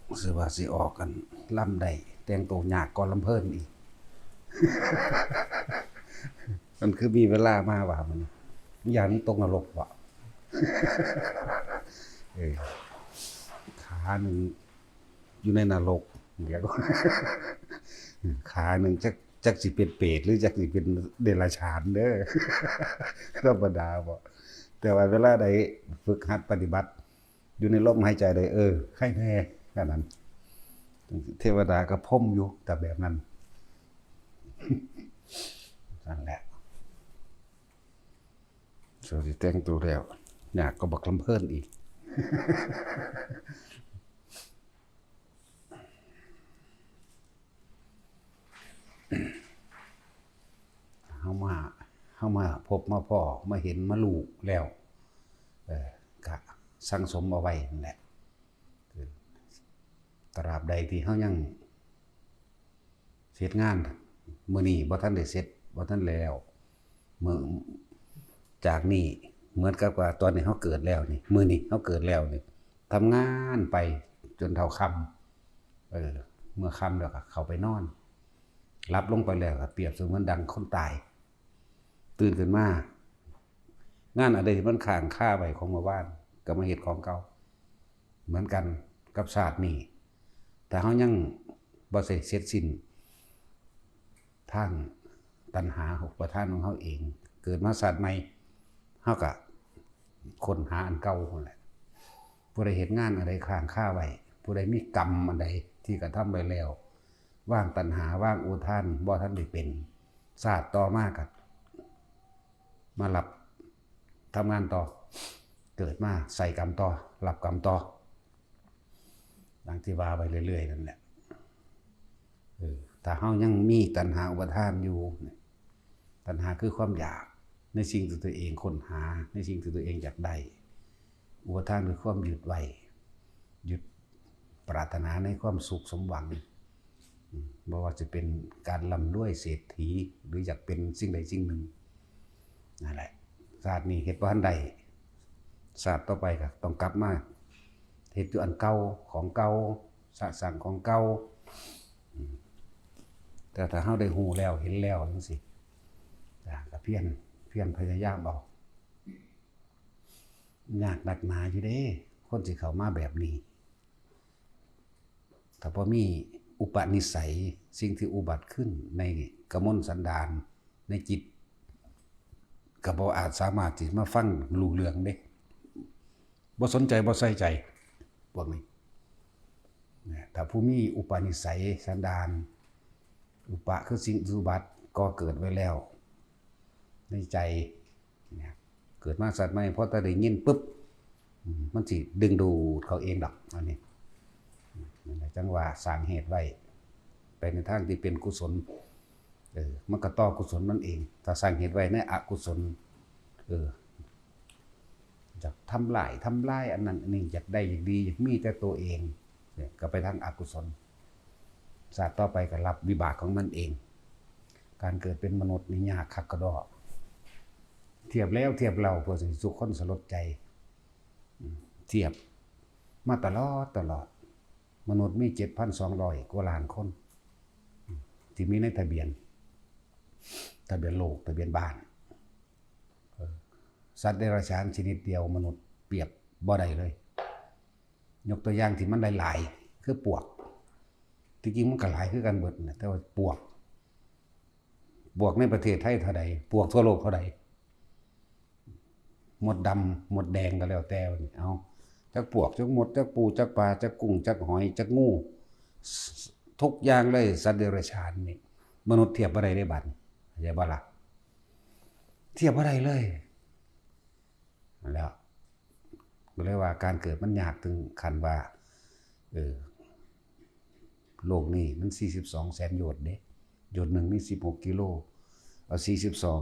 ຄືວ່າຊິອອກອັນລຳໄດ້ ແຕ່ງໂຕຍາກກວ່າລຳເພີນອີກ. ມັນຄືມີເວລາມາວ່າ ມັນຢ້ານຕົກນະລົກເບາະ. ເອີ ຂາໜຶ່ງຢູ່ໃນນະລົກ ຂາໜຶ່ງຈັກ ຈັກຊິເປັນເປດ ຫຼື ຈັກຊິເປັນເດຍລະສານເດີ ທຳມະດາເບາະ. ແຕ່ວ່າເວລາໃດຝຶກຫັດປະຕິບັດ ຢູ່ໃນລົມຫາຍໃຈໄດ້ ເອີ ໃຄແນ່ ແບບນັ້ນ ເທວະດາກໍພົມຢູ່ ແຕ່ແບບນັ້ນ ນັ້ນແຫຼະ. ສ່ວນຊິແຕ່ງໂຕແລ້ວ ຍາກກວ່າບັກລຳເພີນອີກ. ເຮົາມາ ເຮົາມາພົບມາພໍ້ ມາເຫັນມາຮູ້ແລ້ວ ເອີ ກະສັງສົມເອົາໄວ້ນັ້ນແຫຼະ. ເອີ ຕະລາບໃດທີ່ເຮົາຍັງເຮັດງານ ມື້ນີ້ບໍ່ທັນໄດ້ເສັດ ບໍ່ທັນແລ້ວ ມື້ ຈາກນີ້ເໝືອນກັບວ່າຕອນນີ້ເຮົາເກີດແລ້ວນີ້ ມື້ນີ້ເຮົາເກີດແລ້ວນີ້ ທຳງານໄປຈົນເທົ່າຄ່ຳ ເອີ ເມື່ອຄ່ຳແລ້ວກໍເຂົ້າໄປນອນ ຫຼັບລົງໄປແລ້ວກໍປຽບສະເໝືອນດັ່ງຄົນຕາຍ ຕື່ນຂຶ້ນມາ ງານອັນໃດທີ່ມັນຄ້າງຄາໄວ້ຂອງເມື່ອວານ ກໍມາເຮັດຂອງເກົ່າ ເໝືອນກັນກັບຊາດນີ້ ຖ້າເຮົາຍັງບໍ່ເສັດສິ້ນ ທາງຕັນຫາອຸປາທານຂອງເຮົາເອງ ເກີດມາຊາດໃໝ່ ເຮົາກະຄົ້ນຫາອັນເກົ່າຫັ້ນແຫຼະ. ຜູ້ໃດເຮັດງານອັນໃດຄ້າງຄາໄວ້ ຜູ້ໃດມີກຳອັນໃດທີ່ກະທຳໄວ້ແລ້ວ ວາງຕັນຫາ ວາງອຸປາທານບໍ່ທັນໄດ້ເປັນ ຊາດຕໍ່ມາກະມາຮັບ ທຳງານຕໍ່ ເກີດມາໃສ່ກຳຕໍ່ ຮັບກຳຕໍ່ ດັ່ງທີ່ວ່າໄວ້ເລື້ອຍໆນັ້ນແຫຼະ. ເອີ ຖ້າເຮົາຍັງມີຕັນຫາອຸປາທານຢູ່ ຕັນຫາຄືຄວາມຢາກໃນສິ່ງທີ່ຕົວເອງຄົ້ນຫາ ໃນສິ່ງທີ່ຕົວເອງຢາກໄດ້ ອຸປາທານຄືຄວາມຍຶດໄວ້ ຍຶດປາດຖະໜາໃນຄວາມສຸກສົມຫວັງ ອາ ບໍ່ວ່າຈະເປັນການລ່ຳລວຍເສດຖີ ຫຼື ຢາກເປັນສິ່ງໃດສິ່ງໜຶ່ງ ນັ້ນແຫຼະ ຊາດນີ້ເຮັດບໍ່ທັນໄດ້ ຊາດຕໍ່ໄປກໍຕ້ອງກັບມາເຮັດຢູ່ອັນເກົ່າ ຂອງເກົ່າ ສະສ້າງຂອງເກົ່າ. ອາ ແຕ່ຖ້າເຮົາໄດ້ຮູ້ແລ້ວເຫັນແລ້ວຈັ່ງຊີ້ ອາ ກໍພຽນ ພຽນພະຍາຍາມເອົາ. ຍາກໜັກໜາຢູ່ເດ້ ຄົນຊິເຂົ້າມາແບບນີ້ ຖ້າບໍ່ມີອຸປະນິໄສ ສິ່ງທີ່ອຸບັດຂຶ້ນໃນກະມົນສັນດານ ໃນຈິດ ກໍບໍ່ອາດສາມາດທີ່ມາຟັງຮູ້ເລື່ອງເດ້ ບໍ່ສົນໃຈ ບໍ່ໃສ່ໃຈ ພວກນີ້. ນະ ຖ້າຜູ້ມີອຸປະນິໄສສັນດານ ອຸປະຄືສິ່ງທີ່ອຸບັດ ກໍ່ເກີດໄວ້ແລ້ວໃນໃຈ ເກີດມາຊາດໃໝ່ ພໍແຕ່ໄດ້ຍິນປຶບ ອາ ມັນຊິດຶງດູດເຂົ້າເອງດອກ ອັນນີ້ ນັ້ນແຫຼະ ຈັ່ງວ່າສ້າງເຫດໄວ້ ໄປໃນທາງທີ່ເປັນກຸສົນ ເອີ ມັນກໍຕໍ່ກຸສົນມັນເອງ. ຖ້າສ້າງເຫດໄວ້ໃນອະກຸສົນ ເອີ ຢາກທຳລາຍ ທຳລາຍອັນນັ້ນອັນນີ້ ຢາກໄດ້ ຢາກດີ ຢາກມີແຕ່ໂຕເອງ ກໍໄປທາງອະກຸສົນ ຊາດຕໍ່ໄປກໍຮັບວິບາກຂອງມັນເອງ. ການເກີດເປັນມະນຸດນີ້ຍາກຄັກກະດໍ້ ທຽບແລ້ວທຽບເລົ່າ ເພື່ອຊິສູ່ຄົນສະຫຼົດໃຈ ທຽບມາຕະຫຼອດ ຕະຫຼອດ ມະນຸດມີເຈັດພັນສອງຮ້ອຍກວ່າລ້ານຄົນ ທີ່ມີໃນທະບຽນ ທະບຽນໂລກ ທະບຽນບ້ານ. ເອີ ສັດເດຍລະສານຊະນິດດຽວ ມະນຸດປຽບບໍ່ໄດ້ເລີຍ. ຍົກຕົວຢ່າງທີ່ມັນຫຼາຍໆ ຄືປວກ ທີ່ຈິງມັນກໍຫຼາຍຄືກັນເບິດນະ ແຕ່ວ່າປວກ ປວກໃນປະເທດໄທເທົ່າໃດ ປວກທົ່ວໂລກເທົ່າໃດ ມົດດຳ ມົດແດງກໍແລ້ວແຕ່ ເອົາ ຈັກປວກ ຈັກມົດ ຈັກປູ ຈັກປາ ຈັກກຸ້ງ ຈັກຫອຍ ຈັກງູ ທຸກຢ່າງເລີຍ ສັດເດຍລະສານນີ້ ມະນຸດທຽບບໍ່ໄດ້ເດ້ບາດນີ້ ເຂົ້າໃຈບໍ່ລະ? ທຽບບໍ່ໄດ້ເລີຍ ແລ້ວ ກໍເລີຍວ່າການເກີດມັນຍາກເຖິງຂັ້ນວ່າ ເອີ ໂລກນີ້ມັນສີ່ສິບສອງແສນໂຍດເດ້ ໂຍດໜຶ່ງມີສິບຫົກກິໂລ ເອົາສີ່ສິບສອງ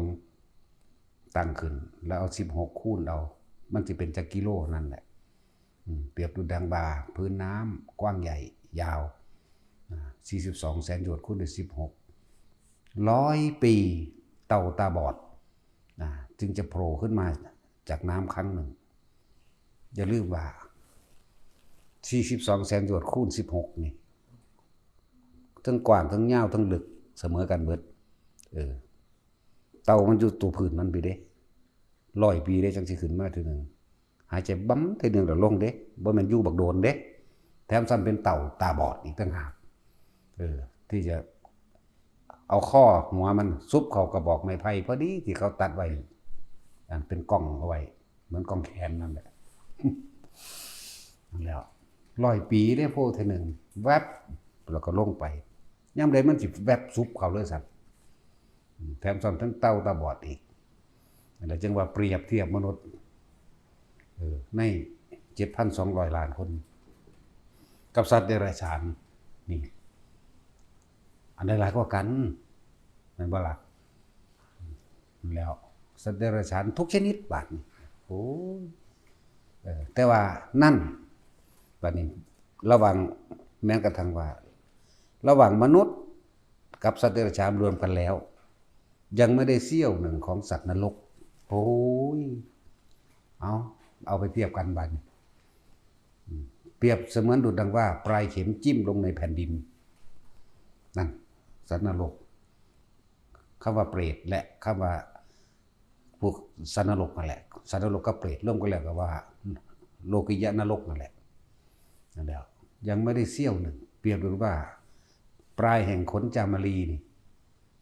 ຕັ້ງຂຶ້ນ ແລ້ວເອົາສິບຫົກຄູນເອົາ ມັນຊິເປັນຈັກກິໂລນັ້ນແຫຼະ. ອືມ ປຽບດູດັ່ງວ່າພື້ນນ້ຳກວ້າງໃຫຍ່ຍາວ ອາ ສີ່ສິບສອງແສນໂຍດຄູນດ້ວຍສິບຫົກ ຮ້ອຍປີເຕົ່າຕາບອດ ອາ ຈຶ່ງຈະໂຜລ່ຂຶ້ນມາຈາກນ້ຳຄັ້ງໜຶ່ງ. ຢ່າລືມວ່າ ສີ່ສິບສອງແສນໂຍດຄູນສິບຫົກນີ້ ເທິງກວ້າງ ເທິງຍາວ ເທິງເລິກ ສະເໝີກັນເບິດ. ເອີ ເຕົາມັນຢູ່ຕົວພື້ນມັນພີ້ເດ້ ຮ້ອຍປີເດ້ ຈັ່ງຊິຂຶ້ນມາເທື່ອໜຶ່ງ. ຫາຍໃຈບຳເທື່ອໜຶ່ງແລ້ວລົງເດ້ ບໍ່ແມ່ນຢູ່ບັກໂດນເດ້. ແຖມຊ້ຳເປັນເຕົາຕາບອດອີກຕ່າງຫາກ ເອີ ທີ່ຈະເອົາຄໍຫົວມັນຊຸບເຂົ້າກະບອກໄມ້ໄຜ່ພໍດີທີ່ເຂົາຕັດໄວ້ ອັນເປັນກ່ອງເອົາໄວ້ ເໝືອນກ່ອງແຂນນັ້ນແຫຼະ. ແລ້ວຮ້ອຍປີເດ້ໂພເທື່ອໜຶ່ງ ແວັບ ແລ້ວກໍລົງໄປ. ຍາມໃດມັນຊິແວັບຊຸບເຂົ້າເລີຍຊັ້ນ. ແຖມຊ້ຳທັງເຕົາຕາບອດອີກ. ນັ້ນແຫຼະ ຈຶ່ງວ່າປຽບທຽບມະນຸດ ເອີ ໃນເຈັດພັນສອງຮ້ອຍລ້ານຄົນ ກັບສັດເດຍລະສານນີ້ ອັນໃດຫຼາຍກວ່າກັນ ແມ່ນບໍ່ລະ? ແລ້ວສັດເດຍລະສານທຸກຊະນິດບາດນີ້ ໂອ້ຍ ເອີ ແຕ່ວ່ານັ້ນ ບາດນີ້ລະຫວ່າງ ແມ່ນກະທັ່ງວ່າ ລະຫວ່າງມະນຸດ ກັບສັດເດຍລະສານລວມກັນແລ້ວ ຍັງບໍ່ໄດ້ສ່ຽວໜຶ່ງຂອງສັດນະລົກ. ໂອ້ຍ ເອົາ ເອົາໄປປຽບກັນບາດນີ້ ອືມ ປຽບສະເໝືອນດຸດດັ່ງວ່າປາຍເຂັມຈິ້ມລົງໃນແຜ່ນດິນ ນັ້ນ ສັດນະລົກ. ຄຳວ່າເປດ ແລະ ຄຳວ່າ ພວກສັດນະລົກນັ້ນແຫຼະ ສັດນະລົກກັບເປດລວມກັນແລ້ວກໍວ່າໂລກິຍະນະລົກນັ້ນແຫຼະ. ນັ້ນແຫຼະ ຍັງບໍ່ໄດ້ສ່ຽວໜຶ່ງ ປຽບເໝືອນວ່າປາຍແຫ່ງຂົນຈາມະລີນີ້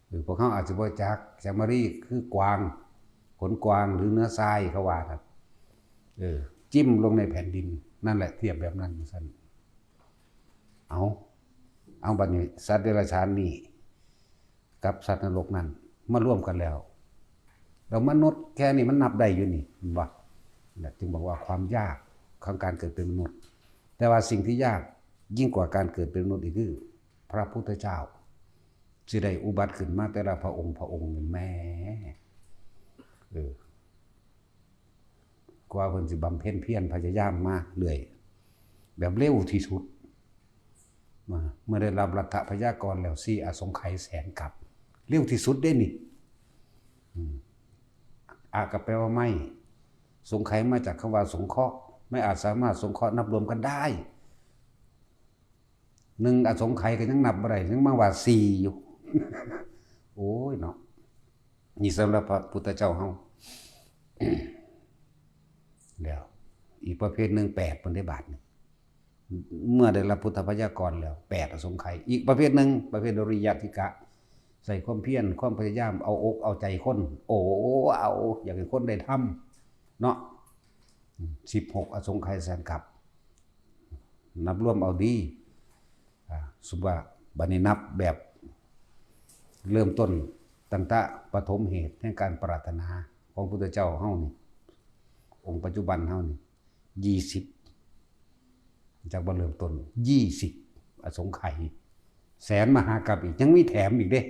ເອີ ພວກເຮົາອາດຈະບໍ່ຮູ້ຈັກ ຈາມະລີຄືກວາງ ຂົນກວາງ ຫຼືເນື້ອຊາຍເຂົາວ່ານັ້ນ ເອີ ຈິ້ມລົງໃນແຜ່ນດິນ ນັ້ນແຫຼະ ທຽບແບບນັ້ນຊັ້ນ. ເອົາ ເອົາ ບາດນີ້ສັດເດຍລະສານນີ້ ກັບສັດນະລົກນັ້ນມາລວມກັນແລ້ວ ແລ້ວມະນຸດແຄ່ນີ້ມັນນັບໄດ້ຢູ່ນີ້ ເຫັນບໍ່? ແລະ ຈຶ່ງບອກວ່າຄວາມຍາກຂອງການເກີດເປັນມະນຸດ ແຕ່ວ່າສິ່ງທີ່ຍາກຍິ່ງກວ່າການເກີດເປັນມະນຸດອີກຄື ພະພຸດທະເຈົ້າຊິໄດ້ອຸບັດຂຶ້ນມາແຕ່ລະພະອົງ ພະອົງນີ້ແໝ ເອີ ກວ່າເພິ່ນຊິບຳເພັນພຽນພະຍາຍາມມາເລື້ອຍ ແບບເລັວທີ່ສຸດ ເມື່ອ ເມື່ອໄດ້ຮັບລັດຖະພະຍາກອນແລ້ວ ສີ່ອະສົງໄຂແສນກັບ ເລັວທີ່ສຸດເດ້ນີ້. ອາ ກໍແປວ່າໄມ້ ສົງໄຂມາຈາກຄຳວ່າສົງເຄາະ ໄມ້ອາດສາມາດສົງເຄາະນັບລວມກັນໄດ້. ໜຶ່ງອະສົງໄຂກໍຍັງນັບບໍ່ໄດ້ ຍັງມາວ່າສີ່ຢູ່. ໂອ້ຍເນາະ ນີ້ສຳລັບພະພຸດທະເຈົ້າເຮົາ. ແລ້ວອີກປະເພດໜຶ່ງ ແປດ ເພິ່ນໄດ້ບາດນີ້ ເມື່ອໄດ້ຮັບພຸດທະພະຍາກອນແລ້ວ ແປດອະສົງໄຂ. ອີກປະເພດໜຶ່ງ ປະເພດໂລກິຍະທິກະ ໃສ່ຄວາມພຽນ ຄວາມພະຍາຍາມ ເອົາອົກເອົາໃຈຄົນ ໂອ້ ເອົາ ຢາກໃຫ້ຄົນໄດ້ທຳເນາະ ສິບຫົກອະສົງໄຂແສນກັບ. ນັບລວມເອົາດີ ອາ ສົມມຸດວ່າ ບາດນີ້ນັບແບບເລີ່ມຕົ້ນ ຕັ້ງແຕ່ປະຖົມເຫດແຫ່ງການປາດຖະໜາຂອງພຸດທະເຈົ້າເຮົານີ້ ອົງປັດຈຸບັນເຮົານີ້ ຍີ່ສິບ ຈັກວ່າເລີ່ມຕົ້ນ ຍີ່ສິບອະສົງໄຂ ແສນມະຫາກັບອີກ ຍັງມີແຖມອີກເດ້.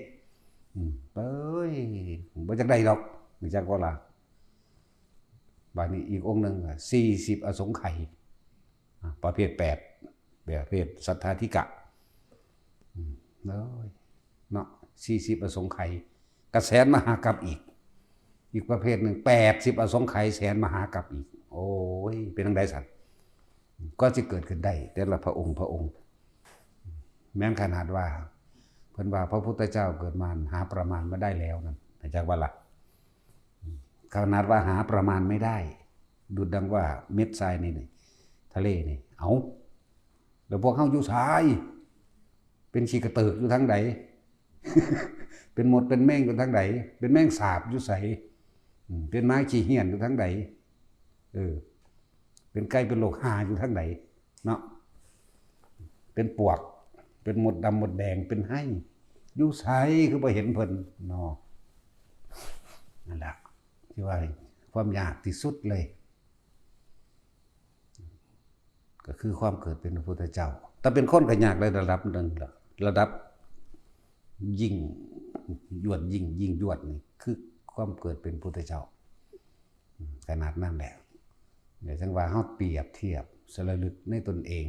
ອືມ ເອີຍ ບໍ່ຢາກໄດ້ດອກ ຮູ້ຈັກບໍ່ລະ? ບາດນີ້ອີກອົງໜຶ່ງ ສີ່ສິບອະສົງໄຂ ອາ ປະເພດແປດ ປະເພດສັດຖາທິກະ ອືມ ເອີຍ ເນາະ ສີ່ສິບອະສົງໄຂ ກະແສນມະຫາກັບອີກ ອີກປະເພດໜຶ່ງ ແປດສິບອະສົງໄຂ ແສນມະຫາກັບອີກ. ໂອ້ຍ ເປັນຈັ່ງໃດຊັ້ນ ກວ່າຊິເກີດຂຶ້ນໄດ້ ແຕ່ລະພະອົງ ພະອົງ ແມ່ນຂະໜາດວ່າ ເພິ່ນວ່າພະພຸດທະເຈົ້າເກີດມາຫາປະມານບໍ່ໄດ້ແລ້ວນັ້ນ ເຫັນຈັກວ່າລະ? ຂະໜາດວ່າຫາປະມານໄມ່ໄດ້ ດຸດດັ່ງວ່າເມັດຊາຍໃນທະເລນີ້ ເອົາ ແລ້ວພວກເຮົາຢູ່ໃສ? ເປັນຂີ້ກະເຕີກຢູ່ທາງໃດ? ເປັນມົດເປັນແມງຢູ່ທາງໃດ? ເປັນແມງສາບຢູ່ໃສ? ອືມ ເປັນໝາຂີ້ຮ້ຽນຢູ່ທາງໃດ? ເອີ ເປັນໄກ່ເປັນໂລກຫາຢູ່ທາງໃດເນາະ? ເປັນປວກ ເປັນມົດດຳມົດແດງ ເປັນໄຮ ຢູ່ໃສ? ຄືບໍ່ເຫັນເພິ່ນເນາະ? ນັ້ນລະ ທີ່ວ່າຄວາມຍາກທີ່ສຸດເລີຍ ກໍຄືຄວາມເກີດເປັນພະພຸດທະເຈົ້າ. ແຕ່ເປັນຄົນກໍຍາກໃນລະດັບໜຶ່ງລະ ລະດັບຍິ່ງຍວດ ຍິ່ງ ຍິ່ງຍວດນີ້ ຄືຄວາມເກີດເປັນພຸດທະເຈົ້າ ຂະໜາດນັ້ນແຫຼະ. ແຕ່ຈັ່ງວ່າເຮົາປຽບທຽບສະລະລຶກໃນຕົນເອງ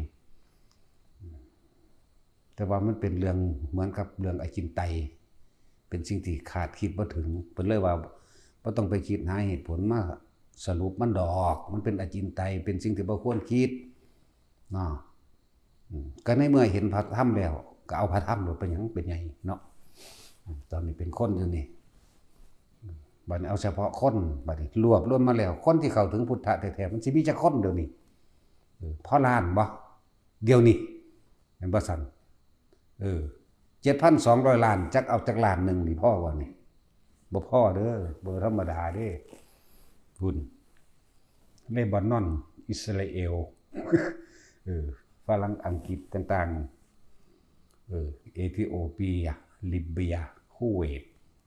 ແຕ່ວ່າມັນເປັນເລື່ອງເໝືອນກັບເລື່ອງອະຈິນໄຕ ເປັນສິ່ງທີ່ຄາດຄິດບໍ່ເຖິງ. ເພິ່ນເລີຍວ່າບໍ່ຕ້ອງໄປຄິດຫາເຫດຜົນມາສະຫຼຸບມັນດອກ ມັນເປັນອະຈິນໄຕ ເປັນສິ່ງທີ່ບໍ່ຄວນຄິດເນາະ. ກໍໃນເມື່ອເຫັນພະທຳແລ້ວ ກໍເອົາພະທຳໂລດ ເປັນຫຍັງເປັນໃຫຍ່ເນາະ. ຕອນນີ້ເປັນຄົນຢູ່ນີ້ ບັດນີ້ເອົາສະເພາະຄົນ ບັດນີ້ລວບລວມມາແລ້ວ ຄົນທີ່ເຂົ້າເຖິງພຸດທະແທ້ໆ ມັນຊິມີຈັກຄົນດຽວນີ້? ເອີ ພໍລ້ານບໍ່? ດຽວນີ້ແມ່ນບໍ່ຊັ້ນ? ເອີ ເຈັດພັນສອງຮ້ອຍລ້ານ ຈັກເອົາຈັກລ້ານໜຶ່ງນີ້ ພໍບໍ່ນີ້? ບໍ່ພໍເດີ ບໍ່ທຳມະດາເດ້. ພຸ້ນ ເລບານອນ ອິດສະຣາເອວ ເອີ ຝຣັ່ງ ອັງກິດຕ່າງໆ ເອີ ເອທິໂອເປຍ ລິບເບຍ ຄູເວດ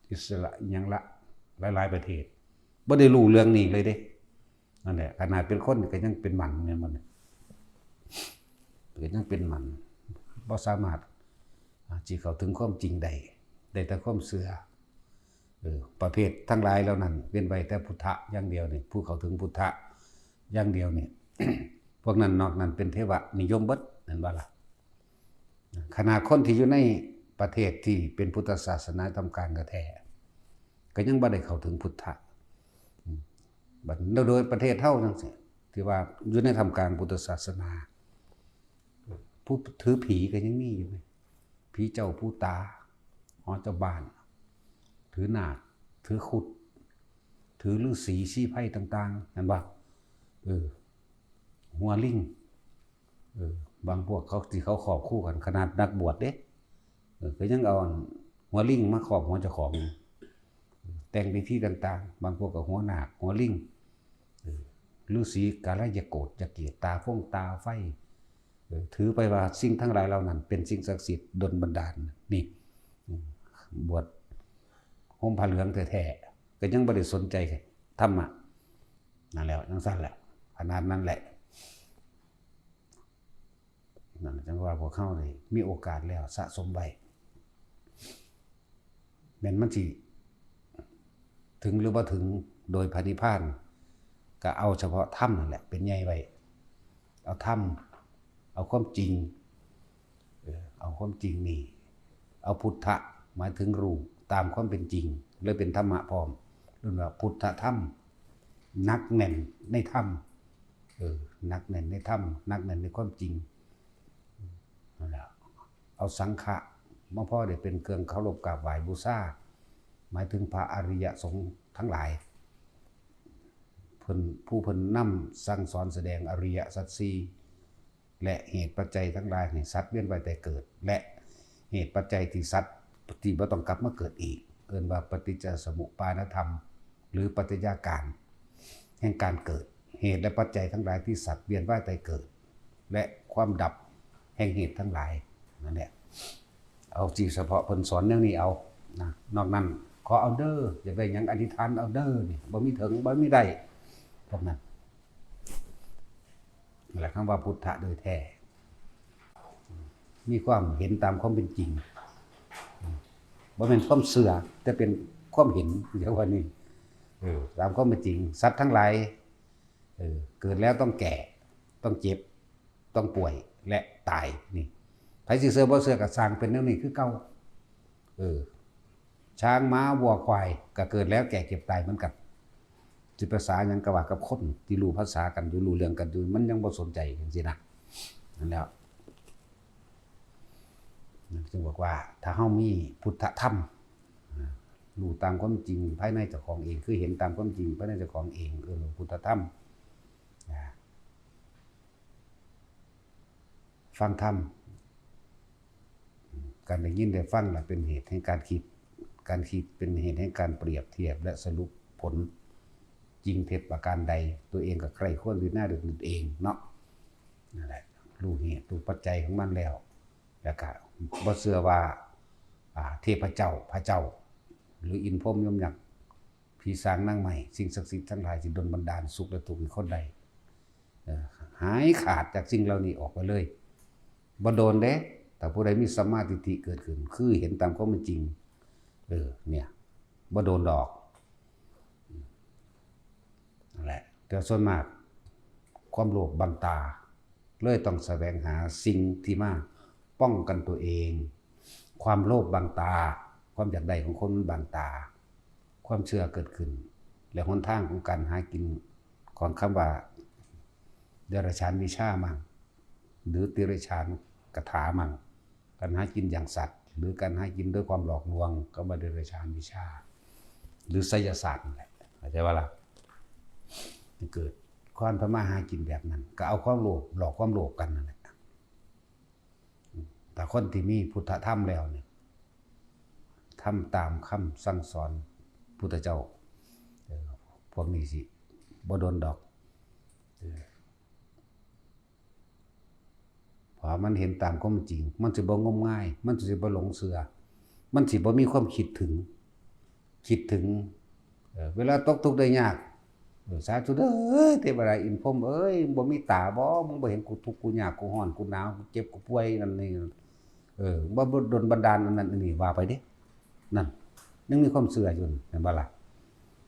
ອິດສະຣາ ອີ່ຫຍັງລະ ຫຼາຍໆປະເທດ ບໍ່ໄດ້ຮູ້ເລື່ອງນີ້ເລີຍເດ້. ນັ້ນແຫຼະ ຂະໜາດເປັນຄົນກໍຍັງເປັນໝັນ ແມ່ນບໍ່? ກໍຍັງເປັນໝັນ ບໍ່ສາມາດ ອາ ຊິເຂົ້າເຖິງຄວາມຈິງໄດ້ ໄດ້ແຕ່ຄວາມເຊື່ອ. ເອີ ປະເພດທັງຫຼາຍເຫຼົ່ານັ້ນ ເວັ້ນໄວ້ແຕ່ພຸດທະຢ່າງດຽວນີ້ ຜູ້ເຂົ້າເຖິງພຸດທະຢ່າງດຽວນີ້ ພວກນັ້ນ ນອກນັ້ນເປັນເທວະນິຍົມເບິດ ແມ່ນບໍ່ລະ? ຂະໜາດຄົນທີ່ຢູ່ໃນປະເທດທີ່ເປັນພຸດທະສາສະໜາທຳກາງແທ້ໆ ກໍຍັງບໍ່ໄດ້ເຂົ້າເຖິງພຸດທະ. ອາ ບັດໂດຍປະເທດເຮົາຈັ່ງຊີ້ ທີ່ວ່າຢູ່ໃນທ່າມກາງພຸດທະສາສະໜາ ຜູ້ຖືຜີກໍຍັງມີຢູ່ເດ້ ຜີເຈົ້າປູຕາ ຫໍເຈົ້າບ້ານ ຖືນາກ ຖືຄຸດ ຖືລືສີຊີໄພຕ່າງໆ ແມ່ນບໍ່? ເອີ ຫົວລິງ ເອີ ບາງພວກເຂົາ ທີ່ເຂົາຄອບຄູ່ກັນ ຂະໜາດນັກບວດເດ້ ເອີ ກໍຍັງເອົາອັນຫົວລິງມາຄອບຫົວເຈົ້າຂອງ ແຕ່ງພິທີຕ່າງໆ ບາງພວກກໍຫົວນາກ ຫົວລິງ ເອີ ລືສີກາລະຍະໂກດ ຍະເກດ ຕາຟົງຕາໄຟ ເອີ ຖືໄປວ່າສິ່ງທັງຫຼາຍເຫຼົ່ານັ້ນເປັນສິ່ງສັກສິດດົນບັນດານ. ນີ້ ບວດຫົ່ມຜ້າເຫຼືອງແທ້ໆ ກໍຍັງບໍ່ໄດ້ສົນໃຈທຳມະ. ນັ້ນແຫຼະ ຈັ່ງຊັ້ນແຫຼະ ຂະໜາດນັ້ນແຫຼະ. ນັ້ນ ຈັ່ງວ່າພວກເຮົາໄດ້ມີໂອກາດແລ້ວ ສະສົມໄວ້ ແມ່ນມັນຊິເຖິງຫຼືບໍ່ເຖິງໂດຍພະນິບພານ ກໍເອົາສະເພາະທຳນັ້ນແຫຼະເປັນໃຫຍ່ໄວ້. ເອົາທຳ ເອົາຄວາມຈິງ ເອີ ເອົາຄວາມຈິງນີ້ ເອົາພຸດທະ ໝາຍເຖິງຮູ້ຕາມຄວາມເປັນຈິງ ແລະເປັນທຳມະພ້ອມ ເອີ້ນວ່າພຸດທະທຳ ໜັກແໜ້ນໃນທຳ ເອີ ໜັກແໜ້ນໃນທຳ ໜັກແໜ້ນໃນຄວາມຈິງ ນັ້ນແຫຼະ. ເອົາສັງຄະມາພໍໄດ້ເປັນເຄື່ອງເຄົາລົບກາບໄຫວ້ບູຊາ ໝາຍເຖິງພະອະລິຍະສົງທັງຫຼາຍ ເພິ່ນ ຜູ້ເພິ່ນນຳສັ່ງສອນສະແດງອະລິຍະສັດສີ່ ແລະ ເຫດປັດໄຈທັງຫຼາຍໃຫ້ສັດວຽນວ່າຍແຕ່ເກີດ ແລະ ເຫດປັດໄຈທີ່ສັດທີ່ບໍ່ຕ້ອງກັບມາເກີດອີກ ເອີ້ນວ່າປະຕິດຈະສະມຸປານະທຳ ຫຼື ປັດຈະຍາການແຫ່ງການເກີດ ເຫດ ແລະ ປັດໄຈທັງຫຼາຍທີ່ສັດວຽນວ່າຍແຕ່ເກີດ ແລະ ຄວາມດັບແຫ່ງເຫດທັງຫຼາຍ ນັ້ນແຫຼະ. ເອົາທີ່ສະເພາະເພິ່ນສອນແນວນີ້ເອົານະ ນອກນັ້ນຂໍເອົາເດີ ຢາກໄດ້ຫຍັງອະທິຖານເອົາເດີ ນີ້ ບໍ່ມີເຖິງ ບໍ່ມີໄດ້ ພວກນັ້ນ. ແລະ ຄຳວ່າພຸດທະໂດຍແທ້ ມີຄວາມເຫັນຕາມຄວາມເປັນຈິງ ບໍ່ແມ່ນຄວາມເຊື່ອ ແຕ່ເປັນຄວາມເຫັນ ເອີ້ນວ່ານີ້ ເອີ ຕາມຄວາມເປັນຈິງ ສັດທັງຫຼາຍ ເອີ ເກີດແລ້ວຕ້ອງແກ່ ຕ້ອງເຈັບ ຕ້ອງປ່ວຍ ແລະ ຕາຍ ນີ້ ໃຜຊິເຊື່ອບໍ່ເຊື່ອກໍຊ່າງ ເປັນແນວນີ້ຄືເກົ່າ ເອີ ຊ້າງ ໝາ ວັວ ຄວາຍ ກໍເກີດແລ້ວແກ່ເຈັບຕາຍເໝືອນກັນ ຊິພາສາຫຍັງກໍວ່າກັບຄົນທີ່ຮູ້ພາສາກັນຢູ່ ຮູ້ເລື່ອງກັນຢູ່ ມັນຍັງບໍ່ສົນໃຈຈັ່ງຊີ້ນະ. ນັ້ນແຫຼະ ຈຶ່ງບອກວ່າ ຖ້າເຮົາມີພຸດທະທຳ ອາ ຮູ້ຕາມຄວາມຈິງພາຍໃນເຈົ້າຂອງເອງ ຄືເຫັນຕາມຄວາມຈິງພາຍໃນເຈົ້າຂອງເອງ ເອີ້ນວ່າພຸດທະທຳ ອາ ຟັງທຳ ການໄດ້ຍິນໄດ້ຟັງລະເປັນເຫດແຫ່ງການຄິດ ການຄິດເປັນເຫດແຫ່ງການປຽບທຽບ ແລະ ສະຫຼຸບຜົນຈິງເທັດປະການໃດ ຕົວເອງກໍໃຄ່ຄວນພິຈາລະນາດ້ວຍຕົນເອງເນາະ. ນັ້ນແຫຼະ ຮູ້ເຫດຮູ້ປັດໄຈຂອງມັນແລ້ວ ແລ້ວກະບໍ່ເຊື່ອວ່າ ອາ ເທບພະເຈົ້າ ພະເຈົ້າ ຫຼື ອິນພົມຍົມຍັກ ຜີສາງນາງໄມ້ ສິ່ງສັກສິດທັງຫຼາຍຊິດົນບັນດານສຸກ ແລະ ທຸກໃຫ້ຄົນໄດ້ ເອີ ຫາຍຂາດຈາກສິ່ງເຫຼົ່ານີ້ອອກໄປເລີຍ ບໍ່ໂດນເດ້. ຖ້າຜູ້ໃດມີສຳມາທິດຖິເກີດຂຶ້ນ ຄືເຫັນຕາມຄວາມເປັນຈິງ ເອີ ເນຍ ບໍ່ໂດນດອກ ນັ້ນແຫຼະ. ແຕ່ສ່ວນມາກຄວາມໂລບບັງຕາ ເລີຍຕ້ອງສະແຫວງຫາສິ່ງທີ່ມາປ້ອງກັນຕົວເອງ. ຄວາມໂລບບັງຕາ ຄວາມຢາກໄດ້ຂອງຄົນມັນບັງຕາ ຄວາມເຊື່ອເກີດຂຶ້ນ ແລະ ຫົນທາງຂອງການຫາກິນຂອງຄຳວ່າເດຍລະສານວິຊາມັງ ຫຼື ຕິລະສານ ກະຖາມັ້ງ ການຫາກິນຢ່າງສັດ ຫຼື ການຫາກິນດ້ວຍຄວາມຫຼອກລວງ ກໍວ່າເດຍລະສານວິຊາ ຫຼື ໄສຍະສາດນັ້ນແຫຼະ ເຂົ້າໃຈບໍ່ລະ? ເກີດຄວາມທຳມາຫາກິນແບບນັ້ນ ກໍເອົາຄວາມໂລບ ຫຼອກຄວາມໂລບກັນນັ້ນແຫຼະ. ຖ້າຄົນທີ່ມີພຸດທະທຳແລ້ວນີ້ ທຳຕາມຄຳສັ່ງສອນພຸດທະເຈົ້າ ເອີ ພວກນີ້ຊິບໍ່ດົນດອກ ເອີ ເພາະມັນເຫັນຕາມຄວາມເປັນຈິງ ມັນຊິບໍ່ງົມງາຍ ມັນຊິບໍ່ຫຼົງເຊື່ອ ມັນຊິບໍ່ມີຄວາມຄິດເຖິງ ຄິດເຖິງ ເອີ ເວລາຕົກທຸກໄດ້ຍາກ ເອີ ສາທຸເດີ ເທວະດາອິນພົມເອີຍ ບໍ່ມີຕາບໍ? ມຶງບໍ່ເຫັນກູທຸກກູຍາກກູຮ້ອນກູໜາວກູເຈັບກູປ່ວຍນັ້ນນີ້ ເອີ ບໍ່ດົນບັນດານອັນນັ້ນອັນນີ້ ວ່າໄປເດ້ ນັ້ນ ຍັງມີຄວາມເຊື່ອຢູ່ ແມ່ນບໍ່ລະ?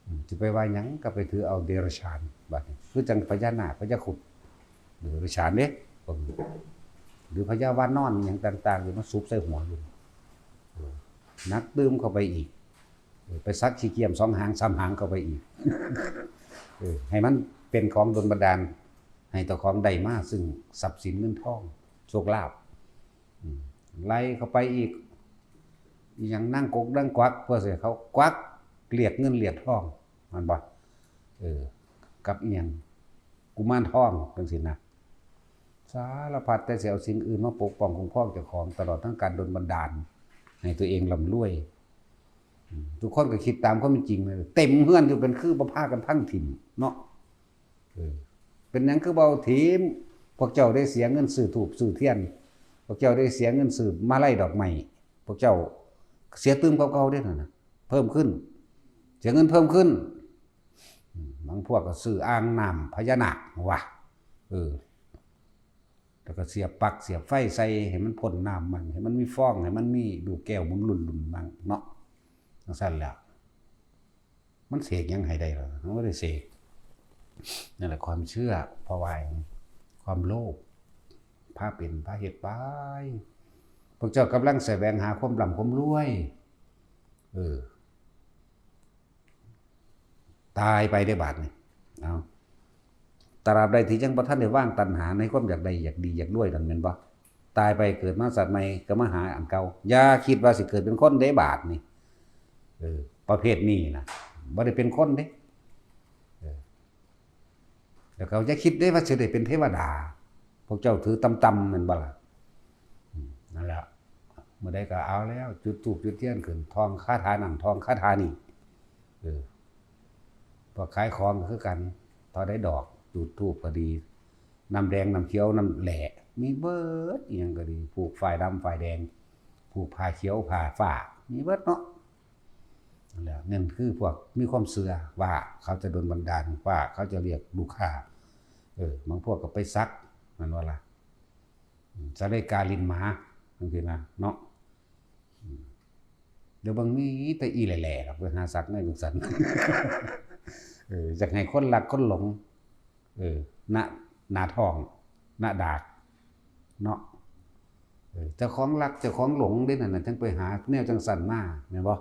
ອືມ ຊິໄປວ່າຫຍັງ ກໍໄປຖືເອົາເດຍລະສານ ບາດນີ້ ຄືຈັ່ງພະຍານາກ ພະຍາຄຸດ ເດຍລະສານເດ້ ເບິ່ງ ຫຼືພະຍາວານນອນຫຍັງຕ່າງໆ ຢູ່ມາສຸບໃສ່ຫົວຢູ່ ເອີ ໜັກຕື່ມເຂົ້າໄປອີກ ເອີ ໄປສັກຂີ້ກຽມສອງຫາງສາມຫາງເຂົ້າໄປອີກ ເອີ ໃຫ້ມັນເປັນຂອງດົນບັນດານ ໃຫ້ເຈົ້າຂອງໄດ້ມາຊຶ່ງຊັບສິນເງິນທອງ ໂຊກລາບ ອືມ ໄລ່ເຂົ້າໄປອີກ ອີຫຍັງນາງກົກນາງກວັກ ເພື່ອຊິເຂົາກວັກລຽກເງິນລຽກທອງ ແມ່ນບໍ່? ເອີ ກັບອີຫຍັງ ກຸມານທອງ ຈັ່ງຊີ້ນະ ສາລະພັດ ແຕ່ຊິເອົາສິ່ງອື່ນມາປົກປ້ອງຄຸ້ມຄອງເຈົ້າຂອງ ຕະຫຼອດທັງການດົນບັນດານໃຫ້ຕົວເອງລ່ຳລວຍ. ອືມ ທຸກຄົນກໍຄິດຕາມຄວາມເປັນຈິງ ເຕັມເຮືອນຢູ່ ເປັນຄືບໍ່ພາກັນພັງຖິ້ມເນາະ. ເອີ ເປັນຫຍັງຄືບໍ່ເອົາຖິ້ມ? ພວກເຈົ້າໄດ້ເສຍເງິນຊື້ທູບຊື້ທຽນ, ພວກເຈົ້າໄດ້ເສຍເງິນຊື້ມາໄລດອກໄມ້, ພວກເຈົ້າເສຍຕື່ມກວ່າເກົ່າເດ້ນັ້ນນະ, ເພີ່ມຂຶ້ນ, ເສຍເງິນເພີ່ມຂຶ້ນ. ອືມ ບາງພວກກໍຊື້ອ່າງນ້ຳພະຍານາກວ່າ ເອີ ແລ້ວກໍສຽບປັກສຽບໄຟໃສ່ໃຫ້ມັນພົ້ນນ້ຳມັນ, ໃຫ້ມັນມີຟອງ, ໃຫ້ມັນມີລູກແກ້ວໝູນລຸ້ນໆມັນເນາະ. ຈັ່ງຊັ້ນແຫຼະ ມັນເສກຫຍັງໃຫ້ໄດ້ລະ? ມັນບໍ່ໄດ້ເສກ. ນັ້ນແຫຼະຄວາມເຊື່ອ, ເພາະວ່າຄວາມໂລບພາເປັນພາເຮັດໄປ. ພວກເຈົ້າກຳລັງສະແຫວງຫາຄວາມລ່ຳຄວາມລວຍ. ເອີ ຕາຍໄປເດ້ບາດນີ້ ເອົາ ຕະລາບໃດທີ່ຍັງບໍ່ທັນໄດ້ວາງຕັນຫາໃນຄວາມຢາກໄດ້ ຢາກດີ ຢາກລວຍນັ້ນແມ່ນບໍ່? ຕາຍໄປເກີດມາຊາດໃໝ່ກໍມາຫາອັນເກົ່າ. ຢ່າຄິດວ່າຊິເກີດເປັນຄົນເດ້ບາດນີ້. ເອີ ປະເພດນີ້ນະ ບໍ່ໄດ້ເປັນຄົນເດ້. ເອີ ແລ້ວກໍຢ່າຄິດເດ້ວ່າຊິໄດ້ເປັນເທວະດາ. ພວກເຈົ້າຖືຕ່ຳໆແມ່ນບໍ່ລະ? ອືມ ນັ້ນແຫຼະ ມື້ໃດກໍເອົາແລ້ວ ຈຸດທູບຈຸດທຽນຂຶ້ນ ທ່ອງຄາຖານັ້ນ ທ່ອງຄາຖານີ້. ເອີ ພວກຂາຍຂອງກໍຄືກັນ ເທົ່າໃດດອກ ຈູດທູບກໍດີ ນ້ຳແດງ ນ້ຳຂຽວ ນ້ຳແຫຼ້ ມີເບິດ. ອີຫຍັງກໍດີ ຜູກຝ້າຍດຳຝ້າຍແດງ ຜູກຜ້າຂຽວຜ້າຟ້າ ມີເບິດເນາະ. ນັ້ນແຫຼະ ນັ້ນຄືພວກມີຄວາມເຊື່ອວ່າເຂົາຈະດົນບັນດານ ວ່າເຂົາຈະລຽກລູກຄ້າ. ເອີ ບາງພວກກໍໄປສັກ ແມ່ນບໍ່ລະ? ອືມ ສາລິກາຫຼິ້ນໝາ ຈັ່ງຊີ້ນະເນາະ. ອືມ ດຽວເບິ່ງມີແຕ່ອີແຫຼ້ໆດອກ ໄປຫາສັກໃນຈັ່ງຊັ້ນ. ເອີ ຢາກໃຫ້ຄົນລັກຄົນຫຼົງ ເອີ ນະ ໜ້າທ້ອງ ໜ້າດາກເນາະ. ເອີ ເຈົ້າຂອງລັກເຈົ້າຂອງຫຼົງເດ້ນັ້ນນະ ຈັ່ງໄປຫາແນວຈັ່ງຊັ້ນມາ ແມ່ນບໍ່?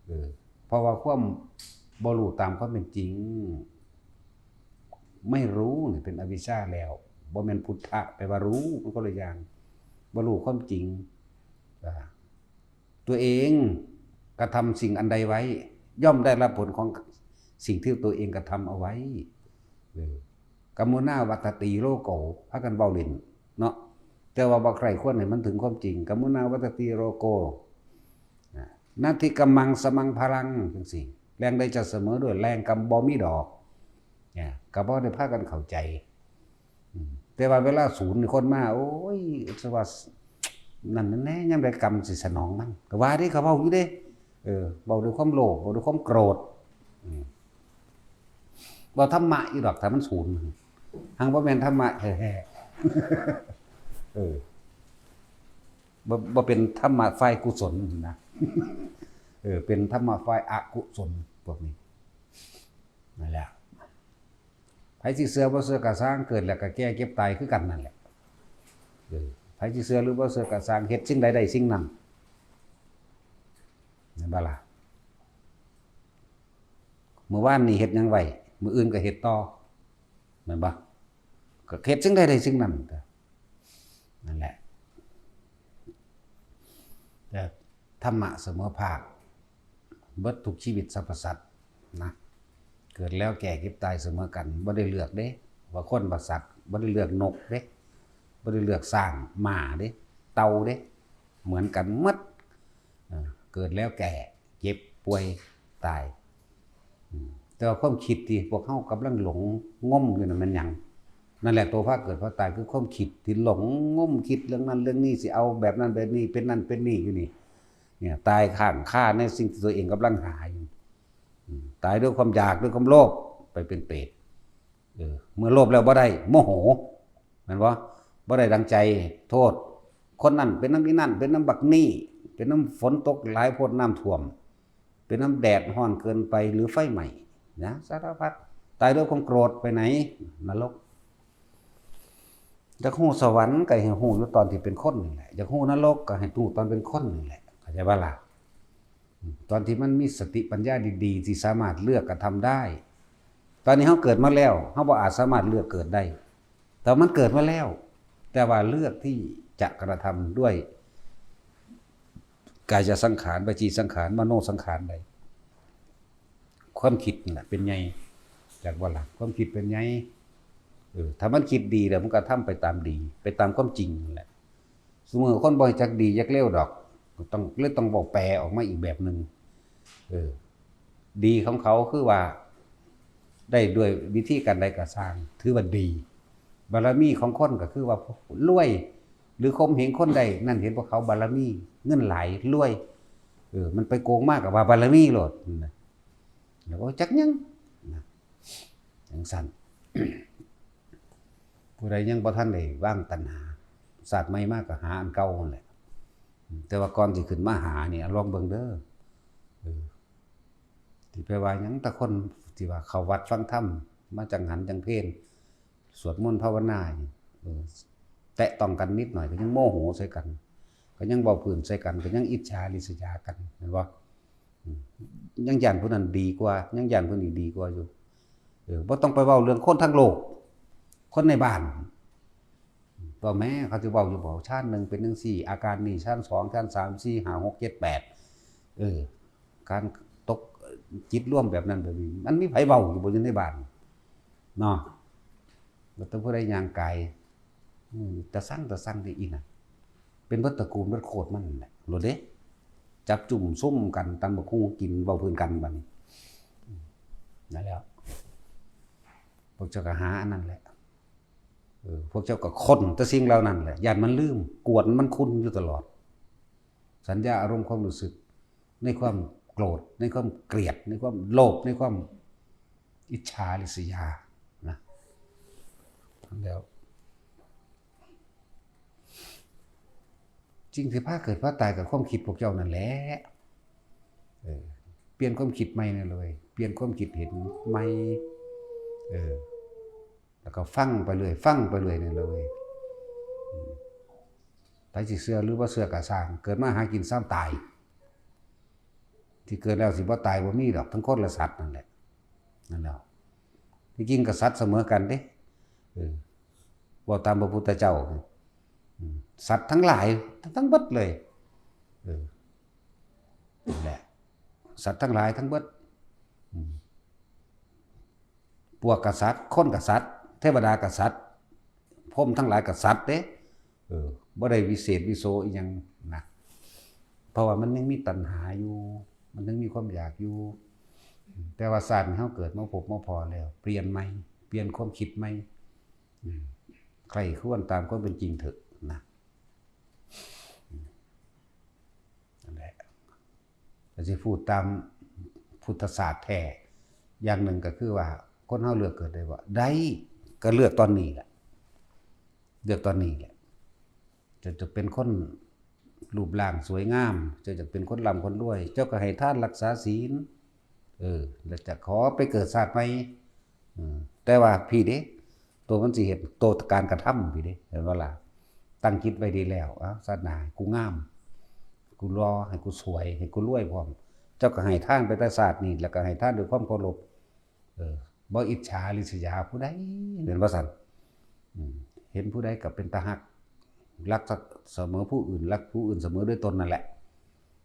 ເອີ ເພາະວ່າຄວາມບໍ່ຮູ້ຕາມຄວາມເປັນຈິງ ໄມ່ຮູ້ນີ້ເປັນອະວິຊາແລ້ວ ບໍ່ແມ່ນພຸດທະແປວ່າຮູ້ ມັນຄົນລະຢ່າງ. ບໍ່ຮູ້ຄວາມຈິງ ອາ ຕົວເອງກະທຳສິ່ງອັນໃດໄວ້ ຍ່ອມໄດ້ຮັບຜົນຂອງສິ່ງທີ່ຕົວເອງກະທຳເອົາໄວ້. ເອີ ກຳມຸນາວັດຕະຕີໂລໂກ ພາກັນເວົ້າຫຼິ້ນເນາະ ແຕ່ວ່າບໍ່ໃຄ່ຄວນໃຫ້ມັນເຖິງຄວາມຈິງ. ກຳມຸນາວັດຕະຕີໂລໂກ ນະ ນັດຖິກຳມັງສະມັງພະລັງ ຈັ່ງຊີ້ ແລງໃດຈະສະເໝີດ້ວຍແລງກຳບໍ່ມີດອກ. ນະ ກໍບໍ່ໄດ້ພາກັນເຂົ້າໃຈ. ອືມ ແຕ່ວ່າເວລາສູນນີ້ຄົນມາ ໂອ້ຍ ສະວ່າ ນັ້ນແນ່ ຍາມໃດກຳຊິສະໜອງມັນ ກໍວ່າເດ້ ເຂົາເວົ້າຢູ່ເດ້. ເອີ ເວົ້າດ້ວຍຄວາມໂລບ ເວົ້າດ້ວຍຄວາມໂກຣດ. ອືມ ເວົ້າທຳມະຢູ່ດອກ ຖ້າມັນສູນ ຫັ້ນ ຫາກບໍ່ແມ່ນທຳມະແທ້ໆ. ເອີ ບໍ່ ບໍ່ເປັນທຳມະຝ່າຍກຸສົນນະ. ເອີ ເປັນທຳມະຝ່າຍອະກຸສົນ ພວກນີ້. ນັ້ນແຫຼະ ໃຜຊິເຊື່ອບໍ່ເຊື່ອກໍຊ່າງ ເກີດແລ້ວກໍແກ່ເຈັບຕາຍຄືກັນນັ້ນແຫຼະ. ເອີ ໃຜຊິເຊື່ອຫຼືບໍ່ເຊື່ອກໍຊ່າງ ເຮັດສິ່ງໃດໄດ້ສິ່ງນັ້ນ ແມ່ນບໍ່ລະ? ມື້ວານນີ້ເຮັດຫຍັງໄວ້ ມື້ອື່ນກໍເຮັດຕໍ່ ແມ່ນບໍ່? ກໍເຮັດສິ່ງໃດໄດ້ສິ່ງນັ້ນ. ນັ້ນແຫຼະ ແບບທຳມະສະເໝີພາກ ເບິດທຸກຊີວິດສັບພະສັດນະ ເກີດແລ້ວແກ່ເຈັບຕາຍສະເໝີກັນ ບໍ່ໄດ້ເລືອກເດ້ ວ່າຄົນວ່າສັດ ບໍ່ໄດ້ເລືອກນົກເດ້ ບໍ່ໄດ້ເລືອກຊ້າງ ມ້າເດ້ ເຕົ່າເດ້ ເໝືອນກັນໝົດ ເອີ ເກີດແລ້ວແກ່ ເຈັບ ປ່ວຍ ຕາຍ ອືມ ແຕ່ວ່າຄວາມຄິດທີ່ພວກເຮົາກຳລັງຫຼົງງົມຢູ່ນັ້ນແມ່ນຫຍັງ? ນັ້ນແຫຼະ ໂຕພາເກີດພາຕາຍຄືຄວາມຄິດທີ່ຫຼົງງົມ ຄິດເລື່ອງນັ້ນເລື່ອງນີ້ ຊິເອົາແບບນັ້ນແບບນີ້ ເປັນນັ້ນເປັນນີ້ຢູ່ນີ້ ເນຍ ຕາຍຄ້າງຄາໃນສິ່ງທີ່ຕົວເອງກຳລັງຫາຢູ່ ອືມ ຕາຍດ້ວຍຄວາມຢາກ ດ້ວຍຄວາມໂລບ ໄປເປັນເປດ ເອີ ເມື່ອໂລບແລ້ວບໍ່ໄດ້ ໂມໂຫ ແມ່ນບໍ່? ບໍ່ໄດ້ດັ່ງໃຈ ໂທດ ຄົນນັ້ນ ເປັນນຳອີນັ້ນ ເປັນນຳບັກນີ້ ເປັນນຳຝົນຕົກຫຼາຍໂພດ ນ້ຳຖ້ວມ ເປັນນຳແດດຮ້ອນເກີນໄປ ຫຼື ໄຟໄໝ້ນະ ສາລະພັດ ຕາຍດ້ວຍຄວາມໂກຣດ ໄປໃນນະລົກ. ຢາກຮູ້ສະຫວັນກໍໃຫ້ຮູ້ຢູ່ຕອນທີ່ເປັນຄົນນີ້ແຫຼະ ຢາກຮູ້ນະລົກກໍໃຫ້ຮູ້ຕອນເປັນຄົນນີ້ແຫຼະ ເຂົ້າໃຈບໍ່ລະ? ຕອນທີ່ມັນມີສະຕິປັນຍາດີໆ ທີ່ສາມາດເລືອກກະທຳໄດ້. ຕອນນີ້ເຮົາເກີດມາແລ້ວ ເຮົາບໍ່ອາດສາມາດເລືອກເກີດໄດ້ ແຕ່ມັນເກີດມາແລ້ວ ແຕ່ວ່າເລືອກທີ່ຈະກະທຳດ້ວຍກາຍະສັງຂານ ວະຈີສັງຂານ ມະໂນສັງຂານໄດ້. ຄວາມຄິດນີ້ແຫຼະເປັນໃຫຍ່ ຈັກບໍ່ລະ? ຄວາມຄິດເປັນໃຫຍ່ ເອີ ຖ້າມັນຄິດດີແລ້ວ ມັນກະທຳໄປຕາມດີ ໄປຕາມຄວາມຈິງນັ້ນແຫຼະ. ຊຸມື້ຄົນບໍ່ຮູ້ຈັກດີຈັກເລວດອກ ຕ້ອງ ເລີຍຕ້ອງເວົ້າແປອອກມາອີກແບບໜຶ່ງ ເອີ ດີຂອງເຂົາຄືວ່າ ໄດ້ດ້ວຍວິທີການໃດກໍຊ່າງ ຖືວ່າດີ. ບາລະມີຂອງຄົນກໍຄືວ່າລວຍ ຫຼື ຂົ່ມເຫັງຄົນໄດ້ ນັ້ນເຫັນພວກເຂົາບາລະມີ ເງິນຫຼາຍ ລວຍ ເອີ ມັນໄປໂກງມາກໍວ່າບາລະມີໂລດ ແລ້ວບໍ່ຈັກຫຍັງນະ ຈັ່ງຊັ້ນ ຜູ້ໃດຍັງບໍ່ທັນໄດ້ວາງຕັນຫາ ຊາດໃໝ່ມາກໍຫາອັນເກົ່າຫັ້ນແຫຼະ ແຕ່ວ່າກ່ອນຊິຂຶ້ນມາຫານີ້ ລອງເບິ່ງເດີ ເອີ ຊິໄປວ່າຫຍັງ ແຕ່ຄົນທີ່ວ່າເຂົ້າວັດຟັງທຳ ມາຈັງຫັນຈັງເພນ ສວດມົນພາວະນານີ້ ເອີ ແຕະຕ້ອງກັນນິດໜ້ອຍ ກໍຍັງໂມໂຫໃສ່ກັນ ກໍຍັງເວົ້າພື້ນໃສ່ກັນ ກໍຍັງອິດສາລິດສະຍາກັນ ແມ່ນບໍ່? ອືມ ຍັງຢ້ານຜູ້ນັ້ນດີກວ່າ ຍັງຢ້ານຜູ້ນີ້ດີກວ່າຢູ່ ເອີ ບໍ່ຕ້ອງໄປເວົ້າເລື່ອງຄົນທາງໂລກ ຄົນໃນບ້ານ ເວົ້າແມ້ ເຂົາຊິເວົ້າຢູ່ບໍ່ ຊານໜຶ່ງເປັນຈັ່ງຊີ້ ອາການນີ້ ຊານສອງ ຊານສາມ ສີ່ ຫ້າ ຫົກ ເຈັດ ແປດ ເອີ ການຕົກ ເອີ ຈິດລວມແບບນັ້ນແບບນີ້ ມັນມີໃຜເວົ້າຢູ່ບໍ່ ຢູ່ໃນບ້ານເນາະ? ວ່າແຕ່ຜູ້ໃດຍ່າງກາຍ ອືມ ຕາຊັງ ຕາຊັງເດ້ອີ່ນະ ເປັນເບິດຕະກູນເບິດໂຄດມັນແຫຼະ ໂລດເດ້ ຈັບຈຸ້ມຊຸມກັນ ຕຳບັກຫຸ່ງກິນ ເວົ້າພື້ນກັນບັດນີ້ ນັ້ນແຫຼະ ພວກເຈົ້າກໍຫາອັນນັ້ນແຫຼະ ເອີ ພວກເຈົ້າກໍຄົ້ນແຕ່ສິ່ງເຫຼົ່ານັ້ນແຫຼະ ຢ້ານມັນລືມ ກວນມັນຄຸນຢູ່ຕະຫຼອດ ສັນຍາອາລົມຄວາມຮູ້ສຶກ ໃນຄວາມໂກດ ໃນຄວາມກຽດ ໃນຄວາມໂລບ ໃນຄວາມອິດສາລິດສະຍານະ ແລ້ວ ສິ່ງທີ່ພາເກີດພາຕາຍກໍຄວາມຄິດພວກເຈົ້ານັ້ນແຫຼະ ເອີ ປ່ຽນຄວາມຄິດໃໝ່ແດ່ເລີຍ ປ່ຽນຄວາມຄິດເຫັນໃໝ່ ເອີ ແລ້ວກໍຟັງໄປເລື້ອຍ ຟັງໄປເລື້ອຍນີ້ແຫຼະເວີຍ ອືມ ໃຜຊິເຊື່ອຫຼືບໍ່ເຊື່ອກໍຊ່າງ ເກີດມາຫາກິນຊາມຕາຍ ທີ່ເກີດແລ້ວຊິບໍ່ຕາຍບໍ່ມີດອກ ທັງຄົນແລະສັດນັ້ນແຫຼະ ນັ້ນແຫຼະ ທີ່ຈິງກໍສັດສະເໝີກັນເດ້ ເອີ ເວົ້າຕາມພະພຸດທະເຈົ້າ ອືມ ສັດທັງຫຼາຍ ທັງເບິດເລີຍ ເອີ ນັ້ນແຫຼະ ສັດທັງຫຼາຍທັງເບິດ ອືມ ປວກກໍສັດ ຄົນກໍສັດ ເທວະດາກໍສັດ ພົມທັງຫຼາຍກໍສັດເດ້ ເອີ ບໍ່ໄດ້ວິເສດວິໂສອີ່ຫຍັງນະ ເພາະວ່າມັນຍັງມີຕັນຫາຢູ່ ມັນຍັງມີຄວາມຢາກຢູ່ ແຕ່ວ່າຊາດນີ້ເຮົາເກີດມາພົບມາພໍ້ແລ້ວ ປ່ຽນໃໝ່ ປ່ຽນຄວາມຄິດໃໝ່ ອືມ ໃຄ່ຄວນຕາມຄວາມເປັນຈິງເຖາະນະ ອືມ ນັ້ນແຫຼະ ກໍຊິພູດຕາມພຸດທະສາດແທ້ ຢ່າງໜຶ່ງກໍຄືວ່າ ຄົນເຮົາເລືອກເກີດໄດ້ບໍ່? ໄດ້ ກໍເລືອກຕອນນີ້ແຫຼະ ເລືອກຕອນນີ້ແຫຼະ ຈະ ຈະເປັນຄົນຮູບຮ່າງສວຍງາມ ເຈົ້າຈະເປັນຄົນລ່ຳຄົນລວຍ ເຈົ້າກໍໃຫ້ທານ ລັກສາສິນ ເອີ ແລ້ວຈະຂໍໄປເກີດຊາດໃໝ່ ເອີ ແຕ່ວ່າພີ້ເດ້ ໂຕມັນຊິເຮັດ ໂຕການກະທຳພີ້ເດ້ ເຫັນບໍ່ລະ? ຕັ້ງຈິດໄວ້ດີແລ້ວ ເອົ້າ ຊາດໜ້າໃຫ້ກູງາມ ໃຫ້ກູຫຼໍ່ ໃຫ້ກູສວຍ ໃຫ້ກູລວຍພ້ອມ ເຈົ້າກໍໃຫ້ທານໄປແຕ່ຊາດນີ້ ແລ້ວກໍໃຫ້ທານດ້ວຍຄວາມເຄົາລົບ ເອີ ບໍ່ອິດສາລິດສະຍາຜູ້ໃດ ແມ່ນບໍ່ຊັ້ນ? ອືມ ເຫັນຜູ້ໃດກໍເປັນຕາຮັກ ຮັກສະເໝີຜູ້ອື່ນ ຮັກຜູ້ອື່ນສະເໝີດ້ວຍຕົນນັ້ນແຫຼະ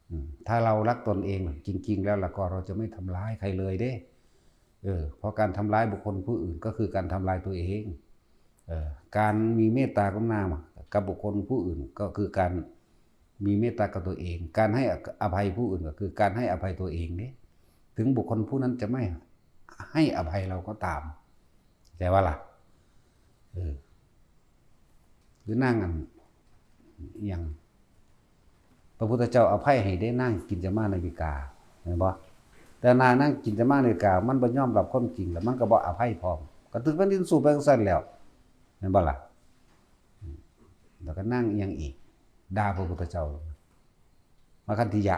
ອືມ ຖ້າເຮົາຮັກຕົນເອງຈິງໆ ແລ້ວ ແລ້ວກໍເຮົາຈະໄມ່ທຳລາຍໃຄເລີຍເດ້. ເອີ ເພາະການທຳລາຍບຸກຄົນຜູ້ອື່ນ ກໍຄືການທຳລາຍຕົວເອງ. ເອີ ການມີເມດຕາກະລຸນາກັບບຸກຄົນຜູ້ອື່ນ ກໍຄືການມີເມດຕາກັບຕົວເອງ. ການໃຫ້ອະໄພຜູ້ອື່ນ ກໍຄືການໃຫ້ອະໄພຕົວເອງເດ້. ເຖິງບຸກຄົນຜູ້ນັ້ນຈະໄມ່ໃຫ້ອະໄພເຮົາກໍຕາມ. ເຂົ້າໃຈບໍ່ລະ? ເອີ ຫຼືນາງອັນ ອີ່ຫຍັງ ພະພຸດທະເຈົ້າອະໄພໃຫ້ເດ້ ນາງກິນຈະມານາວິກາ ແມ່ນບໍ່? ແຕ່ນາງ ນາງກິນຈະມານາວິກາ ມັນບໍ່ຍອມຮັບຄວາມຈິງ ແລ້ວມັນກໍບໍ່ອະໄພພ້ອມ ກໍຖືກແຜ່ນດິນສູ້ໄປຈັ່ງຊັ້ນແລ້ວ ແມ່ນບໍ່ລະ? ແລ້ວກໍນາງອີ່ຫຍັງອີກ ດ່າພະພຸດທະເຈົ້າ ມະຄັນທິຍະ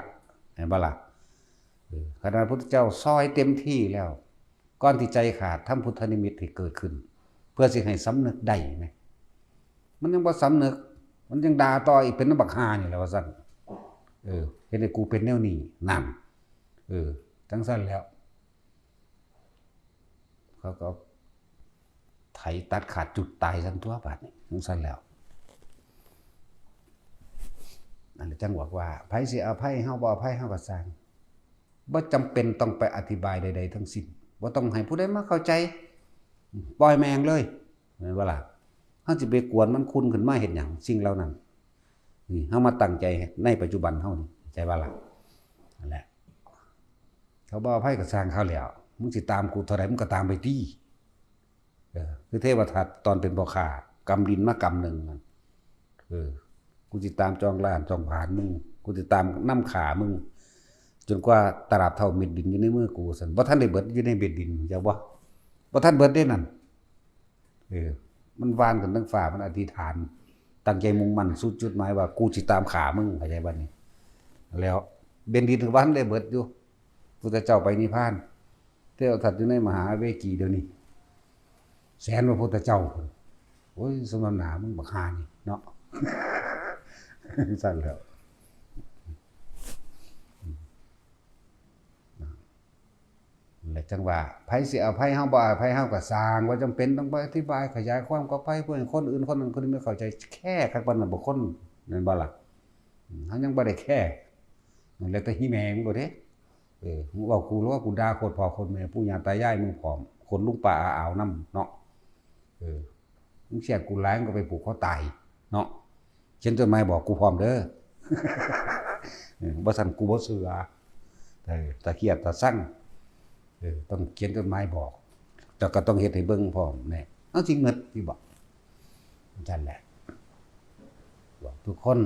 ແມ່ນບໍ່ລະ? ເອີ ຂະໜາດພະພຸດທະເຈົ້າຊ່ອຍເຕັມທີ່ແລ້ວ ກ່ອນທີ່ໃຈຂາດ ທຳພຸດທະນິມິດໃຫ້ເກີດຂຶ້ນ ເພື່ອຊິໃຫ້ສຳນຶກໄດ້ແມ. ມັນຍັງບໍ່ສຳນຶກ ມັນຍັງດ່າຕໍ່ອີກ ເປັນນຳບັກຫ່ານີ້ແຫຼະວ່າຊັ້ນ. ເອີ ເຮັດໃຫ້ກູເປັນແນວນີ້ ນັ້ນ ເອີ ຈັ່ງຊັ້ນແລ້ວ ເຂົາກໍໄຖຕັດຂາດຈຸດຕາຍຊັ້ນຕົວະ ບາດນີ້ ຈັ່ງຊັ້ນແລ້ວ. ອັນນີ້ຈັ່ງບອກວ່າ ໃຜຊິອະໄພເຮົາ ບໍ່ອະໄພເຮົາກໍຊ່າງ ບໍ່ຈຳເປັນຕ້ອງໄປອະທິບາຍໃດໆທັງສິ້ນ ບໍ່ຕ້ອງໃຫ້ຜູ້ໃດມາເຂົ້າໃຈ ປ່ອຍແມ່ງເລີຍ ແມ່ນບໍ່ລະ? ເຮົາຊິໄປກວນມັນຄຸນຂຶ້ນມາເຮັດຫຍັງ ສິ່ງເຫຼົ່ານັ້ນ. ນີ້ເຮົາມາຕັ້ງໃຈໃນປັດຈຸບັນເຮົານີ້ ເຂົ້າໃຈບໍ່ລະ? ນັ້ນແຫຼະ ເຂົາບໍ່ອະໄພກໍຊ່າງເຂົາແລ້ວ ມຶງຊິຕາມກູເທົ່າໃດ ມຶງກໍຕາມໄປຕິ. ເອີ ຄືເທວະທັດຕອນເປັນພໍ່ຄ້າ ກຳດິນມາກຳໜຶ່ງນັ້ນ ເອີ ກູຊິຕາມຈອງລ້ານຈອງຜານມຶງ ກູຊິຕາມນຳຂ້າມຶງ ຈົນກວ່າຕະຫຼາບເທົ່າເມັດດິນຢູ່ໃນມືກູ ວ່າຊັ້ນ. ບໍ່ທັນໄດ້ເບິດຢູ່ໃນເມັດດິນ ເຈົ້າບໍ່? ບໍ່ທັນເບິດເດ້ນັ້ນ. ເອີ ມັນຫວ່ານຂຶ້ນທາງຟ້າ ມັນອະທິຖານ ຕັ້ງໃຈມຸ່ງໝັ້ນສູ່ຈຸດໝາຍວ່າ ກູຊິຕາມຂ້າມຶງ ເຂົ້າໃຈບໍ່ນີ້? ແລ້ວເມັດດິນກໍບໍ່ທັນໄດ້ເບິດຢູ່ ພຸດທະເຈົ້າໄປນິບພານ ເທວະທັດຢູ່ໃນມະຫາເວກີດຽວນີ້ ແສນພະພຸດທະເຈົ້າພຸ້ນ. ໂອ້ຍ ສົມນ້ຳໜ້າມຶງບັກຫ່ານີ້ເນາະ ຊັ້ນແລ້ວ. ແລະ ຈັ່ງວ່າ ໃຜຊິອະໄພເຮົາ ບໍ່ອະໄພເຮົາກໍຊ່າງ ບໍ່ຈຳເປັນຕ້ອງໄປອະທິບາຍຂະຫຍາຍຄວາມກັບໃຜ ເພື່ອໃຫ້ຄົນອື່ນ ຄົນນັ້ນຄົນນີ້ມາເຂົ້າໃຈ ແຄ່ຄັກປານນັ້ນບໍ່ຄົນ ແມ່ນບໍ່ລະ? ເຮົາຍັງບໍ່ໄດ້ແຄ່ ແລ້ວແຕ່ຮີແມ່ງໂລດເດ້. ເອີ ມຶງເວົ້າກູ ຫຼືວ່າກູດ່າໂຄດພໍ່ໂຄດແມ່ ປູ່ຍ່າຕາຍາຍມຶງພ້ອມ ຄົນລຸງປ້າອາອາວນຳເນາະ. ເອີ ມຶງຄຽດກູຫຼາຍ ມຶງກໍໄປຜູກຄໍຕາຍເນາະ ຂຽນຈົດໝາຍບອກກູພ້ອມເດີ. ເອີ ບໍ່ຊັ້ນກູບໍ່ເຊື່ອ. ເອີ ຖ້າຄຽດຖ້າຊັງ ເອີ ຕ້ອງຂຽນຈົດໝາຍບອກ ແລ້ວກໍຕ້ອງເຮັດໃຫ້ເບິ່ງພ້ອມແນ່. ເຮົາຊິເງິດຢູ່ບໍ່? ຈັ່ງຊັ້ນແຫຼະ ບອກທຸກຄົນ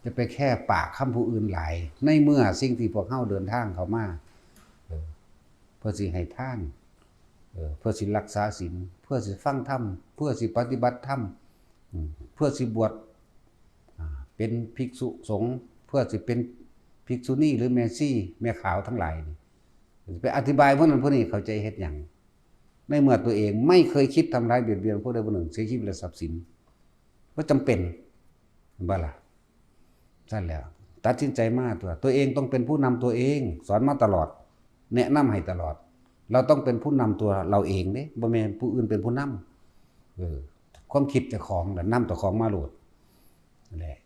ຢ່າໄປແຄປາກຄຳຜູ້ອື່ນຫຼາຍ ໃນເມື່ອສິ່ງທີ່ພວກເຮົາເດີນທາງເຂົ້າມາ ເອີ ເພື່ອຊິໃຫ້ທານ ເອີ ເພື່ອຊິຮັກສາສິນ ເພື່ອຊິຟັງທຳ ເພື່ອຊິປະຕິບັດທຳ ອາ ເພື່ອຊິບວດ ອາ ເປັນພິກສຸສົງ ເພື່ອຊິເປັນພິກສຸນີ ຫຼື ແມ່ຊີ ແມ່ຂາວທັງຫຼາຍນີ້ ໄປອະທິບາຍພວກນັ້ນພວກນີ້ເຂົ້າໃຈເຮັດຫຍັງ? ໃນເມື່ອຕົວເອງໄມ່ເຄີຍຄິດທຳຮ້າຍບຽດບຽນຜູ້ໃດຜູ້ໜຶ່ງ ເສຍຊີວິດ ແລະ ຊັບສິນ ບໍ່ຈຳເປັນ ເຫັນບໍ່ລະ? ຊັ້ນແຫຼະ ຕັດສິນໃຈມາຕົວະ ຕົວເອງຕ້ອງເປັນຜູ້ນຳຕົວເອງ ສອນມາຕະຫຼອດ ແນະນຳໃຫ້ຕະຫຼອດ. ເຮົາຕ້ອງເປັນຜູ້ນຳຕົວເຮົາເອງເດ້ ບໍ່ແມ່ນຜູ້ອື່ນເປັນຜູ້ນຳ. ເອີ ຄວາມຄິດເຈົ້າຂອງ ແລະ ນຳເຈົ້າຂອງມາໂລດ ນັ້ນແຫຼະ.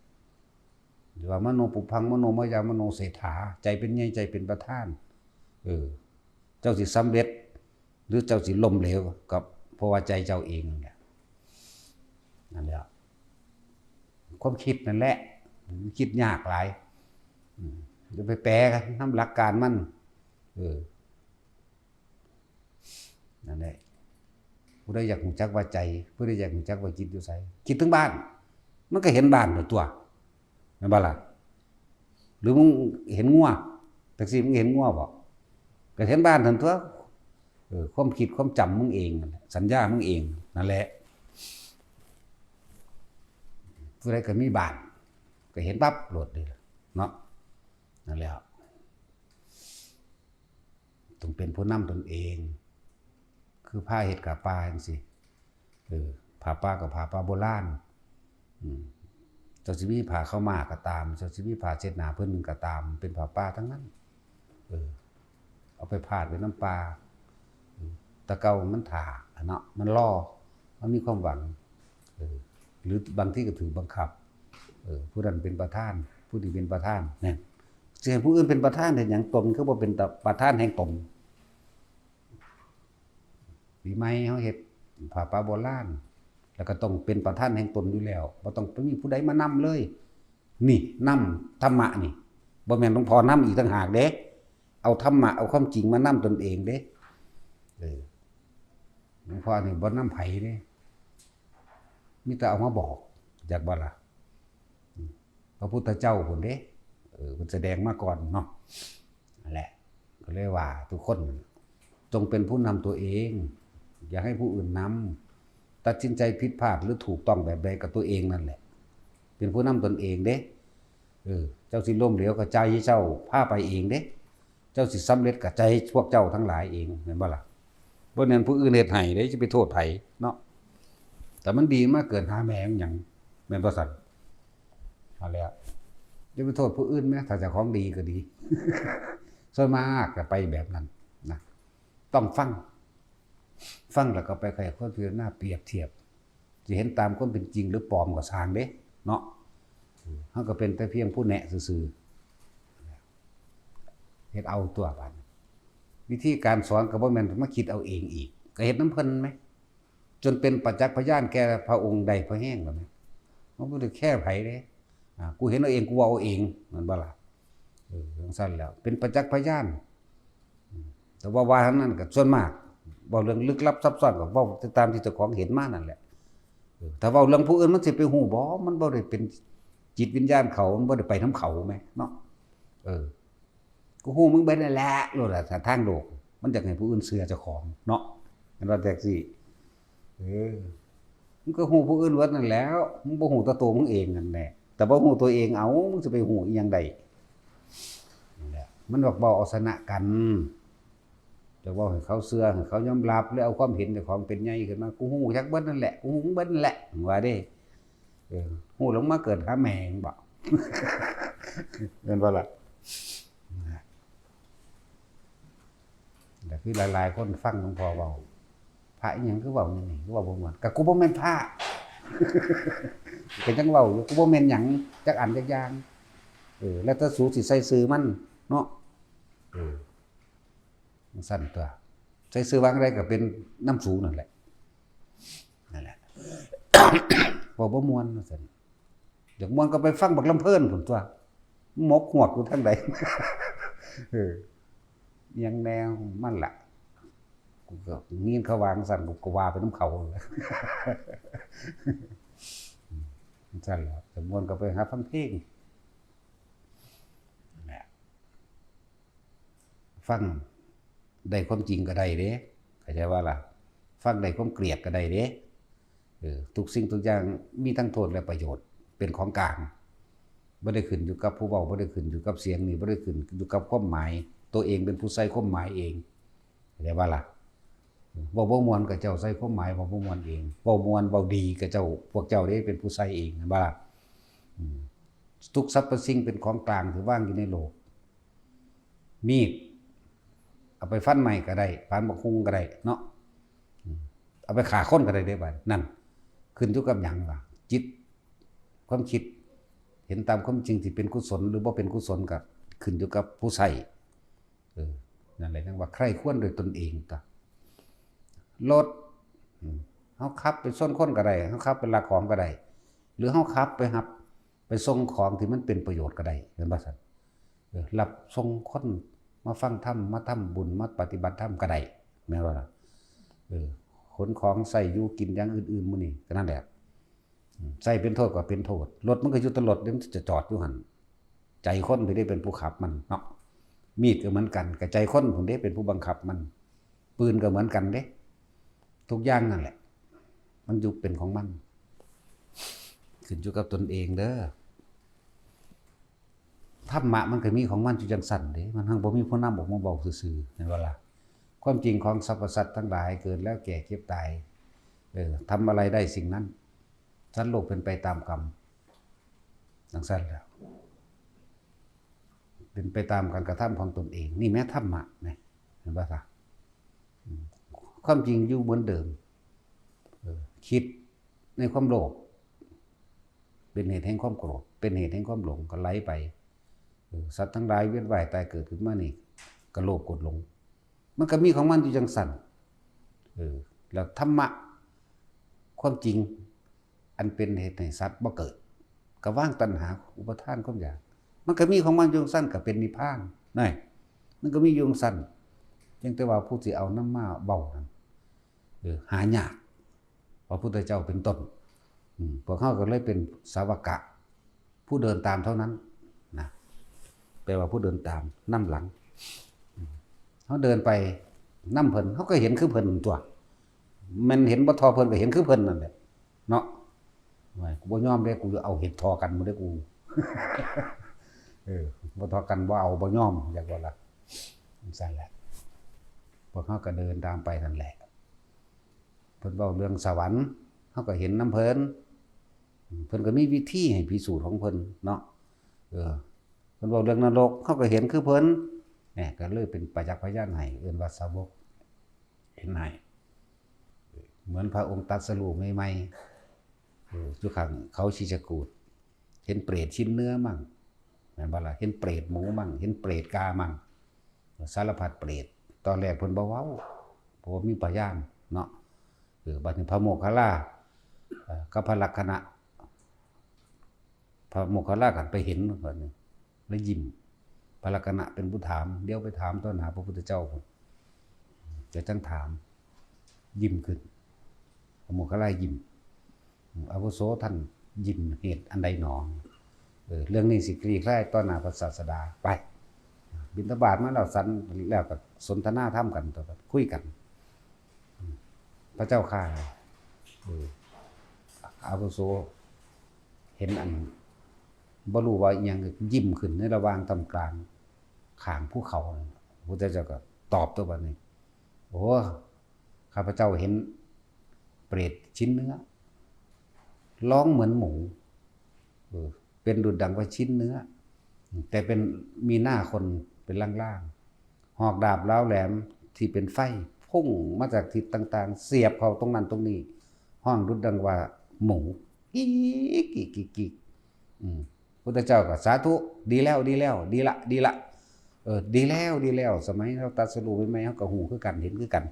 ຫຼືວ່າມະໂນປຸບພັງ ມະໂນມາຍາ ມະໂນເສດຖາ ໃຈເປັນໃຫຍ່ ໃຈເປັນປະທານ. ເອີ ເຈົ້າຊິສຳເລັດ ຫຼືເຈົ້າຊິລົ້ມເຫຼວ ກໍເພາະວ່າໃຈເຈົ້າເອງນັ້ນແຫຼະ ນັ້ນແຫຼະ ຄວາມຄິດນັ້ນແຫຼະ ຄິດຍາກຫຼາຍ. ອືມ ຢ່າໄປແປນຳຫຼັກການມັນ. ເອີ ນັ້ນແຫຼະ ຜູ້ໃດຢາກຮູ້ຈັກວ່າໃຈ ຜູ້ໃດຢາກຮູ້ຈັກວ່າຈິດຢູ່ໃສ ຄິດເຖິງບ້ານ ມັນກໍເຫັນບ້ານໂລດຕົວະ ແມ່ນບໍ່ລະ? ຫຼືມຶງເຫັນງົວ ແທັກຊີ ມຶງເຫັນງົວບໍ່? ກໍເຫັນບ້ານຫັ້ນຕົວະ. ເອີ ຄວາມຄິດຄວາມຈຳມຶງເອງ ສັນຍາມຶງເອງ ນັ້ນແຫຼະ ຜູ້ໃດກໍມີບ້ານ ກໍເຫັນປັບໂລດເດ ເນາະ. ນັ້ນແຫຼະ ຕ້ອງເປັນຜູ້ນຳຕົນເອງ ຄືພາເຮັດກາປ່າຈັ່ງຊີ້. ເອີ ຜ້າປ່າກໍຜ້າປ່າໂບລານ. ອືມ ເຈົ້າຊິມີຜ້າຂາວມ້າກໍຕາມ ເຈົ້າຊິມີຜ້າເຊັດໜ້າຜືນໜຶ່ງກໍຕາມ ເປັນຜ້າປ່າທັງນັ້ນ. ເອີ ເອົາໄປພາດໄວ້ນຳປ່າ. ອືມ ແຕ່ເກົ່າມັນຖ້າເນາະ ມັນລໍ ມັນມີຄວາມຫວັງ. ເອີ ຫຼືບາງທີກໍຖືກບັງຄັບ ເອີ ຜູ້ນັ້ນເປັນປະທານ ຜູ້ນີ້ເປັນປະທານ ນັ້ນ ຊິໃຫ້ຜູ້ອື່ນເປັນປະທານເຮັດຫຍັງ? ຕົນຄືບໍ່ເປັນປະທານແຫ່ງຕົນ? ປີໃໝ່ເຮົາເຮັດຜ້າປ່າໂບລານ ແລ້ວກໍຕ້ອງເປັນປະທານແຫ່ງຕົນຢູ່ແລ້ວ ບໍ່ຕ້ອງໄປມີຜູ້ໃດມານຳເລີຍ. ນີ້ນຳທຳມະນີ້ ບໍ່ແມ່ນຫຼວງພໍ່ນຳອີກຕ່າງຫາກເດ້ ເອົາທຳມະ ເອົາຄວາມຈິງມານຳຕົນເອງເດ້. ເອີ ຫຼວງພໍ່ນີ້ບໍ່ນຳໃຜເດ້ ມີແຕ່ເອົາມາບອກ ຈັກບໍ່ລະ? ອືມ ພະພຸດທະເຈົ້າພຸ້ນເດ້ ເອີ ເພິ່ນສະແດງມາກ່ອນເນາະ ນັ້ນແຫຼະ ກໍເລີຍວ່າທຸກຄົນ ຈົ່ງເປັນຜູ້ນຳຕົວເອງ ຢ່າໃຫ້ຜູ້ອື່ນນຳ ຕັດສິນໃຈຜິດພາດ ຫຼື ຖືກຕ້ອງແບບໃດກໍຕົວເອງນັ້ນແຫຼະ ເປັນຜູ້ນຳຕົນເອງເດ້. ເອີ ເຈົ້າຊິລົ້ມເຫຼວກໍໃຈເຈົ້າພາໄປເອງເດ້ ເຈົ້າຊິສຳເລັດກໍໃຈພວກເຈົ້າທັງຫຼາຍເອງ ແມ່ນບໍ່ລະ? ບໍ່ແມ່ນຜູ້ອື່ນເຮັດໃຫ້ເດ້ ຈະໄປໂທດໃຜເນາະ ແຕ່ມັນດີມາເກີດຫາແມ່ນຫຍັງ ແມ່ນບໍ່ຊັ້ນ? ຫັ້ນແຫຼະ ຢ່າໄປໂທດຜູ້ອື່ນແມ້ ຖ້າເຈົ້າຂອງດີກໍດີ ສ່ວນມາກກໍໄປແບບນັ້ນນະ ຕ້ອງຟັງ ຟັງແລ້ວກໍໄປໄຂຄວນພິຈາລະນາ ປຽບທຽບ ຊິເຫັນຕາມຄວາມເປັນຈິງ ຫຼື ປອມກໍຊ່າງເດ້ເນາະ ເຮົາກໍເປັນແຕ່ພຽງຜູ້ແນະຊື່ໆ ເຮັດເອົາຕົວະບາດນີ້ ວິທີການສອນກໍບໍ່ແມ່ນມາຄິດເອົາເອງອີກ ກໍເຮັດນຳເພິ່ນແໝ ຈົນເປັນປະຈັກພະຍານແກ່ພະອົງໄດ້ພໍແຮງແລ້ວແໝ ເຮົາບໍ່ໄດ້ແຄໃຜເດ້ ອ່າ ກູເຫັນເອົາເອງ ກູເວົ້າເອົາເອງ ແມ່ນບໍ່ລະ? ເອີ ຈັ່ງຊັ້ນແຫຼະ ເປັນປະຈັກພະຍານ ອືມ ແຕ່ວ່າ ວ່ານັ້ນກໍສ່ວນມາກ ເວົ້າເລື່ອງລຶກລັບຊັບຊ້ອນ ກໍເວົ້າໄປຕາມທີ່ເຈົ້າຂອງເຫັນມານັ້ນແຫຼະ ເອີ ຖ້າເວົ້າເລື່ອງຜູ້ອື່ນມັນຊິໄປຮູ້ບໍ່? ມັນບໍ່ໄດ້ເປັນຈິດວິນຍານເຂົາ ມັນບໍ່ໄດ້ໄປນຳເຂົາແໝເນາະ ເອີ ກູຮູ້ມຶງເບິດນັ້ນແຫຼະ ໂລດລະ ຖ້າທາງໂລກ ມັນຢາກໃຫ້ຜູ້ອື່ນເຊື່ອເຈົ້າຂອງເນາະ ແມ່ນວ່າແທັກຊີ ເອີ ມຶງກໍຮູ້ຜູ້ອື່ນເບິດນັ້ນແຫຼະ ມຶງບໍ່ຮູ້ແຕ່ໂຕມຶງເອງນັ້ນແຫຼະ ແຕ່ບໍ່ຮູ້ຕົວເອງ ເອົ້າ ມຶງຊິໄປຮູ້ອີ່ຫຍັງໄດ້? ນັ້ນແຫຼະ ມັນຢາກເວົ້າເອົາຊະນະກັນ ຢາກເວົ້າໃຫ້ເຂົາເຊື່ອ ໃຫ້ເຂົາຍອມຮັບ ຫຼື ເອົາຄວາມເຫັນເຈົ້າຂອງເປັນໃຫຍ່ຂຶ້ນມາ ກູຮູ້ຈັກເບິດນັ້ນແຫຼະ ກູຮູ້ເບິດນັ້ນແຫຼະ ວ່າເດ້ ເອີ ຮູ້ແລ້ວມາເກີດຫາແມ່ງບໍ ແມ່ນບໍ່ລະ? ແຕ່ຄືຫຼາຍໆຄົນຟັງຫຼວງພໍ່ເວົ້າ ພະອີ່ຫຍັງຄືເວົ້າແນວນີ້ ຄືເວົ້າບໍ່ມ່ວນ ກະກູບໍ່ແມ່ນພະ ກະຍັງເວົ້າຢູ່ ກູບໍ່ແມ່ນຫຍັງຈັກອັນຈັກຢ່າງ ເອີ ແລ້ວແຕ່ສູຊິໃສ່ຊື່ມັນເນາະ ເອີ ຈັ່ງຊັ້ນຕົວະ ໃສ່ຊື່ວ່າຈັ່ງໃດກໍເປັນນຳສູນັ້ນແຫຼະ ນັ້ນແຫຼະ ເວົ້າບໍ່ມ່ວນວ່າຊັ້ນ. ຢາກມ່ວນກໍໄປຟັງບັກລຳເພີນພຸ້ນຕົວະ ໝົກຫວກຢູ່ທາງໃດ ເອີ ອີ່ຫຍັງແນວມັນລະ ກູກໍຍິນເຂົາວ່າຈັ່ງຊັ້ນ ກູກໍວ່າໄປນຳເຂົາ ຈັ່ງຊັ້ນລະ ຢາກມ່ວນກໍໄປຫາຟັງເພງ ນັ້ນແຫຼະ. ຟັງໄດ້ຄວາມຈິງກໍໄດ້ເດ້ ເຂົ້າໃຈວ່າລະ ຟັງໄດ້ຄວາມກຽດກໍໄດ້ເດ້ ເອີ ທຸກສິ່ງທຸກຢ່າງມີທັງໂທດ ແລະ ປະໂຫຍດ ເປັນຂອງກາງ ບໍ່ໄດ້ຂຶ້ນຢູ່ກັບຜູ້ເວົ້າ ບໍ່ໄດ້ຂຶ້ນຢູ່ກັບສຽງນີ້ ບໍ່ໄດ້ຂຶ້ນຢູ່ກັບຄວາມໝາຍ ໂຕເອງເປັນຜູ້ໃສ່ຄວາມໝາຍເອງ ເຂົ້າໃຈວ່າລະ ເວົ້າບໍ່ມ່ວນກໍເຈົ້າໃສ່ຄວາມໝາຍເວົ້າບໍ່ມ່ວນເອງ ເວົ້າມ່ວນເວົ້າດີກໍເຈົ້າ ພວກເຈົ້າເດ້ເປັນຜູ້ໃສ່ເອງ ເຫັນບໍ່ລະ? ອືມ ທຸກສັບພະສິ່ງເປັນຂອງກາງທີ່ວາງຢູ່ໃນໂລກ ມີດ ເອົາໄປຟັນໄມ້ກໍໄດ້ ຟັນບັກຫຸ່ງກໍໄດ້ເນາະ ອືມ ເອົາໄປຂ້າຄົນກໍໄດ້ເດ້ບາດນີ້ ນັ້ນ ຂຶ້ນຢູ່ກັບຫຍັງວະ? ຈິດ ຄວາມຄິດ ເຫັນຕາມຄວາມຈິງທີ່ເປັນກຸສົນ ຫຼື ບໍ່ເປັນກຸສົນ ກໍຂຶ້ນຢູ່ກັບຜູ້ໃຊ້ ເອີ ນັ້ນແຫຼະ ຈັ່ງວ່າໃຄ່ຄວນດ້ວຍຕົນເອງຕົວະ ລົດ ອືມ ເຮົາຂັບໄປຊົນຄົນກໍໄດ້ ເຮົາຂັບໄປລັກຂອງກໍໄດ້ ຫຼື ເຮົາຂັບໄປຮັບ ໄປສົ່ງຂອງທີ່ມັນເປັນປະໂຫຍດກໍໄດ້ ແມ່ນບໍ່ຊັ້ນ? ເອີ ຮັບສົ່ງຄົນມາຟັງທຳ ມາທຳບຸນ ມາປະຕິບັດທຳກໍໄດ້ ແມ່ນບໍ່ລະ? ເອີ ຂົນຂອງໃຊ້ຢູ່ກິນຢ່າງອື່ນໆ ມື້ນີ້ກໍນັ້ນແຫຼະ ອືມ ໃຊ້ເປັນໂທດກໍເປັນໂທດ ລົດມັນກໍຢູ່ແຕ່ລົດເດ້ ມັນຈະຈອດຢູ່ຫັ້ນ ໃຈຄົນຜູ້ໃດເປັນຜູ້ຂັບມັນເນາະ ມີດກໍເໝືອນກັນ ກໍໃຈຄົນຜູ້ໃດເປັນຜູ້ບັງຄັບມັນ ປືນກໍເໝືອນກັນເດ້ ທຸກຢ່າງນັ້ນແຫຼະ ມັນຢູ່ເປັນຂອງມັນ ຂຶ້ນຢູ່ກັບຕົນເອງເດີ. ທຳມະມັນກໍມີຂອງມັນຢູ່ຈັ່ງຊັ້ນເດ້ ມັນທັງບໍ່ມີຜູ້ນຳອອກມາເວົ້າຊື່ໆ ແມ່ນບໍ່ລະ? ຄວາມຈິງຂອງສັບພະສັດທັງຫຼາຍເກີດແລ້ວແກ່ເຈັບຕາຍ ເອີ ທຳອະໄລໄດ້ສິ່ງນັ້ນ ສັດໂລກເປັນໄປຕາມກຳ ຈັ່ງຊັ້ນແຫຼະ ເປັນໄປຕາມການກະທຳຂອງຕົນເອງ ນີ້ແມ່ນທຳມະນະ ເຫັນບໍ່ຊະ? ອືມ ຄວາມຈິງຢູ່ເໝືອນເດີມ ເອີ ຄິດໃນຄວາມໂລບ ເປັນເຫດແຫ່ງຄວາມໂກດ ເປັນເຫດແຫ່ງຄວາມຫຼົງ ກໍໄຫຼໄປ. ເອີ ສັດທັງຫຼາຍວຽນວ່າຍຕາຍເກີດຂຶ້ນມານີ້ ກໍໂລບ ໂກດ ຫຼົງ ມັນກໍມີຂອງມັນຢູ່ຈັ່ງຊັ້ນ. ເອີ ແລ້ວທຳມະ ຄວາມຈິງ ອັນເປັນເຫດໃຫ້ສັດບໍ່ເກີດ ກໍວາງຕັນຫາ ອຸປາທານ ຄວາມຢາກ ມັນກໍມີຂອງມັນຢູ່ຈັ່ງຊັ້ນ ກໍເປັນນິບພານນະ ມັນກໍມີຢູ່ຈັ່ງຊັ້ນ. ພຽງແຕ່ວ່າຜູ້ທີ່ເອົານຳມາເວົ້ານັ້ນ ເອີ ຫາຍາກ ພະພຸດທະເຈົ້າເປັນຕົ້ນ. ອືມ ພວກເຮົາກໍເລີຍເປັນສາວະກະ ຜູ້ເດີນຕາມເທົ່ານັ້ນນະ ແປວ່າຜູ້ເດີນຕາມນຳຫຼັງ. ເຮົາເດີນໄປນຳເພິ່ນ ເຮົາກໍເຫັນຄືເພິ່ນຕົວະ ແມ່ນເຫັນບໍ່ທໍ່ເພິ່ນກໍເຫັນຄືເພິ່ນນັ້ນແຫຼະເນາະ. ໂອ້ຍ ກູບໍ່ຍອມເດ້ ກູເອົາເຫັນທໍ່ກັນໝົດເດ້ກູ. ເອີ ບໍ່ທໍ່ກັນບໍ່ເອົາ ບໍ່ຍອມ ຢາກວ່າລະ ຈັ່ງຊັ້ນແຫຼະ. ພວກເຮົາກໍເດີນຕາມໄປນັ້ນແຫຼະ. ເພິ່ນເວົ້າເລື່ອງສະຫວັນ ເຮົາກໍເຫັນນຳເພິ່ນ ເພິ່ນກໍມີວິທີໃຫ້ພິສູດຂອງເພິ່ນເນາະ. ເອີ ເພິ່ນເວົ້າເລື່ອງນະລົກ ເຮົາກໍເຫັນຄືເພິ່ນ ແນ່ ກໍເລີຍເປັນປະຈັກພະຍານໃຫ້ ເອີ້ນວ່າສາວົກເຫັນໃຫ້. ເອີ ເໝືອນພະອົງຕັດສະຮູ້ໃໝ່ໆ ເອີ ຢູ່ຂ້າງເຂົາຊີຊະກູດ ເຫັນເປຣດຊິນເນື້ອມັ້ງ ແມ່ນບໍ່ລະ? ເຫັນເປຣດໝູມັ້ງ ເຫັນເປຣດກາມັ້ງ ສາລະພັດເປຣດ. ຕອນແລກເພິ່ນບໍ່ເວົ້າ ເພາະວ່າມີພະຍານເນາະ. ເອີ ບັດນີ້ພະໂມກຄະລາ ເອີ ກັບພະລັກຂະນະ ພະໂມກຄະລາກໍໄປເຫັນ ບັດນີ້ລະຍິ້ມ. ພະລັກຂະນະເປັນຜູ້ຖາມ ດຽວໄປຖາມຕໍ່ໜ້າພະພຸດທະເຈົ້າພຸ້ນ ຈະຈັ່ງຖາມ. ຍິ້ມຂຶ້ນ ພະໂມກຄະລາຍິ້ມ. ອາວຸໂສ ທ່ານຍິ້ມເຫດອັນໃດໜໍ? ເອີ ເລື່ອງນີ້ຊິຄລີ້ຄລາຍຕໍ່ໜ້າພະສາສະດາ. ໄປ ບິນທະບາດມາແລ້ວ ສັນແລ້ວກໍສົນທະນາທຳກັນ ຕໍ່ກັນ ຄຸຍກັນ. ພະເຈົ້າຂ້າ ເອີ ອາວຸໂສ ເຫັນອັນ ບໍ່ຮູ້ວ່າອີ່ຫຍັງ ຍິ້ມຂຶ້ນໃນລະຫວ່າງທ່າມກາງຂ້າງພູເຂົາ. ພະພຸດທະເຈົ້າກໍຕອບຕົວະບັດນີ້ ໂອ້ ຂ້າພະເຈົ້າເຫັນເປຣດຊິນເນື້ອ ລອງເໝືອນໝູ ເອີ ເປັນດຸດດັ່ງວ່າຊິນເນື້ອ ແຕ່ເປັນ ມີໜ້າຄົນເປັນລ່າງໆ ຫອກດາບລາວແຫຼມທີ່ເປັນໄຟ ພຸ່ງມາຈາກທິດຕ່າງໆ ສຽບເຂົ້າຕົງນັ້ນຕົງນີ້ ຮ້ອງດຸດດັ່ງວ່າໝູ ກີກກີກກີກກີກ. ອືມ ພຸດທະເຈົ້າກໍສາທຸ ດີແລ້ວ ດີແລ້ວ ດີລະ ດີລະ ເອີ ດີແລ້ວ ດີແລ້ວ. ສະໄໝເຮົາຕັດສະຮູ້ໃໝ່ໆ ເຮົາກໍຮູ້ຄືກັນ ເຫັນຄືກັນ.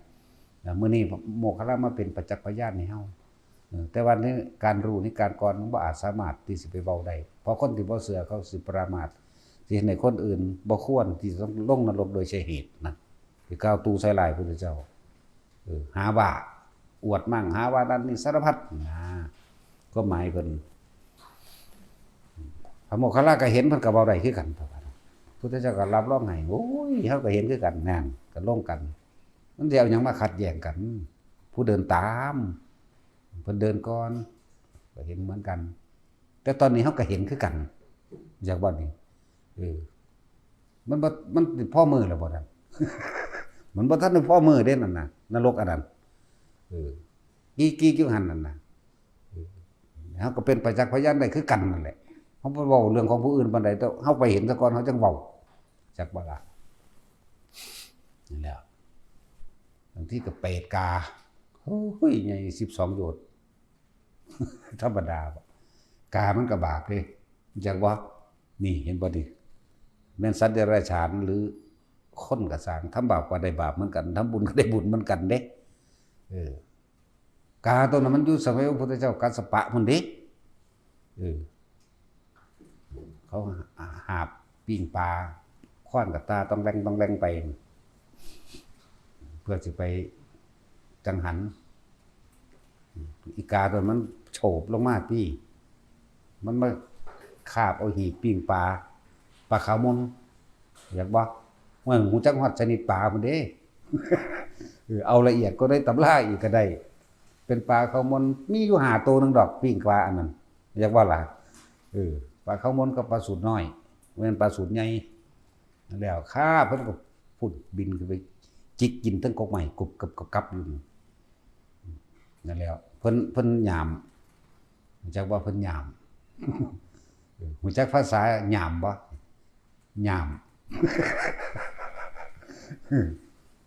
ແລ້ວມື້ນີ້ໂມກຄະລາມາເປັນປະຈັກພະຍານໃຫ້ເຮົາ. ເອີ ແຕ່ວ່າໃນການຮູ້ໃນການກ່ອນ ມັນບໍ່ອາດສາມາດທີ່ຊິໄປເວົ້າໄດ້ ເພາະຄົນທີ່ບໍ່ເຊື່ອເຂົາຊິປະມາດ ຊິເຮັດໃຫ້ຄົນອື່ນບໍ່ຄວນທີ່ຈະຕ້ອງລົງນະລົກໂດຍໃຊ້ເຫດນະ ທີ່ກ່າວຕູ່ໃສ່ຮ້າຍພຸດທະເຈົ້າ. ເອີ ຫາວ່າອວດໝັ້ງ ຫາວ່ານັ້ນນີ້ສາລະພັດນະ ຄວາມໝາຍເພິ່ນ. ພະໂມກຄະລາກໍເຫັນ ເພິ່ນກໍເວົ້າໄດ້ຄືກັນ. ພຸດທະເຈົ້າກໍຮັບຮອງໃຫ້ ໂອ້ຍ ເຮົາກໍເຫັນຄືກັນ ນັ້ນກໍລົງກັນ. ມັນຊິເອົາຫຍັງມາຂັດແຍ່ງກັນ? ຜູ້ເດີນຕາມ ເພິ່ນເດີນກ່ອນ ກໍເຫັນເໝືອນກັນ. ແຕ່ຕອນນີ້ເຮົາກໍເຫັນຄືກັນ ຢາກວ່ານີ້ ເອີ ມັນບໍ່ ມັນພໍມືແລ້ວບໍ່ນັ້ນ? ມັນບໍ່ທັນໄດ້ພໍມືເດ້ນັ້ນນະ ນະລົກອັນນັ້ນ. ເອີ ກີກໆຢູ່ຫັ້ນນັ້ນນະ ເອີ ເຮົາກໍເປັນປະຈັກພະຍານໄດ້ຄືກັນນັ້ນແຫຼະ. ເຮົາບໍ່ເວົ້າເລື່ອງຂອງຜູ້ອື່ນປານໃດ ແຕ່ເຮົາໄປເຫັນຊະກ່ອນ ເຮົາຈັ່ງເວົ້າ ຈັກບໍ່ລະ? ນັ້ນແຫຼະ ບາງທີກໍເປດກາ ໂອ້ຍ ໃຫຍ່ສິບສອງໂຢດ ທຳມະດາບໍ່? ກາມັນກໍບາບເດ້ ຮູ້ຈັກບໍ່? ນີ້ເຫັນບໍ່ນີ້? ແມ່ນສັດເດຍລະສານ ຫຼື ຄົນກໍຊ່າງ ທຳບາບກໍໄດ້ບາບເໝືອນກັນ ທຳບຸນກໍໄດ້ບຸນເໝືອນກັນເດ້. ເອີ ກາຕົວນັ້ນມັນຢູ່ສະໄໝອົງພຸດທະເຈົ້າກັດສະປະພຸ້ນເດ້. ເອີ ເຂົາຫາບປີ້ງປາ ຄວັນກະຕ່າຕ້ອງແລ່ງຕ້ອງແລ່ງໄປ ເພື່ອຊິໄປຈັງຫັນ. ອີກາຕົວນັ້ນມັນໂສບລົງມາຕິ ມັນມາຄາບເອົາຫີບປີ້ງປາ ປາຂາວມົນ ຢາກບໍ່? ໂອ້ຍ ຮູ້ຈັກຮອດຊະນິດປາພຸ້ນເດ້. ເອີ ເອົາລະອຽດກວ່າໃນຕຳລາອີກກໍໄດ້. ເປັນປາຂາວມົນ ມີຢູ່ຫ້າໂຕໜຶ່ງດອກ ປີ້ງປາອັນນັ້ນ ຢາກວ່າຫຼາຍ. ເອີ ປາຂາວມົນກັບປາສູດນ້ອຍ ບໍ່ແມ່ນປາສູດໃຫຍ່. ແລ້ວຄາບ ເພິ່ນກໍພຸ້ນ ບິນຂຶ້ນໄປຈິກກິນເທິງກົກໄມ້ ກຸບກັບກັບກັບຢູ່. ນັ້ນແຫຼະ ເພິ່ນ ເພິ່ນຫຍາມ ຮູ້ຈັກບໍ່? ເພິ່ນຫຍາມ. ເອີ ຮູ້ຈັກພາສາຫຍາມບໍ່? ຫຍາມ.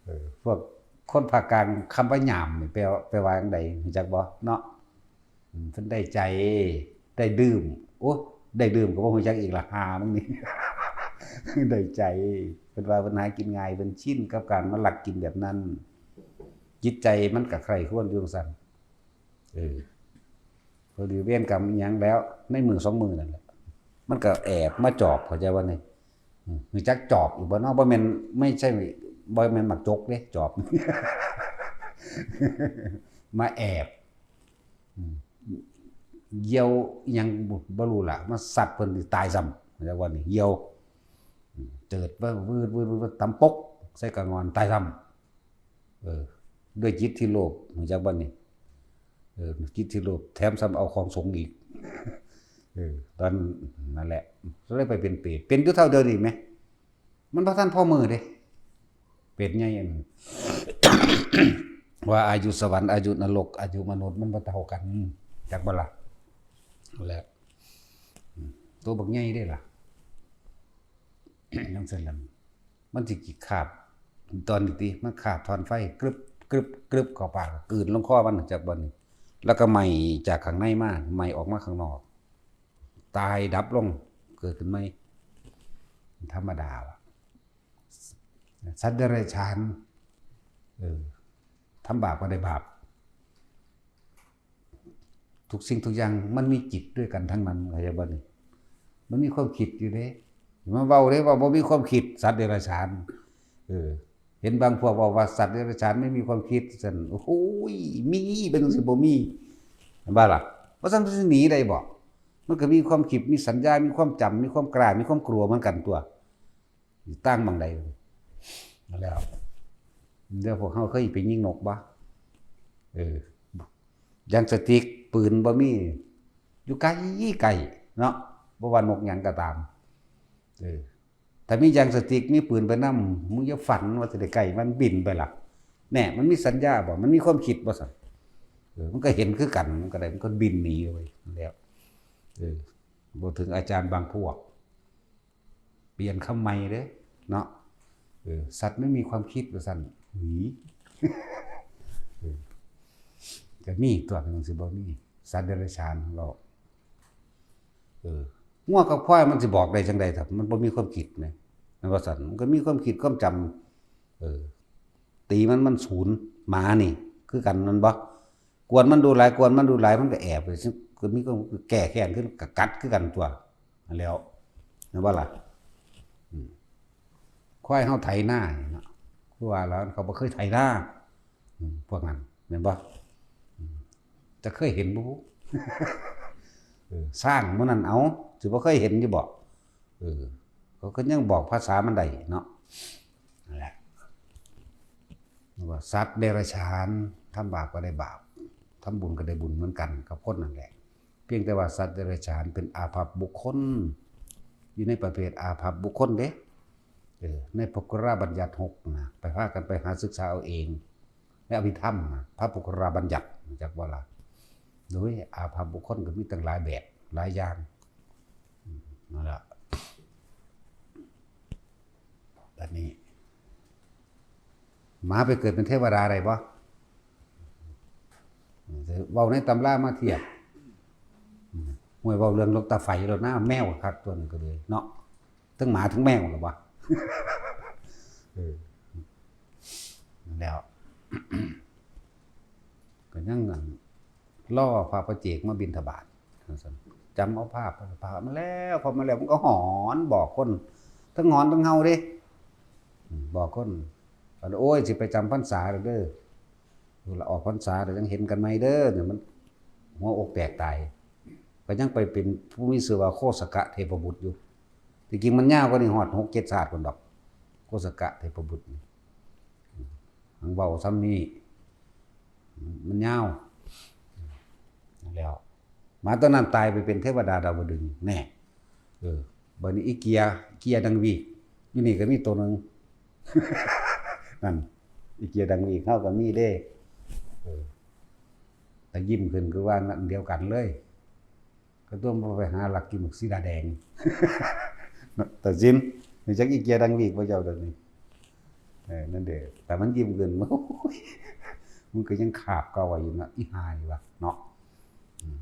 ເອີ ພວກຄົນພາກກາງ ຄຳວ່າຫຍາມນີ້ແປ ແປວ່າຈັ່ງໃດ ຮູ້ຈັກບໍ່ເນາະ? ອືມ ເພິ່ນໄດ້ໃຈ ໄດ້ດື່ມ ໂອ້ ໄດ້ດື່ມກໍບໍ່ຮູ້ຈັກອີກລະ ຫາມຶງນີ້ ໄດ້ໃຈ. ເພິ່ນວ່າເພິ່ນຫາກິນງ່າຍ ເພິ່ນຊິນກັບການມາລັກກິນແບບນັ້ນ ຈິດໃຈມັນກໍໃຄ່ຄວນຢູ່ຈັ່ງຊັ້ນ. ເອີ ພໍດີເວນກຳອີ່ຫຍັງແລ້ວ ໃນມື້ສອງມື້ນັ້ນແຫຼະ ມັນກໍແອບມາຈອບ ເຂົ້າໃຈບໍ່ນີ້? ອືມ ຮູ້ຈັກຈອບຢູ່ບໍ່ເນາະ? ບໍ່ແມ່ນ ໄມ່ໃຊ່ ບໍ່ແມ່ນໝາກຈົກເດ້ ຈອບ ມາແອບ ອືມ ຢ່ຽວອີ່ຫຍັງບໍ່ ບໍ່ຮູ້ລະ ມາຊັດເພິ່ນນີ້ຕາຍຊ້ຳ ແລ້ວວັນນີ້ ຢ່ຽວ ອືມ ເຈີດວືດໆໆ ຕຳປົກໃສ່ກະງອນ ຕາຍຊ້ຳ. ເອີ ດ້ວຍຈິດທີ່ໂລບ ຮູ້ຈັກບໍ່ນີ້? ເອີ ຈິດທີ່ໂລບ ແຖມຊ້ຳເອົາຂອງສົງອີກ. ເອີ ຕອນນັ້ນແຫຼະ ກໍເລີຍໄປເປັນເປດ ເປັນຢູ່ເທົ່າດຽວນີ້ແມະ ມັນບໍ່ທັນພໍມື້ເດ້. ເປັນໃຫຍ່ອັນ ວ່າອາຍຸສະຫວັນ ອາຍຸນະລົກ ອາຍຸມະນຸດ ມັນບໍ່ເທົ່າກັນ ຈັກບໍ່ລະ? ແລ້ວ ໂຕບັກໃຫຍ່ເດ້ລະ ຈັ່ງຊັ້ນລະ ມັນຊິກິນຄາບ ຕອນນີ້ຕິ ມັນຄາບທ່ອນໄຟ ກຶບ ກຶບ ກຶບ ເຂົ້າປາກ ກືນລົງຄໍມັນ ຈັກບໍ່ນີ້? ແລ້ວກໍໄໝ້ຈາກຂ້າງໃນມາ ໄໝ້ອອກມາຂ້າງນອກ ຕາຍດັບລົງ ເກີດຂຶ້ນໃໝ່ ທຳມະດາລະ. ສັດເດຍລະສະຖານ ເອີ ທຳບາບກໍໄດ້ບາບ. ທຸກສິ່ງທຸກຢ່າງມັນມີຈິດດ້ວຍກັນທັງນັ້ນ ເຂົ້າໃຈບໍ່ນີ້? ມັນມີຄວາມຄິດຢູ່ເດ້. ມາເວົ້າເດ້ວ່າບໍ່ມີຄວາມຄິດ ສັດເດຍລະສະຖານ. ເອີ ເຫັນບາງພວກເວົ້າວ່າສັດເດຍລະສະຖານໄມ່ມີຄວາມຄິດຊັ້ນ. ໂອ້ຍ ມີ ເປັນຈັ່ງຊີ້ບໍ່ມີ ເຫັນບໍ່ລະ? ວ່າຊັ້ນມັນຊິໜີໄດ້ບໍ່? ມັນກໍມີຄວາມຄິດ ມີສັນຍາ ມີຄວາມຈຳ ມີຄວາມກ້າ ມີຄວາມກົວເໝືອນກັນຕົວະ. ຢູ່ຕ່າງໝ່ອງໃດ ແລ້ວ ແລ້ວພວກເຮົາເຄີຍໄປຍິງນົກບໍ່? ເອີ ຢາງສະຕິກ ປືນບໍ່ມີ ຢູ່ໄກໆເນາະ ບໍ່ວ່ານົກຫຍັງກໍຕາມ. ເອີ ຖ້າມີຢາງສະຕິກ ມີປືນໄປນຳ ມຶງຢ່າຝັນວ່າຊິໄດ້ໃກ້ ມັນບິນໄປລະ. ແນ່ ມັນມີສັນຍາບໍ່? ມັນມີຄວາມຄິດບໍ່ຊັ້ນ? ເອີ ມັນກໍເຫັນຄືກັນ ມັນກໍໄດ້ ມັນກໍບິນໜີໄປແລ້ວ. ເອີ ບໍ່ເຖິງອາຈານບາງພວກ ປ່ຽນຄຳໃໝ່ເດ້ເນາະ. ເອີ ສັດໄມ່ມີຄວາມຄິດວ່າຊັ້ນ. ຫວີ ເອີ ກະມີຕົວະ ມັນຊິບໍ່ມີ ສັດເດຍລະສະຖານເວົ້າ. ເອີ ງົວກັບຄວາຍມັນຊິບອກໄດ້ຈັ່ງໃດ ຖ້າມັນບໍ່ມີຄວາມຄິດແມະ ແມ່ນບໍ່ຊັ້ນ? ມັນກໍມີຄວາມຄິດຄວາມຈຳ. ເອີ ຕີມັນ ມັນສູນ. ໝານີ້ຄືກັນແມ່ນບໍ່? ກວນມັນດຸຫຼາຍ ກວນມັນດຸຫຼາຍ ມັນກໍແອບໄປ ກໍມີຄວາມແກ້ແຄ້ນຂຶ້ນ ກໍກັດຄືກັນຕົວະ ຫັ້ນແຫຼ້ວ ແມ່ນບໍ່ລະ? ອືມ ຄວາຍເຮົາໄຖນານີ້ເນາະ ຄືວ່າແລ້ວ ເຂົາບໍ່ເຄີຍໄຖນາ ອືມ ພວກນັ້ນ ແມ່ນບໍ່? ອືມ ຈະເຄີຍເຫັນບໍ່? ເອີ ຊ້າງມື້ນັ້ນ ເອົາ ຊິບໍ່ເຄີຍເຫັນຢູ່ບໍ່? ເອີ ເຂົາກໍຍັງບອກພາສາມັນໄດ້ເນາະ. ນັ້ນແຫຼະ ວ່າສັດເດຍລະສະຖານ ທຳບາບກໍໄດ້ບາບ ທຳບຸນກໍໄດ້ບຸນເໝືອນກັນກັບຄົນນັ້ນແຫຼະ. ພຽງແຕ່ວ່າສັດເດຍລະສະຖານເປັນອາພັບບຸກຄົນ ຢູ່ໃນປະເພດອາພັບບຸກຄົນເດ້. ເອີ ໃນພະໂພກກະລາບັນຍັດຫົກນະ ໄປພາກັນໄປຫາສຶກສາເອົາເອງ. ໃນອະພິທຳນະ ພະໂພກກະລາບັນຍັດ ຮູ້ຈັກບໍ່ລະ? ໂດຍອາພັບບຸກຄົນກໍມີຕັ້ງຫຼາຍແບບ ຫຼາຍຢ່າງ. ອືມ ນັ້ນລະ ບັດນີ້ ໝາໄປເກີດເປັນເທວະດາໄດ້ບໍ່? ເວົ້າໃນຕຳລາມາທຽບ. ອືມ ຫ້ວຍ ເວົ້າເລື່ອງຫຼວງຕາໄຟໂລດນາ ແມວຄັກຕົວນີ້ກໍເລີຍເນາະ. ທັງໝາທັງແມວລະວະ. ເອີ ແລ້ວ ກໍຍັງອັນ ລໍພະປາເຈກມາບິນທະບາດວ່າຊັ້ນ. ຈຳເອົາພາ ພາມາແລ້ວ ພາມາແລ້ວ ມັນກໍຫອນບອກຄົນ ທັງຫອນທັງເຫົ່າເດ້. ອືມ ບອກຄົນ ໂອ້ຍ ຊິໄປຈຳພັນສາແລ້ວເດີ ລະອອກພັນສາແລ້ວ ຍັງເຫັນກັນໃໝ່ເດີ. ມັນຫົວອົກແຕກຕາຍ ກໍຍັງໄປເປັນຜູ້ມີຊື່ວ່າໂຄສະກະເທພະບຸດຢູ່. ທີ່ຈິງມັນຍາວກວ່ານີ້ຮອດຫົກເຈັດຊາດພຸ້ນດອກ ໂຄສະກະເທພະບຸດນີ້. ຫາງເວົ້າຊ່ຳນີ້ ມັນຍາວ. ແລ້ວ ໝາຕົວນັ້ນຕາຍໄປເປັນເທວະດາດາວະດຶງ ແນ່. ເອີ ບັດນີ້ອີເກຍ ເກຍດັງວີກ ຢູ່ນີ້ກໍມີໂຕໜຶ່ງ. ນັ້ນ ອີເກຍດັງວີກເຮົາກໍມີເດ້. ເອີ ຕາຍິ້ມຂຶ້ນຄືວ່າອັນດຽວກັນເລີຍ. ກະຕົວມບໍ່ໄປຫາລັກກິນໝາກສີດາແດງ. ຕາຊິນ ຮູ້ຈັກອີເກຍດັງວີກບໍ່ເຈົ້າດຽວນີ້? ເອີ ນັ້ນເດ້ ແຕ່ມັນຍິ້ມຂຶ້ນ ໂອ້ຍ ມັນກໍຍັງຄາບເກົ່າໄວ້ຢູ່ນະ ອີຫ່ານີ້ວະເນາະ. ອືມ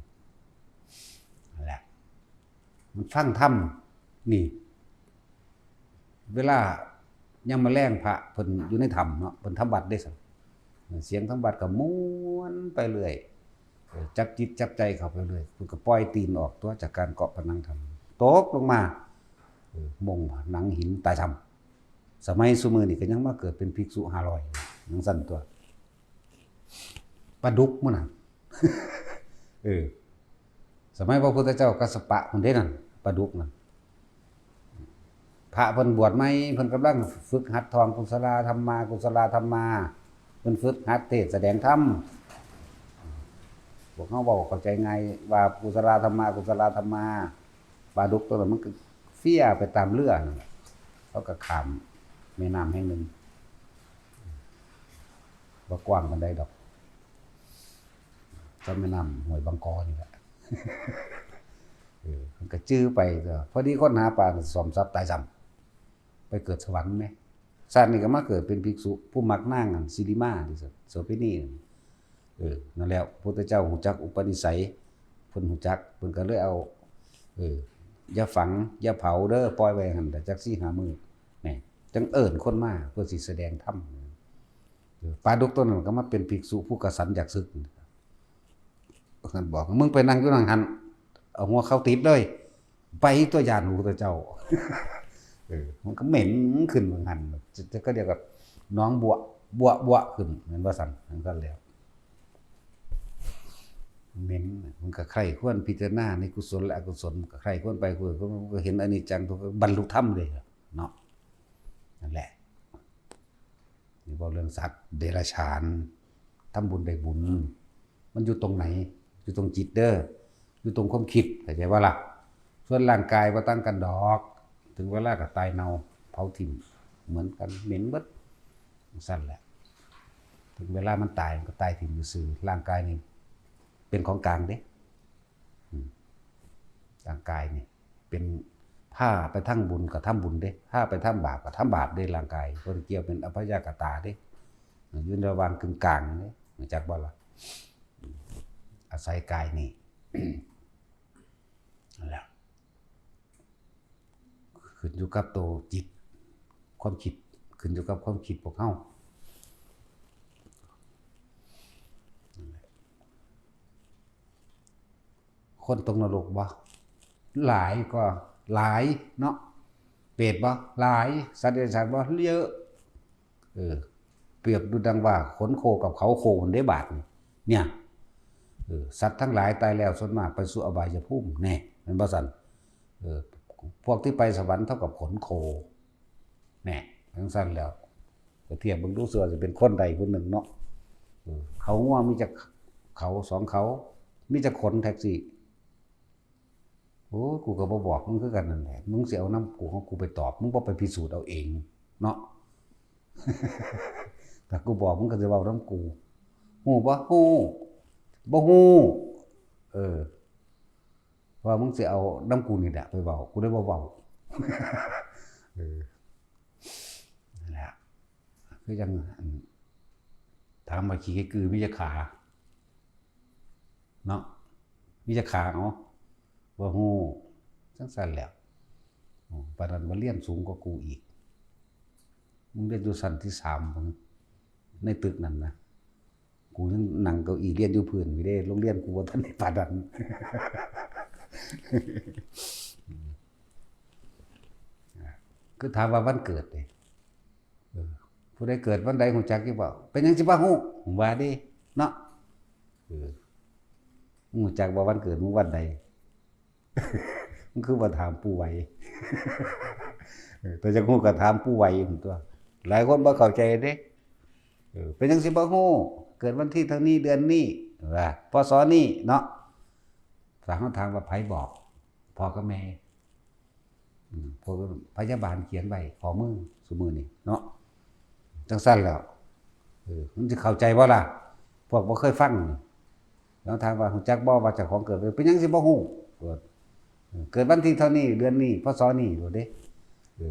ຟັງທຳນີ້ ເວລາຍາມມະແລງພະເພິ່ນຢູ່ໃນຖ້ຳເນາະ ເພິ່ນທຳວັດເດ້ຊັ້ນ ສຽງທຳວັດກໍມ່ວນໄປເລື້ອຍ ເອີ ຈັບຈິດຈັບໃຈເຂົ້າໄປເລື້ອຍ ເພິ່ນກໍປ່ອຍຕີນອອກຕົວະ ຈາກການເກາະຜະໜັງຖ້ຳ ຕົກລົງມາ ເອີ ມົງໜັງຫີນຕາຍຊ້ຳ. ສະໄໝຊຸມື້ນີ້ກໍຍັງມາເກີດເປັນພິກສຸຫ້າຮ້ອຍ ຈັ່ງຊັ້ນຕົວະ ປາດຸກມື້ນັ້ນ ເອີ ສະໄໝພະພຸດທະເຈົ້າກັດສະປະພຸ້ນເດ້ນັ້ນ ປາດຸກນັ້ນ ພະເພິ່ນບວດໃໝ່ ເພິ່ນກຳລັງຝຶກຫັດທ່ອງກຸສະລາທຳມາ ກຸສະລາທຳມາ ເພິ່ນຝຶກຫັດເທດສະແດງທຳ ພວກເຮົາເວົ້າເຂົ້າໃຈງ່າຍວ່າ ກຸສະລາທຳມາ ກຸສະລາທຳມາ ປາດຸກຕົວນັ້ນມັນກໍເຟຍໄປຕາມເຮືອນັ້ນແຫຼະ ເຂົາກໍຂ້າມແມ່ນ້ຳແຫ່ງໜຶ່ງ ບໍ່ກວ້າງປານໃດດອກ ສ່ຳແມ່ນ້ຳຫ້ວຍບາງກອນີ້ແຫຼະ ເອີ ມັນກໍຈື່ໄປ ພໍດີຄົນຫາປາກໍສ້ອມສັບຕາຍຊ້ຳ ໄປເກີດສະຫວັນແມ ຊາດນີ້ກໍມາເກີດເປັນພິກສຸ ຜູ້ມັກນາງອັນ ສິລິມາ ໂສເພນີ ເອີ ນັ້ນແຫຼະ ພຸດທະເຈົ້າຮູ້ຈັກອຸປະນິໄສ ເພິ່ນຮູ້ຈັກ ເພິ່ນກໍເລີຍເອົາ ເອີ ຢ່າຝັງ ຢ່າເຜົາເດີ ປ່ອຍໄວ້ຫັ້ນແຫຼະ ຈັກສີ່ຫ້າມື້ ແນ່ ຈັ່ງເອີ້ນຄົນມາເພື່ອຊິສະແດງທຳ ເອີ ປາດຸກຕົວນັ້ນກໍມາເປັນພິກສຸຜູ້ກະສັນຢາກສຶກ ເພິ່ນບອກ ມຶງໄປນັ່ງຢູ່ນຳຫັ້ນ ເອົາຫົວເຂົ້າຕິດເລີຍ ໄປຕົວະ ຢ້ານພະພຸດທະເຈົ້າ ເອີ ມັນກໍເໝັນຂຶ້ນວ່າຊັ້ນ ຈະ ຈະ ກໍດຽວກັບໜອງບົວ ບົວ ບົວຂຶ້ນ ແມ່ນບໍ່ຊັ້ນ ຈັ່ງຊັ້ນແລ້ວ ເໝັນ ມັນກໍໃຄ່ຄວນພິຈາລະນາໃນກຸສົນ ແລະ ອະກຸສົນ ກໍໃຄ່ຄວນໄປ ມັນກໍເຫັນອະນິດຈັງ ກໍບັນລຸທຳເດ້ເນາະ ນັ້ນແຫຼະ ນີ້ເວົ້າເລື່ອງສັດເດຍລະສານ ທຳບຸນໄດ້ບຸນ ມັນຢູ່ຕົງໃດ? ຢູ່ຕົງຈິດເດີ ຢູ່ຕົງຄວາມຄິດ ເຂົ້າໃຈບໍ່ລະ? ສ່ວນຮ່າງກາຍບໍ່ຕ່າງກັນດອກ ເຖິງເວລາກໍຕາຍເນົ່າເຜົາຖິ້ມ ເໝືອນກັນ ເໝັນເບິດ ຈັ່ງຊັ້ນແຫຼະ ເຖິງເວລາມັນຕາຍ ມັນກໍຕາຍຖິ້ມຊື່ໆ ຮ່າງກາຍນີ້ເປັນຂອງກາງເດ້ ອືມ ຮ່າງກາຍນີ້ເປັນ ພາໄປທາງບຸນກໍທຳບຸນເດ້ ພາໄປທາງບາບກໍທຳບາບເດ້ ຮ່າງກາຍບໍ່ໄດ້ກ່ຽວເປັນອະພະຍາກະຕາເດ້ ຢູ່ໃນລະຫວ່າງກຶ່ງກາງເດ້ ຮູ້ຈັກບໍ່ລະ? ອາໄສກາຍນີ້ ນັ້ນແຫຼະ ຂຶ້ນຢູ່ກັບໂຕຈິດ ຄວາມຄິດ ຂຶ້ນຢູ່ກັບຄວາມຄິດພວກເຮົາ ຄົນຕົກນະລົກບໍ່? ຫຼາຍກໍຫຼາຍເນາະ ເປດບໍ່? ຫຼາຍ ສັດເດຍລະສານບໍ່? ເຍອະ ເອີ ປຽບດູດັ່ງວ່າຂົນໂຄກັບເຂົາໂຄຫັ້ນເດ້ບາດນີ້ ເນຍ ເອີ ສັດທັງຫຼາຍຕາຍແລ້ວສ່ວນມາກໄປສູ່ອະບາຍຍະພູມ ແນ່ ແມ່ນບໍ່ຊັ້ນ? ເອີ ພວກທີ່ໄປສະຫວັນເທົ່າກັບຂົນໂຄ ແນ່ ຈັ່ງຊັ້ນແລ້ວ ກໍທຽບເບິ່ງດູ ເຊື່ອຊິເປັນຄົນໃດຄົນໜຶ່ງເນາະ ເອີ ເຂົາງົວມີຈັກເຂົາ ສອງເຂົາ ມີຈັກຂົນແທັກຊີ? ໂອ້ ກູກໍບໍ່ບອກມຶງຄືກັນນັ້ນແຫຼະ ມຶງຊິເອົານຳກູຂອງກູໄປຕອບ ມຶງບໍ່ໄປພິສູດເອົາເອງເນາະ ຖ້າກູບອກມຶງກໍຊິເວົ້ານຳກູ ຮູ້ບໍ່? ຮູ້ ບໍ່ຮູ້ ເອີ ເພາະວ່າມຶງຊິເອົານຳກູນີ້ແຫຼະໄປເວົ້າ ກູເລີຍບໍ່ເວົ້າ ເອີ ນັ້ນແຫຼະ ຄືຈັ່ງ ອັນ ຖາມວ່າຂີ້ໄກ່ກືມີຈັກຂາ? ເນາະ ມີຈັກຂາ? ເອົາ ບໍ່ຮູ້ ຈັ່ງຊັ້ນແຫຼະ ໂອ້ ປານນັ້ນວ່າຮຽນສູງກວ່າກູອີກ ມຶງຮຽນຢູ່ຊັ້ນທີສາມພຸ້ນ ໃນຕຶກນັ້ນນະ ກູຍັງນັ່ງເກົ້າອີ່ຮຽນຢູ່ພື້ນຢູ່ເດ້ ໂຮງຮຽນກູບໍ່ທັນໄດ້ປານນັ້ນ ຄືຖາມວ່າວັນເກີດເດ້ ເອີ ຜູ້ໃດເກີດວັນໃດຮູ້ຈັກຢູ່ບໍ່? ເປັນຫຍັງຊິບໍ່ຮູ້? ວ່າເດ້ເນາະ ເອີ ຮູ້ຈັກບໍ່ວັນເກີດມຶງວັນໃດ? ມຶງຄືບໍ່ຖາມປູ່ໄວ ເອີ ແຕ່ຢາກຮູ້ກໍຖາມປູ່ໄວພຸ້ນຕົວະ ຫຼາຍຄົນບໍ່ເຂົ້າໃຈເດ້ ເອີ ເປັນຫຍັງຊິບໍ່ຮູ້? ເກີດວັນທີເທົ່ານີ້ເດືອນນີ້ ວ່າ ພ.ສ. ນີ້ເນາະ ຖ້າເຮົາຖາມວ່າໃຜບອກ? ພໍ່ກັບແມ່ ອືມ ພວກພະຍາບານຂຽນໄວ້ຂໍ້ມືຊຸມື້ນີ້ເນາະ ຈັ່ງຊັ້ນແລ້ວ ເອີ ມັນຊິເຂົ້າໃຈບໍ່ລະ? ພວກບໍ່ເຄີຍຟັງນີ້ ລອງຖາມວ່າ ຮູ້ຈັກບໍ່ວ່າເຈົ້າຂອງເກີດ ເປັນຫຍັງຊິບໍ່ຮູ້? ເອີ ເກີດວັນທີເທົ່ານີ້ ເດືອນນີ້ ພ.ສ. ນີ້ໂລດເດ້ ເອີ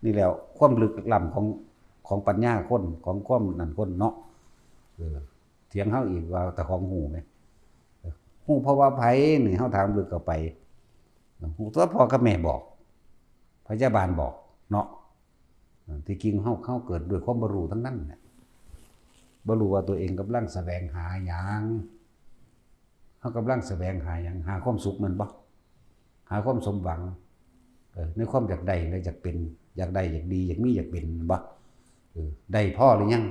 ນີ້ແຫຼະຄວາມລຶກລ້ຳຂອງ ຂອງປັນຍາຄົນ ຂອງຄວາມນັ້ນຄົນເນາະ ເອີ ຖຽງເຮົາອີກວ່າເຈົ້າຂອງຮູ້ແມ ເອີ ຮູ້ເພາະວ່າໃຜນີ້ ເຮົາຖາມເລິກເຂົ້າໄປ ຮູ້ຕົວະພໍ່ກັບແມ່ບອກ ພະຍາບານບອກເນາະ. ທີ່ຈິງເຮົາ ເຮົາເກີດດ້ວຍຄວາມບໍ່ຮູ້ທັງນັ້ນແຫຼະ ບໍ່ຮູ້ວ່າຕົວເອງກຳລັງສະແຫວງຫາຫຍັງ ເຮົາກຳລັງສະແຫວງຫາຫຍັງ? ຫາຄວາມສຸກແມ່ນບໍ່? ຫາຄວາມສົມຫວັງ ເອີ ໃນຄວາມຢາກໄດ້ ແລະ ຢາກເປັນ ຢາກໄດ້ ຢາກດີ ຢາກມີ ຢາກເປັນແມ່ນບໍ່? ເອີ ໄດ້ພໍຫຼືຍັງ?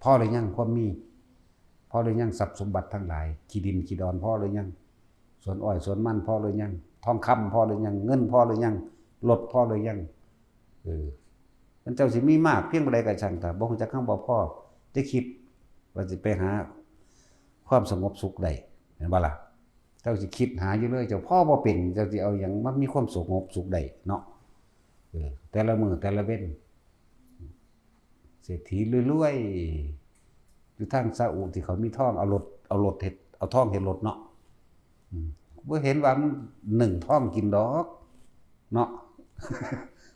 ພໍຫຼືຍັງຄວາມມີ? ພໍຫຼືຍັງ? ຊັບສົມບັດທັງຫຼາຍ ຂີ້ດິນຂີ້ດອນພໍຫຼືຍັງ? ສວນອ້ອຍສວນມັນພໍຫຼືຍັງ? ທອງຄຳພໍຫຼືຍັງ? ເງິນພໍຫຼືຍັງ? ລົດພໍຫຼືຍັງ? ເອີ ມັນເຈົ້າຊິມີມາກພຽງປານໃດກໍຊ່າງ ຖ້າບໍ່ຮູ້ຈັກຄຳວ່າພໍ ຈະຄິດວ່າຊິໄປຫາຄວາມສະຫງົບສຸກໄດ້ ແມ່ນບໍ່ລະ? ເຈົ້າຊິຄິດຫາຢູ່ເລີຍ ເຈົ້າພໍບໍ່ເປັນ ເຈົ້າຊິເອົາຫຍັງມາມີຄວາມສະຫງົບສຸກໄດ້ເນາະ? ເອີ ແຕ່ລະມື້ແຕ່ລະເວັນ ເສດຖີລວຍໆ ຢູ່ທາງຊາອຸທີ່ເຂົາມີທອງ ເອົາລົດ ເອົາລົດເຮັດ ເອົາທອງເຮັດລົດເນາະ. ອືມ ບໍ່ເຫັນວ່າມັນໜຶ້ງທອງກິນດອກເນາະ.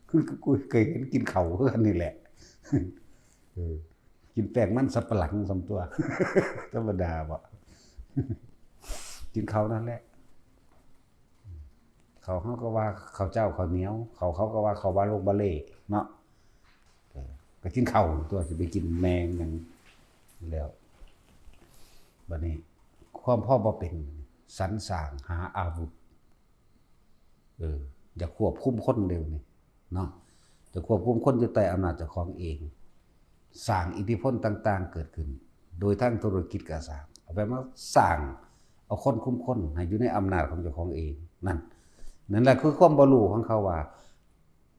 ຄື ຄື ຄືເຄີຍເຫັນກິນເຂົ້າຄືກັນນີ້ແຫຼະ. ເອີ ກິນແປ້ງມັນສັບປະຫຼັງສ່ຳຕົວະ ທຳມະດາບໍ? ກິນເຂົ້ານັ້ນແຫຼະ. ເຂົ້າເຮົາກໍວ່າເຂົ້າເຈົ້າເຂົ້າໜຽວ ເຂົ້າເຂົາກໍວ່າເຂົ້າບາໂລງບາເລເນາະ. ເອີ ກໍກິນເຂົ້າຕົວະ ຊິໄປກິນແມງຫຍັງແລ້ວ. ບັດນີ້ຄວາມພໍບໍ່ເປັນ ສັນສ້າງຫາອາວຸດ ເອີ ຢາກຄວບຄຸມຄົນເດ ດຽວນີ້ເນາະ ຈະຄວບຄຸມຄົນຢູ່ໃຕ້ອຳນາດເຈົ້າຂອງເອງ ສ້າງອິດທິພົນຕ່າງໆເກີດຂຶ້ນ ໂດຍທາງທຸລະກິດກໍສ້າງ ເອົາແບບມາສ້າງເອົາຄົນຄຸມຄົນໃຫ້ຢູ່ໃນອຳນາດຂອງເຈົ້າຂອງເອງ ນັ້ນ ນັ້ນແຫຼະຄືຄວາມບໍ່ຮູ້ຂອງເຂົາວ່າ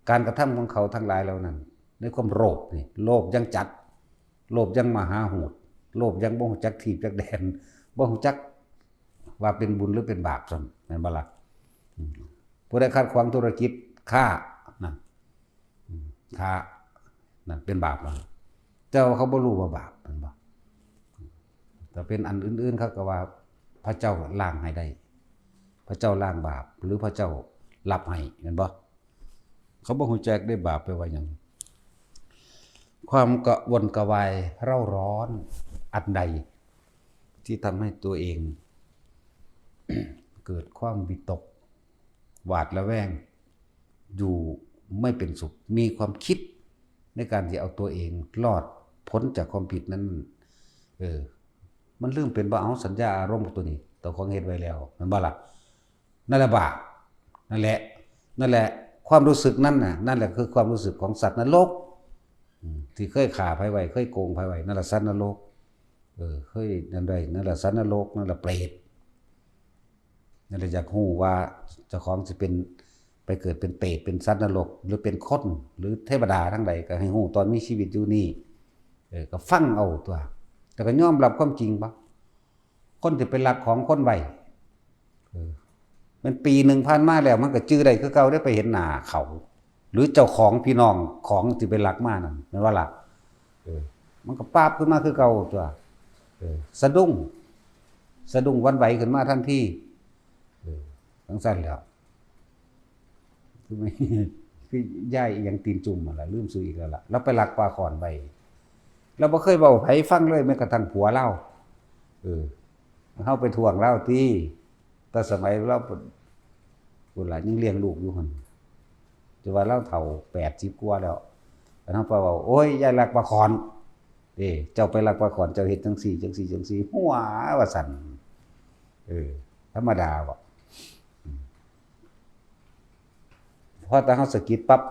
ການກະທຳຂອງເຂົາທັງຫຼາຍເຫຼົ່ານັ້ນ ໃນຄວາມໂລບນີ້ ໂລບຢ່າງຈັດ ໂລບຢ່າງມະຫາໂຫດ ໂລບຢ່າງບໍ່ຮູ້ຈັກທີບຈັກແດນ ບໍ່ຮູ້ຈັກວ່າເປັນບຸນຫຼືເປັນບາບຊ້ຳ ແມ່ນບໍ່ລະ? ອືມ ຜູ້ໃດຂັດຂວາງທຸລະກິດຄ້າ ນັ້ນ ອືມ ຄ້າ ນັ້ນເປັນບາບແລ້ວ ແຕ່ວ່າເຂົາບໍ່ຮູ້ວ່າບາບ ແມ່ນບໍ່? ຖ້າເປັນອັນອື່ນໆ ເຂົາກໍວ່າພະເຈົ້າລ້າງໃຫ້ໄດ້ ພະເຈົ້າລ້າງບາບ ຫຼື ພະເຈົ້າຮັບໃຫ້ ແມ່ນບໍ່? ເຂົາບໍ່ຮູ້ຈັກເດ້ ບາບແປວ່າຫຍັງ? ຄວາມກະວົນກະວາຍເຣົາຮ້ອນອັນໃດ ທີ່ທຳໃຫ້ຕົວເອງເກີດຄວາມວິຕົກ ຫວາດລະແວງ ຢູ່ໄມ່ເປັນສຸກ ມີຄວາມຄິດໃນການທີ່ເອົາຕົວເອງລອດພົ້ນຈາກຄວາມຜິດນັ້ນ ເອີ ມັນລືມເປັນບໍ່? ເອົາ ສັນຍາອາລົມຕົວນີ້ ເຈົ້າຂອງເຮັດໄວ້ແລ້ວ ແມ່ນບໍ່ລະ? ນັ້ນແຫຼະບາບ ນັ້ນແຫຼະ ນັ້ນແຫຼະ ຄວາມຮູ້ສຶກນັ້ນນະ ນັ້ນແຫຼະຄືຄວາມຮູ້ສຶກຂອງສັດນະລົກ ອືມ ທີ່ເຄີຍຂ້າໃຜໄວ້ ເຄີຍໂກງໃຜໄວ້ ນັ້ນລະສັດນະລົກ ເອີ ເຄີຍນັ້ນໄດ້ ນັ້ນລະສັດນະລົກ ນັ້ນລະເປດ ນັ້ນລະຢາກຮູ້ວ່າເຈົ້າຂອງຊິເປັນ ໄປເກີດເປັນເປດ ເປັນສັດນະລົກ ຫຼືເປັນຄົນ ຫຼືເທວະດາທາງໃດ ກໍໃຫ້ຮູ້ຕອນມີຊີວິດຢູ່ນີ້ ເອີ ກໍຟັງເອົາຕົວະ ແລ້ວກໍຍອມຮັບຄວາມຈິງບໍ່? ຄົນທີ່ໄປລັກຂອງຄົນໄວ້ ເອີ ແມ່ນປີໜຶ່ງຜ່ານມາແລ້ວ ມັນກໍຈື່ໄດ້ຄືເກົ່າເດ້ ໄປເຫັນໜ້າເຂົາ ຫຼືເຈົ້າຂອງ ພີ່ນ້ອງຂອງທີ່ໄປລັກມານັ້ນ ແມ່ນບໍ່ລະ? ເອີ ມັນກໍປາບຂຶ້ນມາຄືເກົ່າຕົວະ ເອີ ສະດຸ້ງ ສະດຸ້ງຫວັ່ນໄຫວຂຶ້ນມາທັນທີ ເອີ ຈັ່ງຊັ້ນແຫຼ້ວ. ຄື ຄືຍາຍອີ່ຫຍັງຕີນຈຸ່ມຫັ້ນລະ ລືມຊື່ອີກແລ້ວລະ ລາວໄປລັກປາຂອນໄວ້ ລາວບໍ່ເຄີຍເວົ້າໃຜຟັງເລີຍ ແມ້ກະທັ້ງຜົວລາວ ເອີ ເຮົາໄປທ້ວງລາວຕິ ແຕ່ສະໄໝລາວພຸ້ນລະ ຍັງລ້ຽງລູກຢູ່ຫັ້ນ ແຕ່ວ່າລາວເຖົ້າແປດສິບກວ່າແລ້ວ ອັນເຮົາໄປເວົ້າ ໂອ້ຍ ຍາຍລັກປາຂອນເດ້ ເຈົ້າໄປລັກປາຂອນ ເຈົ້າເຮັດຈັ່ງຊີ້ ຈັ່ງຊີ້ ຈັ່ງຊີ້ ຫົວວ່າຊັ້ນ ເອີ ທຳມະດາເບາະ ອືມ ພໍແຕ່ເຮົາສະກິດປັບ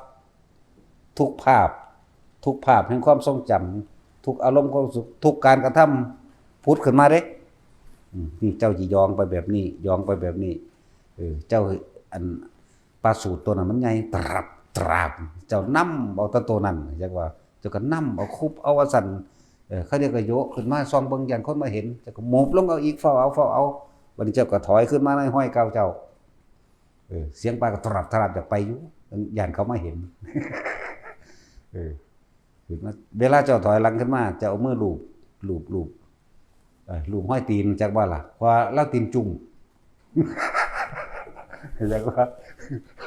ທຸກພາບ ທຸກພາບແຫ່ງຄວາມຊົງຈຳ ທຸກອາລົມຄວາມສຸກ ທຸກການກະທຳ ຜຸດຂຶ້ນມາເດ້ ອືມ ນີ້ເຈົ້າຊິຢອງໄປແບບນີ້ ຢອງໄປແບບນີ້ ເອີ ເຈົ້າ ອັນ ປາສູດໂຕນັ້ນມັນໃຫຍ່ ຕຣາບ ຕຣາບ ເຈົ້ານຳເອົາແຕ່ໂຕນັ້ນ ຈັກວ່າ ເຈົ້າກໍນຳເອົາ ຄຸບເອົາວ່າຊັ້ນ ເອີ ຄາວດຽວກໍໂຍກຂຶ້ນມາສ່ອງເບິ່ງ ຢ້ານຄົນມາເຫັນ ເຈົ້າກໍໝູບລົງເອົາອີກ ຟ້າວເອົາ ຟ້າວເອົາ ບັດນີ້ເຈົ້າກໍຖອຍຂຶ້ນມາໃນຮອຍເກົ່າເຈົ້າ ເອີ ສຽງປາກໍຕຣາບ ຕຣາບ ຢາກໄປຢູ່ ຢ້ານເຂົາມາເຫັນ ເອີ ຂຶ້ນມາ ເວລາເຈົ້າຖອຍຫຼັງຂຶ້ນມາ ເຈົ້າເອົາມືລູບ ລູບ ລູບ ເອີ ລູບຮອຍຕີນ ຈັກວ່າລະ ເພາະວ່າລາວຕີນຈຸ້ມ ຈັກວ່າ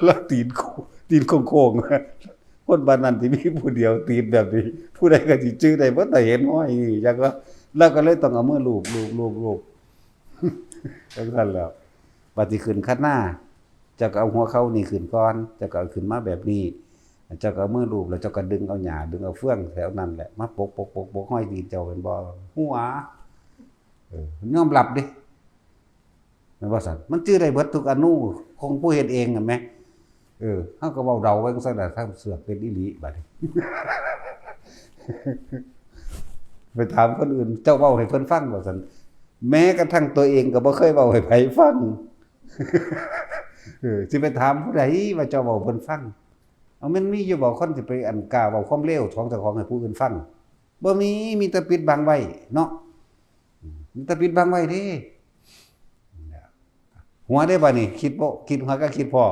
ລາວຕີນໂຄ້ງ ຕີນໂຄ້ງໆ ຄົນບ້ານນັ້ນຊິມີຜູ້ດຽວຕີນແບບນີ້ ຜູ້ໃດກໍຊິຈື່ໄດ້ເບິດ ຖ້າເຫັນຮອຍນີ້ ຈັກວ່າ ລາວກໍເລີຍຕ້ອງເອົາມືລູບ ລູບ ລູບ ລູບ ຈັ່ງຊັ້ນແຫຼ້ວ ບັດຊິຂຶ້ນຄັນນາ ເຈົ້າກໍເອົາຫົວເຂົ່ານີ້ຂຶ້ນກ່ອນ ເຈົ້າກໍເອົາຂຶ້ນມາແບບນີ້ ເຈົ້າກໍເອົາມືລູບ ແລ້ວເຈົ້າກໍດຶງເອົາຫຍ້າ ດຶງເອົາເຟືອງແຖວນັ້ນແຫຼະ ມາປົກໆໆ ຮອຍຕີນເຈົ້າແມ່ນບໍ່? ຫົວ ເອີ ຍອມຮັບເດ້ ແມ່ນບໍ່ຊັ້ນ? ມັນຈື່ໄດ້ເບິດທຸກອະນຸ ຂອງຜູ້ເຮັດເອງຫັ້ນແໝ. ເອີ ເຮົາກໍເວົ້າເດົາໄວ້ຈັ່ງຊັ້ນລະ ທາງເສືອກເປັນອີ່ຫຼີບາດນີ້ ໄປຖາມຄົນອື່ນ ເຈົ້າເວົ້າໃຫ້ເພິ່ນຟັງວ່າຊັ້ນ ແມ້ກະທັ່ງຕົວເອງກໍບໍ່ເຄີຍເວົ້າໃຫ້ໃຜຟັງ ເອີ ຊິໄປຖາມຜູ້ໃດວ່າເຈົ້າເວົ້າໃຫ້ເພິ່ນຟັງ? ເອົາ ແມ່ນມີຢູ່ບໍ່ຄົນຊິໄປ ອັນ ກ້າເວົ້າຄວາມເລວຂອງເຈົ້າຂອງໃຫ້ຜູ້ອື່ນຟັງ? ບໍ່ມີ ມີແຕ່ປິດບັງໄວ້ເນາະ ມີແຕ່ປິດບັງໄວ້ເດ້. ຫົວເດ້ບາດນີ້ ຄິດບໍ່ ຄິດ ຫາກໍຄິດພໍ້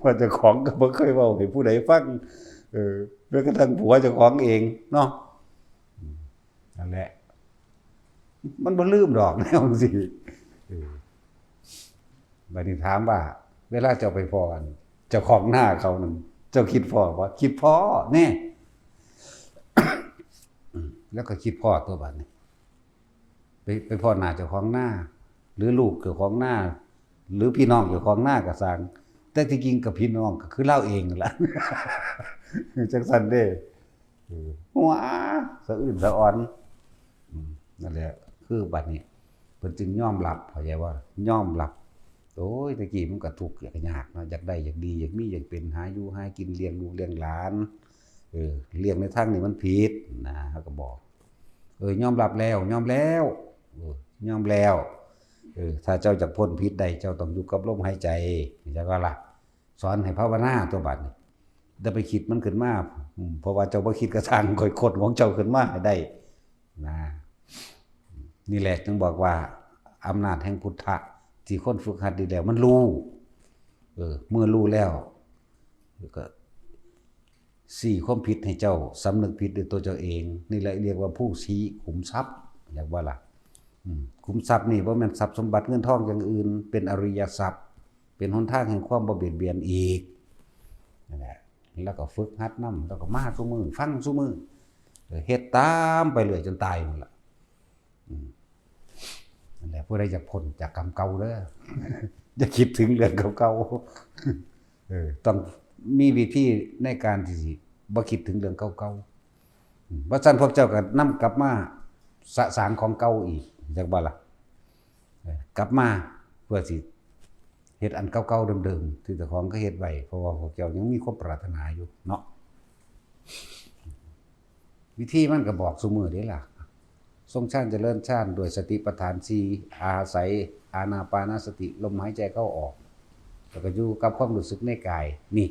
ວ່າເຈົ້າຂອງກໍບໍ່ເຄີຍເວົ້າໃຫ້ຜູ້ໃດຟັງ ເອີ ແມ້ກະທັ່ງຜົວເຈົ້າຂອງເອງເນາະ ນັ້ນແຫຼະ ມັນບໍ່ລືມດອກແນວຈັ່ງຊີ້ ເອີ ບາດນີ້ຖາມວ່າ ເວລາເຈົ້າໄປພໍ້ ອັນ ເຈົ້າຂອງນາເຂົານັ້ນ ເຈົ້າຄິດພໍ້ບໍ່? ຄິດພໍ້ແນ່ ແລ້ວກໍຄິດພໍ້ຕົວະບາດນີ້ ໄປ ໄປພໍ້ໜ້າເຈົ້າຂອງນາ ຫຼືລູກເຈົ້າຂອງນາ ຫຼືພີ່ນ້ອງເຈົ້າຂອງນາກໍຊ່າງ ແຕ່ທີ່ຈິງກໍພີ່ນ້ອງກໍຄືລາວເອງຫັ້ນລະ ຈັ່ງຊັ້ນເດ້ ເອີ ຫົວສະອື່ນສະອອນ ອືມ ນັ້ນແຫຼະ ຄືບັດນີ້ເພິ່ນຈຶ່ງຍອມຮັບ ເຂົ້າໃຈບໍ່? ຍອມຮັບ ໂອ້ຍ ແຕ່ກີ້ມັນກໍທຸກຍາກເນາະ ຢາກໄດ້ຢາກດີ ຢາກມີຢາກເປັນ ຫາຢູ່ຫາກິນ ລ້ຽງລູກລ້ຽງຫຼານ ເອີ ລ້ຽງໃນທາງນີ້ມັນຜິດນະ ເຮົາກໍບອກ ເອີ ຍອມຮັບແລ້ວ ຍອມແລ້ວ ເອີ ຍອມແລ້ວ ເອີ ຖ້າເຈົ້າຈະພົ້ນຜິດໄດ້ ເຈົ້າຕ້ອງຢູ່ກັບລົມຫາຍໃຈ ເຈົ້າກໍລະ ສອນໃຫ້ພາວະນາຕົວະບາດນີ້ ຢ່າໄປຄິດມັນຂຶ້ນມາ ອືມ ເພາະວ່າເຈົ້າບໍ່ຄິດກໍຊ່າງ ຂ້ອຍຄົ້ນຂອງເຈົ້າຂຶ້ນມາໃຫ້ໄດ້ນະ ນີ້ແຫຼະຈຶ່ງບອກວ່າ ອຳນາດແຫ່ງພຸດທະ ທີ່ຄົນຝຶກຫັດດີແລ້ວມັນຮູ້ ເອີ ເມື່ອຮູ້ແລ້ວ ກໍ ຊີ້ຄວາມຜິດໃຫ້ເຈົ້າສຳນຶກຜິດດ້ວຍຕົວເຈົ້າເອງ ນີ້ແຫຼະຮຽກວ່າພູສີຂຸມຊັບ ແມ່ນບໍ່ລະ? ອືມ ຂຸມຊັບນີ້ບໍ່ແມ່ນຊັບສົມບັດເງິນທອງຢ່າງອື່ນ ເປັນອະລິຍະຊັບ ເປັນຫົນທາງແຫ່ງຄວາມບໍ່ບຽດບຽນອີກ ນັ້ນແຫຼະ ແລ້ວກໍຝຶກຫັດນຳ ແລ້ວກໍມາຊຸມື້ ຟັງຊຸມື້ ເຮັດຕາມໄປເລື້ອຍຈົນຕາຍພຸ້ນລະ. ອືມ ນັ້ນແຫຼະ ຜູ້ໃດຢາກພົ້ນຈາກກຳເກົ່າເດີ ຢ່າຄິດເຖິງເລື່ອງເກົ່າໆ ເອີ ຕ້ອງມີວິທີໃນການທີ່ຊິບໍ່ຄິດເຖິງເລື່ອງເກົ່າໆ ອືມ ບໍ່ຊັ້ນພວກເຈົ້າກໍນຳກັບມາສະສາງຂອງເກົ່າອີກ ເຫັນບໍ່ລະ? ເອີ ກັບມາເພື່ອຊິ ເຮັດອັນເກົ່າໆເດີມໆ ທີ່ເຈົ້າຂອງເຄີຍເຮັດໄວ້ ເພາະວ່າພວກເຈົ້າຍັງມີຄວາມປາດຖະໜາຢູ່ເນາະ. ວິທີມັນກໍບອກຊຸມື້ເດ້ລະ ຊົງຊານຈະເລີນຊານດ້ວຍສະຕິປັດຖານສີ່ ອາໄສອານາປານະສະຕິ ລົມຫາຍໃຈເຂົ້າອອກ ແລ້ວກໍຢູ່ກັບຄວາມຮູ້ສຶກໃນກາຍ ນີ້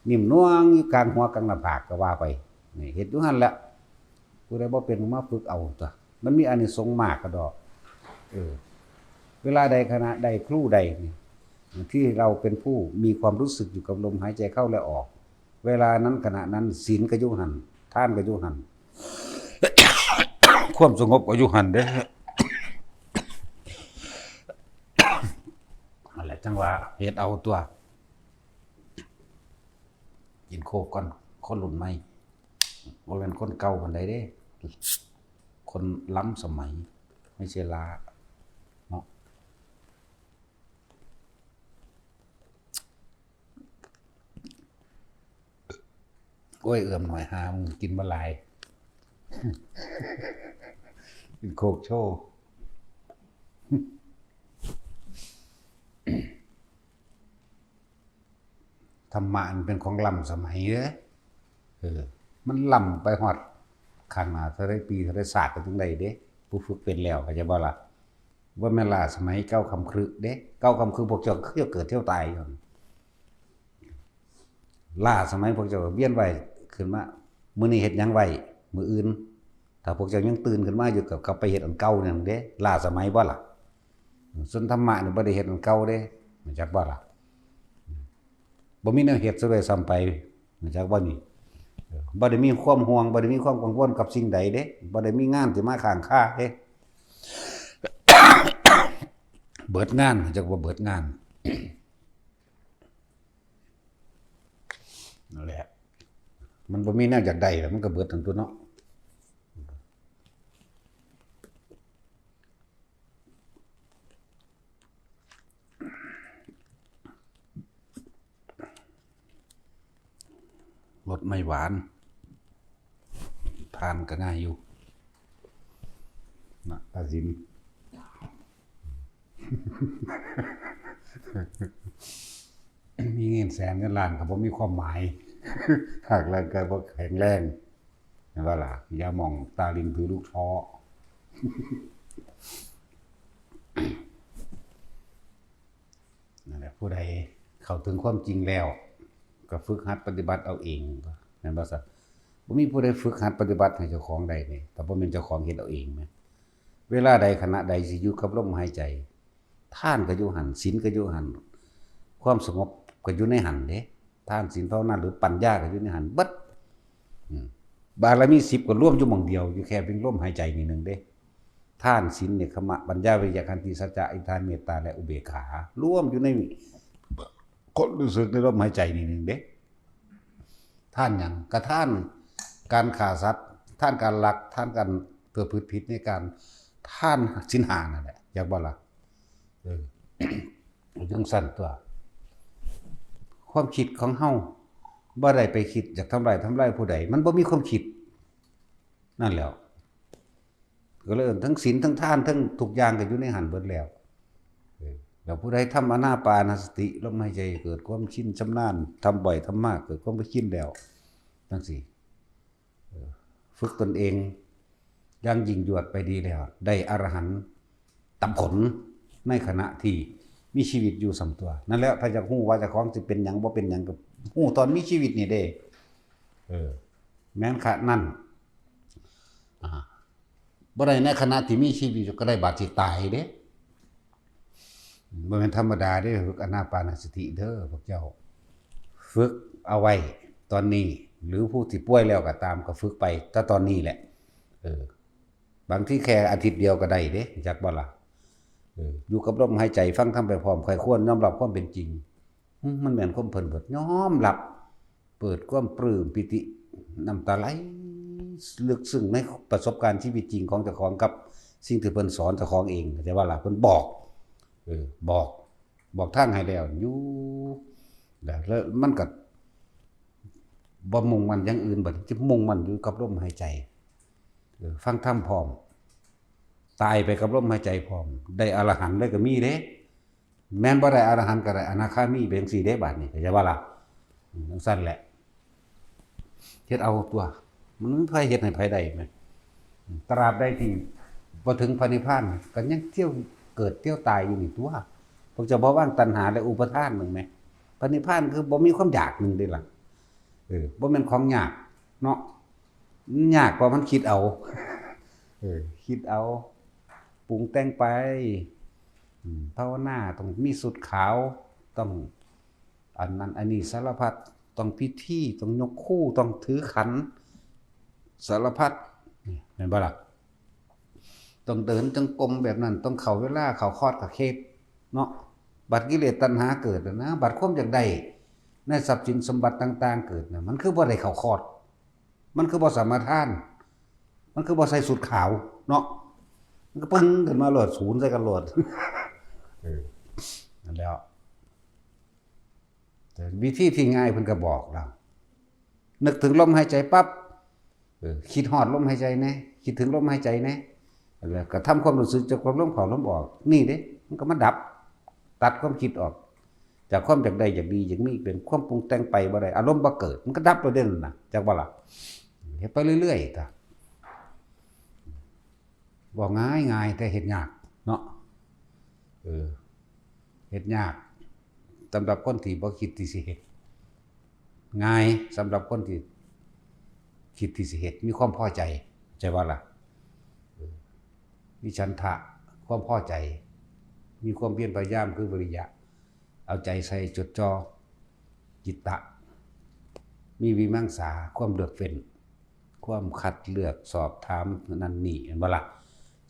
ນິ້ມນວງຢູ່ກາງຫົວກາງໜ້າຜາກກໍວ່າໄປ ນີ້ເຮັດຢູ່ຫັ້ນແຫຼະ. ຜູ້ໃດບໍ່ເປັນກໍມາຝຶກເອົາຕົວະ ມັນມີອານິສົງມາກກະດອກ ເອີ ເວລາໃດຂະນະໃດຄຣູໃດນີ້ ທີ່ເຮົາເປັນຜູ້ມີຄວາມຮູ້ສຶກຢູ່ກັບລົມຫາຍໃຈເຂົ້າ ແລະ ອອກ ເວລານັ້ນຂະນະນັ້ນ ສິນກໍຢູ່ຫັ້ນ ທານກໍຢູ່ຫັ້ນ ຄວາມສະຫງົບກໍຢູ່ຫັ້ນເດ້ ນັ້ນແຫຼະ ຈັ່ງວ່າເຮັດເອົາຕົວະ ກິນໂຄກກ່ອນ ຄົນລຸ້ນໃໝ່ ບໍ່ແມ່ນຄົນເກົ່າປານໃດເດ້ ຄົນລ້ຳສະໄໝ ໄມ່ໃຊ່ລ້າເນາະ. ໂອ້ຍ ເອື້ອມໜ້ອຍຫາ ມຶງກິນບໍ່ຫຼາຍ ກິນໂຄກໂຊ. ທຳມະມັນເປັນຂອງລ້ຳສະໄໝເດ້ ເອີ ມັນລ້ຳໄປຮອດຂ້າງໜ້າ ເທົ່າໃດປີເທົ່າໃດຊາດກໍຈຶ່ງໄດ້ເດ້ ຜູ້ຝຶກເປັນແລ້ວ ເຂົ້າໃຈບໍ່ລະ? ບໍ່ແມ່ນລ້າສະໄໝເກົ່າຄຳຄຶເດ້ ເກົ່າຄຳຄຶພວກເຈົ້າຄືເກີດທ່ຽວຕາຍຢູ່ ລ້າສະໄໝພວກເຈົ້າວຽນວ່າຍຂຶ້ນມາ ມື້ນີ້ເຮັດຫຍັງໄວ້ ມື້ອື່ນ ຖ້າພວກເຈົ້າຍັງຕື່ນຂຶ້ນມາຢູ່ ກໍກັບໄປເຮັດອັນເກົ່ານັ້ນເດ້ ລ້າສະໄໝບໍ່ລະ? ສ່ວນທຳມະນີ້ບໍ່ໄດ້ເຮັດອັນເກົ່າເດ້ ຮູ້ຈັກບໍ່ລະ? ບໍ່ມີແນວເຮັດຊະດ້ວຍຊ້ຳໄປ ຮູ້ຈັກບໍ່ນີ້? ບໍ່ໄດ້ມີຄວາມຫ່ວງ ບໍ່ໄດ້ມີຄວາມກັງວົນກັບສິ່ງໃດເດ້ ບໍ່ໄດ້ມີງານທີ່ມາຄ້າງຄາເດ້ ເບິດງານ ຮູ້ຈັກບໍ່? ເບິດງານ ນັ້ນແຫຼະ ມັນບໍ່ມີແນວຢາກໄດ້ລະ ມັນກໍເບິດຫັ້ນຕົວະເນາະ. ລົດໄມ້ຫວານ ທ່ານກໍງ່າຍຢູ່ນະ ພະສິນ ມີເງິນແສນເງິນລ້ານກໍບໍ່ມີຄວາມໝາຍ ຫາກຮ່າງກາຍບໍ່ແຂງແຮງ ແມ່ນບໍ່ລະ? ຢ່າມອງຕາລິນຖືລູກທໍ້ ນັ້ນແຫຼະ ຜູ້ໃດເຂົ້າເຖິງຄວາມຈິງແລ້ວ ກໍຝຶກຫັດປະຕິບັດເອົາເອງ ແມ່ນບໍ່ຊັ້ນ? ບໍ່ມີຜູ້ໃດຝຶກຫັດປະຕິບັດໃຫ້ເຈົ້າຂອງໄດ້ນີ້ ຖ້າບໍ່ແມ່ນເຈົ້າຂອງເຮັດເອົາເອງນະ. ເວລາໃດ ຂະນະໃດທີ່ຢູ່ກັບລົມຫາຍໃຈ ທານກໍຢູ່ຫັ້ນ ສິນກໍຢູ່ຫັ້ນ ຄວາມສະຫງົບກໍຢູ່ໃນຫັ້ນເດ້. ທານ ສິນ ພາວະນາ ຫຼື ປັນຍາກໍຢູ່ໃນຫັ້ນເບິດ. ອືມ ບາລະມີສິບກໍລວມຢູ່ໝ່ອງດຽວ ຢູ່ແຄ່ພຽງລົມຫາຍໃຈນີ້ໜຶ່ງເດ້. ທານ ສິນ ເນກຂະມະ ປັນຍາ ວິລິຍະ ຂັນຕິ ສັດຈະ ອະທິຖານ ເມດຕາ ແລະ ອຸເບກຂາ ລວມຢູ່ໃນຄວາມຮູ້ສຶກໃນລົມຫາຍໃຈນີ້ໜຶ່ງເດ້. ທານຫຍັງ? ກະທານການຂ້າສັດ, ທານການລັກ, ທານການປະພຶດຜິດໃນການ, ທານສິນຫ້ານັ້ນແຫຼະ ຈັກບໍ່ລະ? ເອີ ຈັ່ງຊັ້ນຕົວະ. ຄວາມຄິດຂອງເຮົາບໍ່ໄດ້ໄປຄິດຢາກທຳຮ້າຍ ທຳລາຍຜູ້ໃດ, ມັນບໍ່ມີຄວາມຄິດ. ນັ້ນແຫຼ້ວ ກໍເລີຍເອີ້ນທັງສິນ ທັງທານ ທັງທຸກຢ່າງກໍຢູ່ໃນຫັ້ນເບິດແລ້ວ. ເອີ ແລ້ວຜູ້ໃດທຳອານາປານະສະຕິ ລົມຫາຍໃຈ ເກີດຄວາມຊິນຊຳນານ, ທຳບ່ອຍທຳມາກ ເກີດຄວາມເຄີຍຊິນແລ້ວ ຈັ່ງຊີ້ ເອີ ຝຶກຕົນເອງຢ່າງຍິ່ງຍວດໄປດີແລ້ວ ໄດ້ອະລະຫັນຕາຜົນໃນຂະນະທີ່ມີຊີວິດຢູ່ສ່ຳຕົວ. ນັ້ນແຫຼະ ຖ້າຢາກຮູ້ວ່າເຈົ້າຂອງຊິເປັນຫຍັງ ບໍ່ເປັນຫຍັງ ກໍຮູ້ຕອນມີຊີວິດນີ້ເດ້. ເອີ ແມ່ນຂະນັ້ນ ອາ ບໍ່ໄດ້ໃນຂະນະທີ່ມີຊີວິດຢູ່ ກໍໄດ້ບາດຊິຕາຍເດ້. ບໍ່ແມ່ນທຳມະດາເດ້ ຝຶກອານາປານະສະຕິເດີພວກເຈົ້າ. ຝຶກເອົາໄວ້ຕອນນີ້ ຫຼືຜູ້ທີ່ປ່ວຍແລ້ວກໍຕາມ ກໍຝຶກໄປແຕ່ຕອນນີ້ແຫຼະ. ເອີ ບາງທີແຄ່ອາທິດດຽວກໍໄດ້ເດ້ ຮູ້ຈັກບໍ່ລະ? ເອີ ຢູ່ກັບລົມຫາຍໃຈ ຟັງທຳໄປພ້ອມ ໃຄ່ຄວນຍອມຮັບຄວາມເປັນຈິງ. ອືມ ມັນແມ່ນຄວາມເພິ່ນເບີດ ຍອມຮັບ ເປີດຄວາມປຶ້ມປີຕິ ນ້ຳຕາໄຫຼເລິກເຊິ່ງໃນປະສົບການຊີວິດຈິງຂອງເຈົ້າຂອງກັບສິ່ງທີ່ເພິ່ນສອນເຈົ້າຂອງເອງ ເຂົ້າໃຈບໍ່ລະ? ເພິ່ນບອກ ເອີ ບອກ ບອກທາງໃຫ້ແລ້ວ ຢູ່ ແລ້ວ ແລ້ວມັນກໍບໍ່ມຸ່ງໝັ້ນຢ່າງອື່ນ ບັດນີ້ຈະມຸ່ງໝັ້ນຢູ່ກັບລົມຫາຍໃຈ ເອີ ຟັງທຳພ້ອມ ຕາຍໄປກັບລົມຫາຍໃຈພ້ອມ ໄດ້ອະລະຫັນເລີຍກໍມີເດ້. ແມ່ນບໍ່ໄດ້ອະລະຫັນກໍໄດ້ອະນາຄາມີ ເປັນຈັ່ງຊີ້ເດ້ບາດນີ້ ເຂົ້າໃຈບໍ່ລະ? ອືມ ຈັ່ງຊັ້ນແຫຼະ ເຮັດເອົາຕົວະ ມັນບໍ່ມີໃຜເຮັດໃຫ້ໃຜໄດ້ແມ່ນ. ຕາບໃດທີ່ບໍ່ເຖິງພະນິບພານ ກໍຍັງທ່ຽວເກີດທ່ຽວຕາຍຢູ່ນີ້ຕົວະ. ພວກເຈົ້າບໍ່ວາງຕັນຫາ ແລະ ອຸປະທານເບິ່ງແມະ. ພະນິບພານຄືບໍ່ມີຄວາມຢາກໜຶ່ງເດ້ລະ. ເອີ ບໍ່ແມ່ນຂອງຍາກເນາະ ມັນຍາກເພາະມັນຄິດເອົາ ເອີ ຄິດເອົາ ປຸງແຕ່ງໄປ. ອືມ ພາວະນາຕ້ອງມີຊຸດຂາວ ຕ້ອງອັນນັ້ນອັນນີ້ສາລະພັດ ຕ້ອງພິທີ ຕ້ອງຍົກຄູ ຕ້ອງຖືຂັນ ສາລະພັດ ແມ່ນບໍ່ລະ? ຕ້ອງເດີນຈົງກົມແບບນັ້ນ ຕ້ອງເຂົ້າເວລາ ເຂົ້າຄອດເຂົ້າເຂດເນາະ. ບັດກິເລດຕັນຫາເກີດແລ້ວນະ ບັດຄວາມຢາກໄດ້ໃນຊັບສິນສົມບັດຕ່າງໆເກີດນະ ມັນຄືບໍ່ໄດ້ເຂົ້າຄອດ? ມັນຄືບໍ່ສະມາທານ? ມັນຄືບໍ່ໃສ່ຊຸດຂາວເນາະ? ມັນກໍປຶ້ງຂຶ້ນມາໂລດ ສູນໃສ່ກັນໂລດ. ເອີ ນັ້ນແຫຼ້ວ ແຕ່ວິທີທີ່ງ່າຍເພິ່ນກໍບອກແລ້ວ ນຶກເຖິງລົມຫາຍໃຈປັບ ເອີ ຄິດຮອດລົມຫາຍໃຈແດ່ ຄິດເຖິງລົມຫາຍໃຈແດ່ ແລ້ວກໍທຳຄວາມຮູ້ສຶກຈາກຄວາມລົມເຂົ້າລົມອອກ ນີ້ເດ້ ມັນກໍມາດັບ ຕັດຄວາມຄິດອອກ ຈາກຄວາມຢາກໄດ້ ຢາກດີ ຢາກມີ ເປັນຄວາມປຸງແຕ່ງໄປບໍ່ໄດ້ ອາລົມບໍ່ເກີດ ມັນກໍດັບໂລດເດ້ນັ້ນນະ ຈັກບໍ່ລະ? ເຮັດໄປເລື້ອຍໆຕາ ເວົ້າງ່າຍໆ ແຕ່ເຮັດຍາກເນາະ. ເອີ ເຮັດຍາກສຳລັບຄົນທີ່ບໍ່ຄິດທີ່ຊິເຮັດ ງ່າຍສຳລັບຄົນທີ່ຄິດທີ່ຊິເຮັດ ມີຄວາມພໍໃຈ ເຂົ້າໃຈບໍ່ລະ? ເອີ ມີສັນທະ ຄວາມພໍໃຈ ມີຄວາມພຽນພະຍາຍາມ ຄືວິລິຍະ ເອົາໃຈໃສ່ຈົດຈ່ອ ຈິດຕະ ມີວິມັງສາ ຄວາມເລືອກເຟ້ນ ຄວາມຄັດເລືອກສອບຖາມນັ້ນນີ້ ແມ່ນບໍ່ລະ?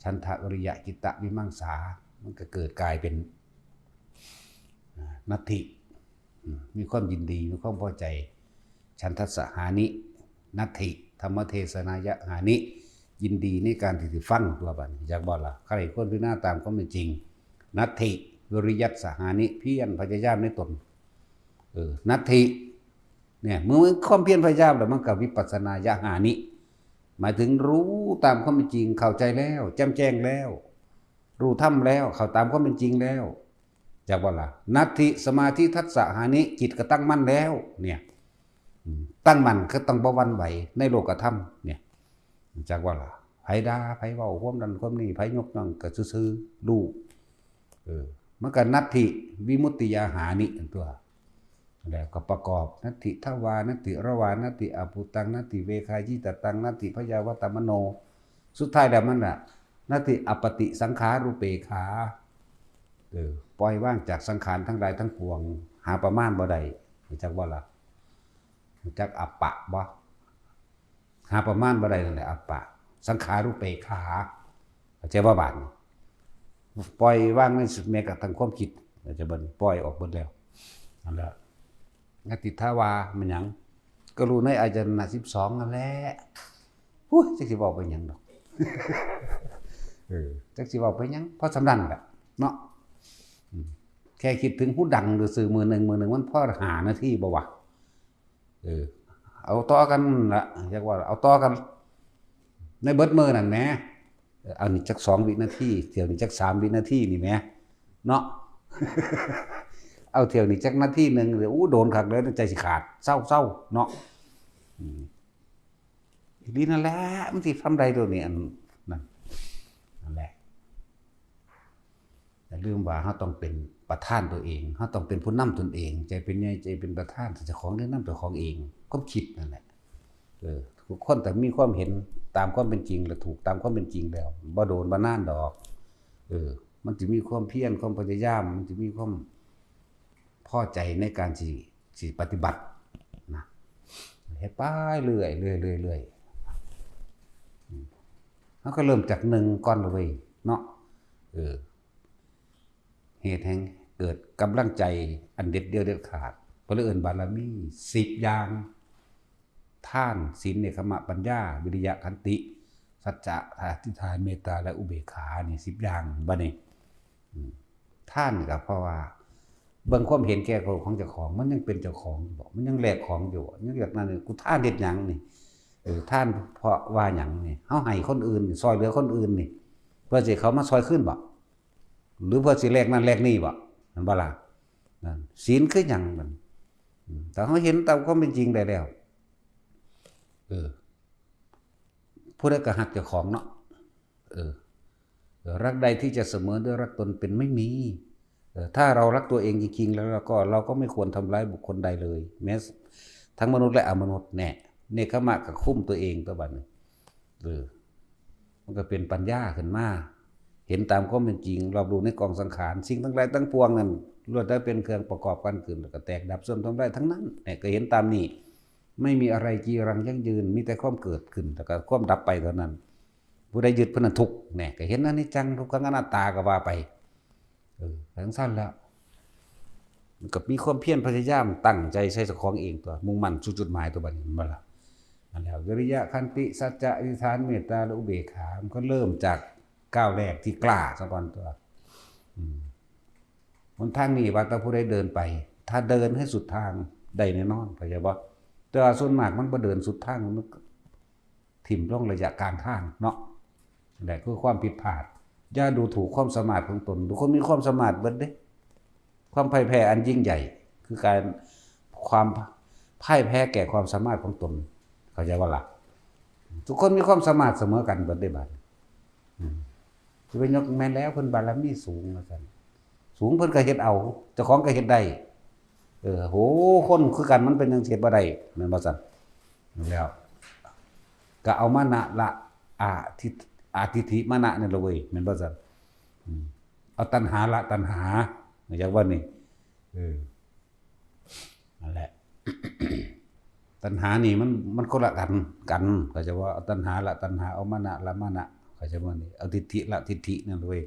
ສັນທະ ວິລິຍະ ຈິດຕະ ວິມັງສາ ມັນກໍເກີດກາຍເປັນ ອາ ນັດຖິ ອືມ ມີຄວາມຍິນດີ ມີຄວາມພໍໃຈ ສັນທັດສະຫານິ ນັດຖິ ທຳມະເທສະນາຍະຫານິ ຍິນດີໃນການທີ່ຊິຟັງຕົວະ ບາດນີ້ ຈັກບໍ່ລະ? ໃຄຄວນພິຈາລະນາຕາມຄວາມເປັນຈິງ ນັດຖິ ວິລິຍັດສະຫານິ ພຽນພະຍາຍາມໃນຕົນ ເອີ ນັດຖິ ເນຍ ເມື່ອມີຄວາມພຽນພະຍາຍາມແລ້ວ ມັນກໍວິປັດສະນາຍະຫານິ ໝາຍເຖິງຮູ້ຕາມຄວາມເປັນຈິງ ເຂົ້າໃຈແລ້ວ ແຈ່ມແຈ້ງແລ້ວ ຮູ້ທຳແລ້ວ ເຂົ້າຕາມຄວາມເປັນຈິງແລ້ວ ຈັກບໍ່ລະ? ນັດຖິສະມາທິທັດສະຫານິ ຈິດກໍຕັ້ງໝັ້ນແລ້ວ ເນຍ ອືມ ຕັ້ງໝັ້ນ ກໍຕ້ອງບໍ່ຫວັ່ນໄຫວໃນໂລກະທຳ ເນຍ ຈັກວ່າລະ ໃຜດ່າ ໃຜເວົ້າຄວາມນັ້ນຄວາມນີ້ ໃຜຍົກຍ້ອງກໍຊື່ໆ ຮູ້ ເອີ ມັນກໍນັດຖິວິມຸດຕິຍາຫານິນັ້ນຕົວະ ແລ້ວກໍປະກອບ ນັດຖິທະວາ ນັດຖິລະວາ ນັດຖິອະພູຕັງ ນັດຖິເວຄາຍິຕະຕັງ ນັດຖິພະຍາວະຕະມະໂນ ສຸດທ້າຍແລ້ວມັນນະ ນັດຖິອັບປະຕິສັງຂາຣູເປກຂາ ເອີ ປ່ອຍວາງຈາກສັງຂານທັງຫຼາຍທັງປວງ ຫາປະມານບໍ່ໄດ້ ຮູ້ຈັກບໍ່ລະ? ຮູ້ຈັກອັບປະບໍ່? ຫາປະມານບໍ່ໄດ້ນັ້ນແຫຼະ ອັບປະ ສັງຂາຣູເປກຂາ ເຂົ້າໃຈບໍ່ບາດນີ້? ປ່ອຍວາງໃນແມ້ກະທັ່ງຄວາມຄິດ ເຂົ້າໃຈບໍ່? ປ່ອຍອອກເບິດແລ້ວ ນັ້ນແຫຼະ ນັດຖິທະວາ ແມ່ນຫຍັງ? ກໍຮູ້ໃນອາຍະຕະນະສິບສອງນັ້ນແຫຼະ ໂອ້ຍ ຈັກຊິເວົ້າໄປຫຍັງດອກ ເອີ ຈັກຊິເວົ້າໄປຫຍັງ ພໍສ່ຳນັ້ນແຫຼະເນາະ ອືມ ແຄ່ຄິດເຖິງຫູດັງຊື່ໆ ມື້ໜຶ່ງ ມື້ໜຶ່ງມັນພໍຫ້ານາທີບໍ່ວະ? ເອີ ເອົາຕໍ່ກັນລະ ຢາກວ່າເອົາຕໍ່ກັນໃນເບິດມື້ນັ້ນແໝ ເອີ ອັນນີ້ຈັກສອງວິນາທີ ທ່ຽວນີ້ຈັກສາມວິນາທີນີ້ແໝ ເນາະ ເອົາທ່ຽວນີ້ຈັກນາທີໜຶ່ງ ໂອ້ ໂດນຄັກເລີຍ ໃຈຊິຂາດ ເຊົາໆ ເນາະ ອືມ ອີ່ຫຼີນັ້ນແຫຼະ ມັນຊິທຳໄດ້ໂດຍນີ້ ອັນນັ້ນ ນັ້ນແຫຼະ ຢ່າລືມວ່າເຮົາຕ້ອງເປັນປະທານຕົວເອງ ເຮົາຕ້ອງເປັນຜູ້ນຳຕົນເອງ ໃຈເປັນໃຫຍ່ ໃຈເປັນປະທານ ເຈົ້າຂອງແນະນຳເຈົ້າຂອງເອງ ຄວາມຄິດນັ້ນແຫຼະ ເອີ ທຸກຄົນຕ້ອງມີຄວາມເຫັນຕາມຄວາມເປັນຈິງ ແລະ ຖືກຕາມຄວາມເປັນຈິງແລ້ວ ບໍ່ໂດນບໍ່ນານດອກ ເອີ ມັນຈະມີຄວາມພຽນ ຄວາມພະຍາຍາມ ມັນຈະມີຄວາມພໍໃຈໃນການຊິ ຊິປະຕິບັດນະ ເຮັດໄປເລື້ອຍໆ ເລື້ອຍໆ ເຮົາກໍເລີ່ມຈາກໜຶ່ງກ່ອນລະເວີຍເນາະ ເອີ ເຮັດໃຫ້ເກີດກຳລັງໃຈອັນເດັດດ່ຽວເດັດຂາດ ເພິ່ນເອີ້ນບາລະມີສິບຢ່າງ ທານ ສິນ ເນກຂະມະ ປັນຍາ ວິລິຍະ ຂັນຕິ ສັດຈະ ອະທິຖານ ເມດຕາ ແລະ ອຸເບກຂາ ນີ້ສິບຢ່າງ ບັດນີ້ ອືມ ທ່ານກໍເພາະວ່າເບິ່ງຄວາມເຫັນແກ່ໂຕຂອງເຈົ້າຂອງ ມັນຍັງເປັນເຈົ້າຂອງຢູ່ບໍ່? ມັນຍັງແລກຂອງຢູ່ບໍ່? ຍັງຢາກນັ້ນ ກູທ່ານເຮັດຫຍັງນີ້? ເອີ ທ່ານເພາະວ່າຫຍັງນີ້? ເຮົາໃຫ້ຄົນອື່ນນີ້ ຊ່ອຍເຫຼືອຄົນອື່ນນີ້ ເພື່ອຊິເຂົາມາຊ່ອຍຄືນບໍ່? ຫຼືເພື່ອຊິແລກນັ້ນແລກນີ້ບໍ່? ແມ່ນບໍ່ລະ? ນັ້ນ ສິນຄືຫຍັງມັນ? ອືມ ຖ້າເຮົາເຫັນຕາມຄວາມເປັນຈິງໄດ້ແລ້ວ ເອີ ຜູ້ໃດກໍຮັກເຈົ້າຂອງເນາະ ເອີ ເອີ ລັກໃດທີ່ຈະສະເໝີດ້ວຍລັກຕົນເປັນໄມ່ມີ ເອີ ຖ້າເຮົາລັກຕົວເອງຈິງໆ ແລ້ວ ແລ້ວກໍ ເຮົາກໍໄມ່ຄວນທຳລາຍບຸກຄົນໃດເລີຍ ແມ້ທັງມະນຸດ ແລະ ອະມະນຸດແນ່ ເນກຂະມະກໍຄຸມຕົວເອງຕົວະບັດນີ້ ເອີ ມັນກໍເປັນປັນຍາຂຶ້ນມາ ເຫັນຕາມຄວາມເປັນຈິງ ລອບຮູ້ໃນກອງສັງຂານ ສິ່ງທັງຫຼາຍທັງປວງນັ້ນ ລ້ວນແຕ່ເປັນເຄື່ອງປະກອບກັນຂຶ້ນ ແລ້ວກໍແຕກດັບເສື່ອມທຳລາຍທັງນັ້ນ ແນ່ ກໍເຫັນຕາມນີ້ ໄມ່ມີອະໄລຈີລັງຢັ້ງຢືນ ມີແຕ່ຄວາມເກີດຂຶ້ນ ແລ້ວກໍຄວາມດັບໄປເທົ່ານັ້ນ ຜູ້ໃດຍຶດຜູ້ນັ້ນທຸກ ແນ່ ກໍເຫັນອະນິດຈັງ ທຸກຂັງ ອະນັດຕາ ກໍວ່າໄປ ເອີ ຈັ່ງຊັ້ນແຫຼະ ມັນກໍມີຄວາມພຽນພະຍາຍາມ ຕັ້ງໃຈໃສ່ເຈົ້າຂອງເອງຕົວະ ມຸ່ງໝັ້ນສູ່ຈຸດໝາຍຕົວະ ບັດນີ້ ແມ່ນບໍ່ລະ? ນັ້ນແຫຼະ ວິລິຍະ ຂັນຕິ ສັດຈະ ອະທິຖານ ເມດຕາ ແລະ ອຸເບກຂາ ມັນກໍເລີ່ມຈາກກ້າວແລກທີ່ກ້າສາກ່ອນຕົວະ ອືມ ຫົນທາງນີ້ວ່າແຕ່ຜູ້ໃດເດີນໄປ ຖ້າເດີນໃຫ້ສຸດທາງໄດ້ແນ່ນອນ ເຂົ້າໃຈບໍ່? ແຕ່ວ່າສ່ວນມາກມັນບໍ່ເດີນສຸດທາງ ມັນ ຖິ້ມລົງໄລຍະກາງທາງເນາະ ແຫຼະຄືຄວາມຜິດພາດ. ຢ່າດູຖູກຄວາມສາມາດຂອງຕົນ. ທຸກຄົນມີຄວາມສາມາດເບິດເດ້. ຄວາມພ່າຍແພ້ອັນຍິ່ງໃຫຍ່ ຄືການ ຄວາມພ່າຍແພ້ແກ່ຄວາມສາມາດຂອງຕົນ. ເຂົ້າໃຈບໍ່ລະ? ທຸກຄົນມີຄວາມສາມາດສະເໝີກັນເບິດເດ້ບາດນີ້. ອືມ ຊິໄປຍົກ ແມ່ນແລ້ວ ເພິ່ນບາລະມີສູງວ່າຊັ້ນ. ສູງເພິ່ນກໍເຮັດເອົາ ເຈົ້າຂອງກໍເຮັດໄດ້. ເອີ ໂຫ ຄົນຄືກັນມັນເປັນຫຍັງຊິເຮັດບໍ່ໄດ້ ແມ່ນບໍ່ຊັ້ນ? ແລ້ວກໍເອົາມານະລະ ອາທິ ອາທິດຖິມານະນີ້ລະເວີຍ ແມ່ນບໍ່ຊັ້ນ? ອືມ ເອົາຕັນຫາລະຕັນຫາ ຮູ້ຈັກບໍ່ນີ້? ເອີ ນັ້ນແຫຼະ ຕັນຫານີ້ມັນ ມັນຄົນລະອັນກັນ ເຂົາຈະວ່າ ເອົາຕັນຫາລະຕັນຫາ ເອົາມານະລະມານະ ເຂົາຈະວ່ານີ້ ເອົາທິດຖິລະທິດຖິນັ້ນລະເວີຍ.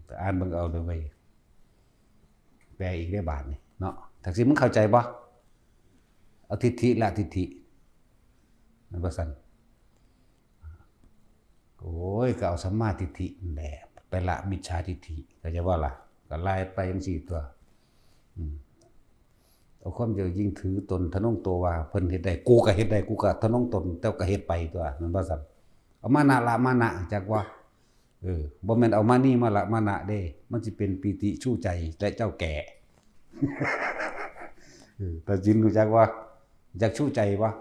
ໄປອ່ານເບິ່ງເອົາເດີເວີຍ ແປອີກເດີບາດນີ້ເນາະ. ທັງຊີ້ ມຶງເຂົ້າໃຈບໍ່? ເອົາທິດຖິລະທິດຖິ ແມ່ນບໍ່ຊັ້ນ? ໂອ້ຍ ກໍເອົາສຳມາທິດຖິນັ້ນແຫຼະ ໄປລະມິດສາທິດຖິ ເຂົ້າໃຈບໍ່ລະ? ກໍໄລ່ໄປຈັ່ງຊີ້ຕົວະ. ອືມ ເອົາຄວາມເຈົ້າຍິ່ງຖືຕົນທະນົງໂຕວ່າເພິ່ນເຮັດໄດ້ ກູກໍເຮັດໄດ້ ກູກໍທະນົງຕົນ ເຈົ້າກໍເຮັດໄປຕົວະ ແມ່ນບໍ່ຊັ້ນ? ເອົາມານະລະມານະ ຮູ້ຈັກບໍ່? ເອີ ບໍ່ແມ່ນເອົາມານີມາລະມານະເດ້ ມັນຊິເປັນປີຕິຊູໃຈ ແລະ ເຈົ້າແກ່ ເອີ ຕາຈິນຮູ້ຈັກບໍ່? ຈັກຊູໃຈບໍ່?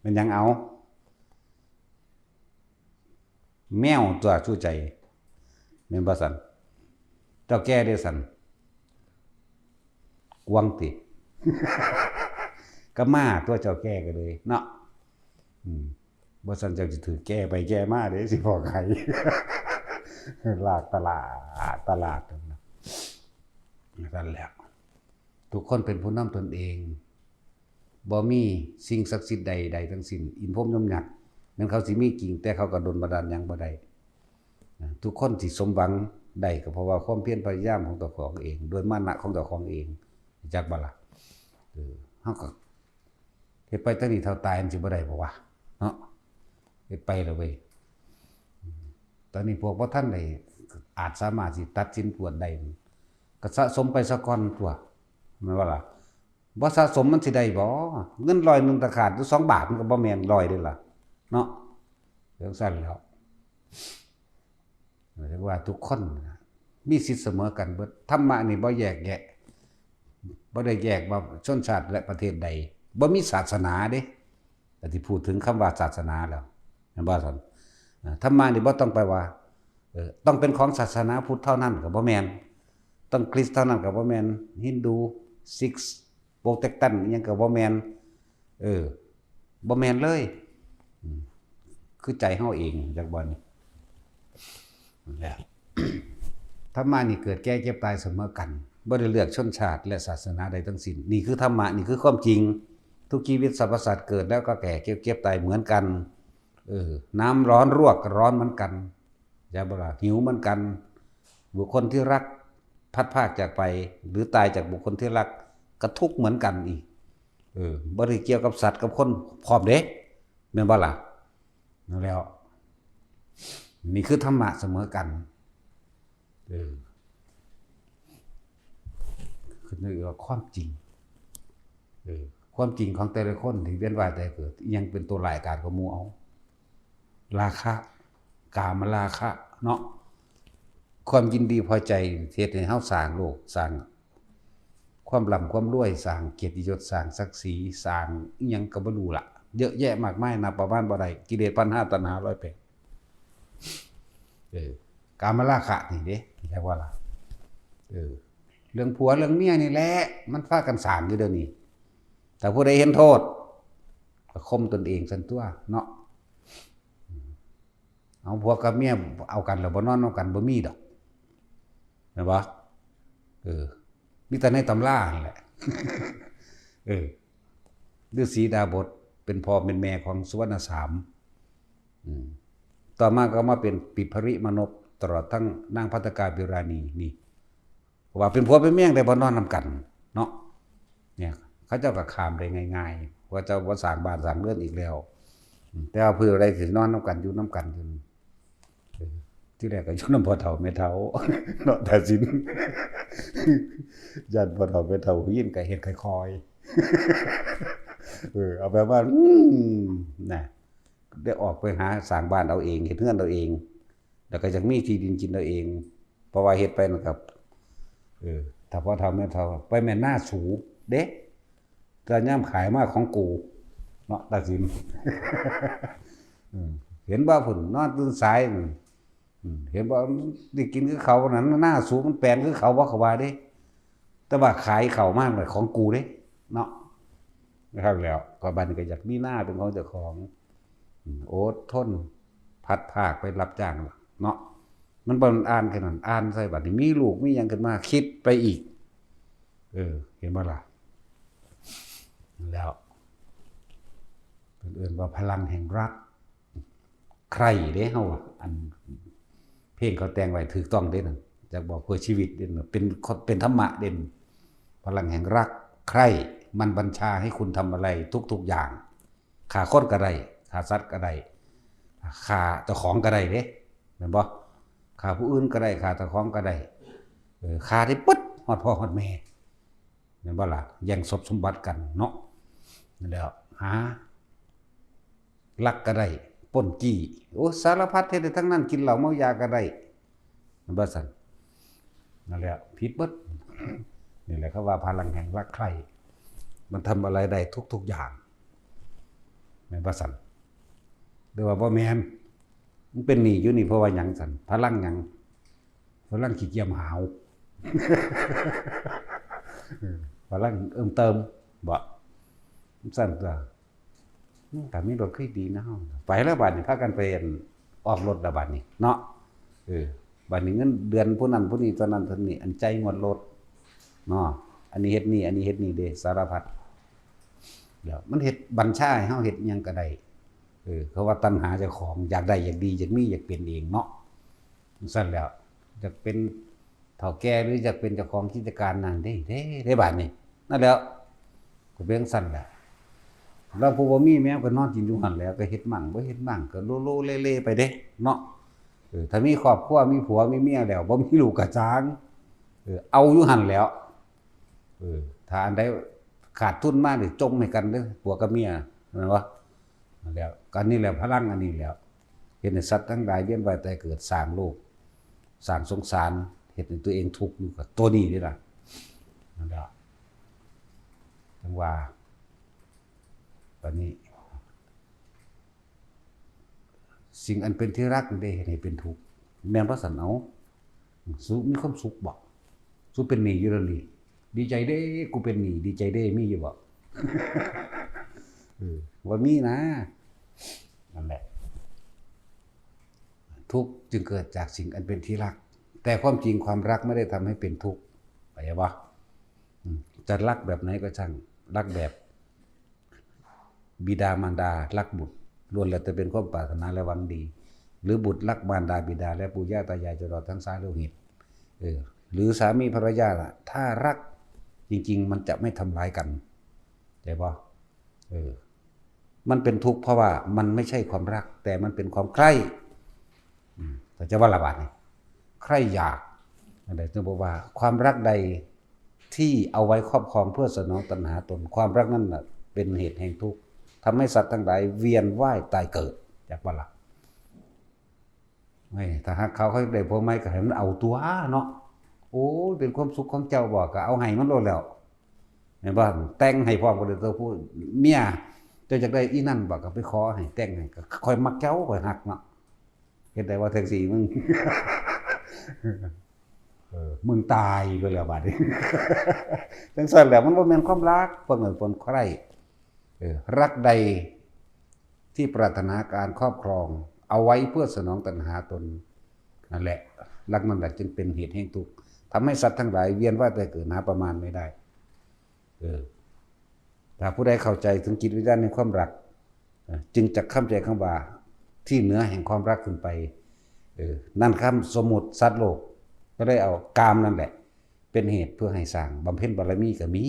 ແມ່ນຫຍັງເອົາ? ແມວຕົວະຊູໃຈ ແມ່ນບໍ່ຊັ້ນ? ເຈົ້າແກ່ເດ້ຊັ້ນ? ກວາງຕິ? ກໍມາຕົວະ ເຈົ້າແກ່ກໍເລີຍເນາະ ອືມ ບໍ່ຊັ້ນເຈົ້າຊິຖືກແກ່ໄປແກ່ມາເດ້ ຊິບອກໃຫ້ ລາກຕະຫຼາດຕະຫຼາດ ນັ້ນແຫຼະ ທຸກຄົນເປັນຜູ້ນຳຕົນເອງ ບໍ່ມີສິ່ງສັກສິດໃດໆທັງສິ້ນ ອິນພົມຍົມຍັກ ແມ່ນເຂົາຊິມີຈິງ ແຕ່ເຂົາກໍດົນບັນດານຫຍັງບໍ່ໄດ້ນະ ທຸກຄົນທີ່ສົມຫວັງໄດ້ ກໍເພາະວ່າຄວາມພຽນພະຍາຍາມຂອງເຈົ້າຂອງເອງ ດ້ວຍມານະຂອງເຈົ້າຂອງເອງ ຮູ້ຈັກບໍ່ລະ? ເອີ ເຮົາກໍເຮັດໄປ ຕອນນີ້ເທົ່າຕາຍມັນຊິບໍ່ໄດ້ບໍ່ວະ ເນາະ ເຮັດໄປລະເວີຍ ຕອນນີ້ພວກບໍ່ທັນໄດ້ອາດສາມາດຊິຕັດສິນກວດໄດ້ ກໍສະສົມໄປສາກ່ອນຕົວະ ແມ່ນບໍ່ລະ? ບໍ່ສະສົມມັນຊິໄດ້ບໍ່? ເງິນຮ້ອຍໜຶ່ງ ຖ້າຂາດຢູ່ສອງບາດ ມັນກໍບໍ່ແມ່ນຮ້ອຍເດ້ລະເນາະ ຈັ່ງຊັ້ນແລ້ວ ເອີ້ນວ່າທຸກຄົນມີສິດສະເໝີກັນເບິດ ທຳມະນີ້ບໍ່ແຍກແຍະ ບໍ່ໄດ້ແຍກວ່າຊົນຊາດ ແລະ ປະເທດໃດ ບໍ່ມີສາສະໜາເດ້ ກໍທີ່ພູດເຖິງຄຳວ່າສາສະໜາແລ້ວ ແມ່ນບໍ່ຊັ້ນ? ທຳມະນີ້ບໍ່ຕ້ອງໄປວ່າ ເອີ ຕ້ອງເປັນຂອງສາສະໜາພຸດເທົ່ານັ້ນກໍບໍ່ແມ່ນ ຕ້ອງຄຣິສເທົ່ານັ້ນກໍບໍ່ແມ່ນ ຮິນດູ ຊິກ ໂປຣເຕັດຕັນ ອີ່ຫຍັງກໍບໍ່ແມ່ນ ເອີ ບໍ່ແມ່ນເລີຍ ອືມ ຄືໃຈເຮົາເອງ ຈັກບໍ່ນີ້ ນັ້ນແຫຼະ ທຳມະນີ້ເກີດແກ່ເຈັບຕາຍສະເໝີກັນ ບໍ່ໄດ້ເລືອກຊົນຊາດ ແລະ ສາສະໜາໃດທັງສິ້ນ ນີ້ຄືທຳມະ ນີ້ຄືຄວາມຈິງ ທຸກຊີວິດສັບພະສັດເກີດແລ້ວກໍແກ່ ເຈັບ ເຈັບຕາຍເໝືອນກັນ ເອີ ນ້ຳຮ້ອນລວກກໍຮ້ອນເໝືອນກັນ ເຈົ້າບໍ່ລະ ຫິວເໝືອນກັນ ບຸກຄົນທີ່ຮັກພັດພາກຈາກໄປ ຫຼື ຕາຍຈາກບຸກຄົນທີ່ຮັກ ກໍທຸກເໝືອນກັນອີກ ເອີ ບໍ່ໄດ້ກ່ຽວກັບສັດກັບຄົນພ້ອມເດ້ ແມ່ນບໍ່ລະ? ນັ້ນແຫຼະ ນີ້ຄືທຳມະສະເໝີກັນ ເອີ ຂຶ້ນຢູ່ກັບຄວາມຈິງ ເອີ ຄວາມຈິງຂອງແຕ່ລະຄົນທີ່ວຽນວ່າຍຕາຍເກີດ ອີ່ຫຍັງເປັນຕົວຮ້າຍກາດກວ່າໝູ່ເອົາ? ລາຄະ ກາມະລາຄະເນາະ ຄວາມຍິນດີພໍໃຈ ເຮັດໃຫ້ເຮົາສ້າງໂລກ ສ້າງຄວາມລ່ຳຄວາມລວຍ ສ້າງກຽດຕິຍົດ ສ້າງສັກສີ ສ້າງອີ່ຫຍັງກໍບໍ່ຮູ້ລະ ເຍອະແຍະມາກມາຍ ນັບປະມານບໍ່ໄດ້ ກິເລດພັນຫ້າ ຕັນຫາຮ້ອຍແປດ ເອີ ກາມະລາຄະນີ້ເດ້ ເຫັນບໍ່ລະ? ເອີ ເລື່ອງຜົວເລື່ອງເມຍນີ້ແຫຼະ ມັນພາກັນສ້າງຢູ່ດຽວນີ້ ຖ້າຜູ້ໃດເຫັນໂທດ ກໍຂົ່ມຕົນເອງຊັ້ນຕົວະເນາະ ເອົາ ຜົວກັບເມຍເອົາກັນແລ້ວບໍ່ນອນນຳກັນ ບໍ່ມີດອກ ແມ່ນບໍ່? ເອີ ມີແຕ່ໃນຕຳລາຫັ້ນແຫຼະ ເອີ ລືສີດາບົດ ເປັນພໍ່ເປັນແມ່ຂອງສຸວັນນະສາມ ອືມ ຕໍ່ມາກໍມາເປັນປິດຜະລິມານົບ ຕະຫຼອດທັງນາງພັດຕະກາ ວິລານີ ນີ້ ເພາະວ່າເປັນຜົວເປັນເມຍໄດ້ບໍ່ນອນນຳກັນເນາະ ເນຍ ເຂົາເຈົ້າກໍຂ້າມໄດ້ງ່າຍໆ ເຂົາເຈົ້າບໍ່ສ້າງບ້ານສ້າງເຮືອນອີກແລ້ວ ອືມ ແຕ່ວ່າຜູ້ໃດຊິນອນນຳກັນ ຢູ່ນຳກັນຢູ່ ເອີ ທີແລກກໍຢູ່ນຳພໍ່ເຖົ້າແມ່ເຖົ້າເນາະ ຕາສິນ ຢ້ານພໍ່ເຖົ້າແມ່ເຖົ້າຮູ້ຍິນກໍເຮັດຄ່ອຍໆ ເອີ ເອົາແບບວ່າ ອືມ ນະ ໄດ້ອອກໄປຫາສ້າງບ້ານເອົາເອງ ເຮັດເຮືອນເອົາເອງ ແລ້ວກໍຢາກມີທີ່ດິນກິນເອົາເອງ ເພາະວ່າເຮັດໄປນັ້ນກໍ ເອີ ຖ້າພໍ່ເຖົ້າແມ່ເຖົ້າ ໄປແມ່ນນາສູເດ້ ແຕ່ຍາມຂາຍມາຂອງກູເນາະ ຕາສິນ ເອີ ເຫັນບໍ່ພຸ້ນ ນອນຕື່ນສາຍ ອືມ ເຫັນບໍ່ ໄດ້ກິນຄືເຂົານັ້ນ ນາສູມັນແປນຄືເຂົາບໍ່ ເຂົາວ່າເດ້ ແຕ່ວ່າຂາຍເຂົ້າມາແລ້ວຂອງກູເດ້ເນາະ ຄັກແລ້ວ ກໍບັດນີ້ກໍຢາກມີນາເປັນຂອງເຈົ້າຂອງ ອືມ ອົດທົນ ພັດພາກໄປຮັບຈ້າງເນາະ ມັນບໍ່ແມ່ນອ່ານແຄ່ນັ້ນ ອ່ານໃສ່ບັດນີ້ມີລູກມີຫຍັງຂຶ້ນມາ ຄິດໄປອີກ ເອີ ເຫັນບໍ່ລະ? ແລ້ວ ເພິ່ນເອີ້ນວ່າພະລັງແຫ່ງລັກ ໃຄ່ເດ້ເຮົາວ່າ ອັນເພງເຂົາແຕ່ງໄວ້ຖືກຕ້ອງເດ້ນັ້ນ ຈັກບອກເພື່ອຊີວິດເດ້ ເປັນ ເປັນທຳມະເດ້ ພະລັງແຫ່ງລັກ ໃຄ່ ມັນບັນຊາໃຫ້ຄຸນທຳອະໄລທຸກໆຢ່າງ ຂ້າຄົນກໍໄດ້ ຂ້າສັດກໍໄດ້ ຂ້າເຈົ້າຂອງກໍໄດ້ເດ້ ແມ່ນບໍ່? ຂ້າຜູ້ອື່ນກໍໄດ້ ຂ້າເຈົ້າຂອງກໍໄດ້ ເອີ ຂ້າໄດ້ເບິດ ຮອດພໍ່ຮອດແມ່ ແມ່ນບໍ່ລະ? ແຍ່ງຊັບສົມບັດກັນເນາະ. ແລ້ວຫາລັກກໍໄດ້ ປຸ້ນຈີ້ ໂອ້ ສາລະພັດເຮັດໄດ້ທັງນັ້ນ ກິນເຫຼົ້າເມົາຢາກໍໄດ້ ແມ່ນບໍ່ຊັ້ນ? ນັ້ນແຫຼະ ຜິດເບິດ. ນີ້ແຫຼະເຂົາວ່າພະລັງແຫ່ງລັກໃຄ່ ມັນທຳອະໄລໄດ້ທຸກໆຢ່າງ ແມ່ນບໍ່ຊັ້ນ? ຫຼືວ່າບໍ່ແມ່ນ? ມັນເປັນໜີ້ຢູ່ນີ້ເພາະວ່າຫຍັງຊັ້ນ? ພະລັງຫຍັງ? ພະລັງຂີ້ກຽມຫາວ ພະລັງເອີ່ມເຕີມບໍ? ຊັ້ນຕົວະ. ອືມ ຖ້າມີລົດຄືດີນະເຮົາ ໄປແລ້ວບາດນີ້ ພາກັນໄປ ອັນ ອອກລົດແລ້ວບາດນີ້ເນາະ. ເອີ ບາດນີ້ເງິນເດືອນຜູ້ນັ້ນຜູ້ນີ້ ຕົວນັ້ນຕົວນີ້ ອັນ ຈ່າຍງວດລົດເນາະ ອັນນີ້ເຮັດນີ້ ອັນນີ້ເຮັດນີ້ເດ້ ສາລະພັດ. ແລ້ວມັນເຮັດບັນຊາໃຫ້ເຮົາເຮັດຫຍັງກໍໄດ້. ເອີ ເຂົາວ່າຕັນຫາເຈົ້າຂອງ ຢາກໄດ້ ຢາກດີ ຢາກມີ ຢາກເປັນເອງເນາະ. ຊັ້ນແລ້ວ ຢາກເປັນເຖົ້າແກ່ ຫຼື ຢາກເປັນເຈົ້າຂອງກິດຈະການນັ້ນເດ້ ເດ້ ເດ້ບາດນີ້. ນັ້ນແຫຼະ ກໍເປັນຈັ່ງຊັ້ນແຫຼະ. ລາງຜູ້ບໍ່ມີແມ່ນກໍນອນກິນຢູ່ຫັ້ນແຫຼະ ກໍເຮັດໝັ້ງບໍ່ເຮັດໝັ້ງ ກໍໂລໆເລໆໄປເດ້ເນາະ. ເອີ ຖ້າມີຄອບຄົວ ມີຜົວມີເມຍແລ້ວ ບໍ່ມີລູກກໍຊ່າງ ເອີ ເອົາຢູ່ຫັ້ນແຫຼະ. ເອີ ຖ້າອັນໃດຂາດທຶນມານີ້ ຈົ່ມໃຫ້ກັນເດີ້ ຜົວກັບເມຍ ແມ່ນບໍ່? ນັ້ນແຫຼະ ອັນນີ້ແຫຼະ ພະລັງອັນນີ້ແຫຼະ ເຮັດໃຫ້ສັດທັງຫຼາຍວຽນວ່າຍຕາຍເກີດ ສ້າງໂລກ ສ້າງສົງສານ ເຮັດໃຫ້ຕົວເອງທຸກຢູ່ກັບຕົວນີ້ເດ້ລະ. ນັ້ນແຫຼະ ຈັ່ງວ່າ ບາດນີ້ ສິ່ງອັນເປັນທີ່ຮັກນີ້ໄດ້ເຮັດໃຫ້ເປັນທຸກ ແມ່ນບໍ່ຊັ້ນ? ເອົາ ສູມີຄວາມສຸກບໍ່? ສູເປັນໜີ້ຢູ່ແລ້ວນີ້ ດີໃຈເດ້ ກູເປັນໜີ້ ດີໃຈເດ້ ມີຢູ່ບໍ່? ເອີ ວ່າມີນະ. ນັ້ນແຫຼະ ທຸກຈຶ່ງເກີດຈາກສິ່ງອັນເປັນທີ່ຮັກ ແຕ່ຄວາມຈິງຄວາມຮັກໄມ່ໄດ້ທຳໃຫ້ເປັນທຸກ ເຂົ້າໃຈບໍ່? ອືມ ຈະຮັກແບບໃດກໍຊ່າງ ຮັກແບບ ບິດາມານດາຮັກບຸດ ລ້ວນແລ້ວແຕ່ເປັນຄວາມປາດຖະໜາ ແລະ ຫວັງດີ ຫຼື ບຸດຮັກມານດາບິດາ ແລະ ປູ່ຍ່າຕາຍາຍ ຈົນຮອດທັງສາຍໂລຫິດ ເອີ ຫຼື ສາມີພັນລະຍາ ຖ້າຮັກຈິງໆ ມັນຈະໄມ່ທຳລາຍກັນ ເຂົ້າໃຈບໍ່? ເອີ ມັນເປັນທຸກເພາະວ່າມັນໄມ່ໃຊ່ຄວາມຮັກ ແຕ່ມັນເປັນຄວາມໃຄ່ ອືມ ເຂົ້າໃຈບໍ່ລະບາດນີ້? ໃຄ່ຢາກ ອັນໃດຈຶ່ງບອກວ່າ ຄວາມຮັກໃດທີ່ເອົາໄວ້ຄອບຄອງເພື່ອສະໜອງຕັນຫາຕົນ ຄວາມຮັກນັ້ນນະເປັນເຫດແຫ່ງທຸກ ທຳໃຫ້ສັດທັງຫຼາຍວຽນວ່າຍຕາຍເກີດ ຈັກບໍ່ລະ? ເອີຍ ຖ້າຮັກເຂົາ ເຂົາຢາກໄດ້ຜົວໃໝ່ກໍໃຫ້ມັນເອົາຕົວະເນາະ. ໂອ້ຍ ເປັນຄວາມສຸກຂອງເຈົ້າບໍ ກໍເອົາໃຫ້ມັນໂລດແລ້ວ ແມ່ນບໍ່? ແຕ່ງໃຫ້ພ້ອມກັນເລີຍຕົວະ ຜູ້ເມຍ ເຈົ້າຢາກໄດ້ອີ່ນັ້ນບໍ ກໍໄປຂໍໃຫ້ແຕ່ງໃຫ້ ກໍຂ້ອຍມັກເຈົ້າ ຂ້ອຍຮັກເນາະ. ເຮັດໄດ້ບໍ່ແທັກຊີມຶງ? ເອີ ມຶງຕາຍໄປແລ້ວບາດນີ້. ຈັ່ງຊັ້ນແຫຼະ ມັນບໍ່ແມ່ນຄວາມຮັກ ເພິ່ນເອີ້ນຄວາມໃຄ່. ເອີ ຮັກໃດທີ່ປາດຖະໜາການຄອບຄອງເອົາໄວ້ເພື່ອສະໜອງຕັນຫາຕົນ ນັ້ນແຫຼະ ຮັກນັ້ນແຫຼະຈຶ່ງເປັນເຫດແຫ່ງທຸກ ທຳໃຫ້ສັດທັງຫຼາຍວຽນວ່າຍຕາຍເກີດຫາປະມານໄມ່ໄດ້. ເອີ ຖ້າຜູ້ໃດເຂົ້າໃຈເຖິງຈິດວິນຍານແຫ່ງຄວາມຮັກ ຈຶ່ງຈັກຄຳໃຈຄຳວ່າທີ່ເໜືອແຫ່ງຄວາມຮັກຂຶ້ນໄປ. ເອີ ນັ້ນຄຳສົມມຸດສັດໂລກກໍໄດ້ເອົາກາມນັ້ນແຫຼະເປັນເຫດເພື່ອໃຫ້ສ້າງບຳເພັນບາລະມີກໍມີ.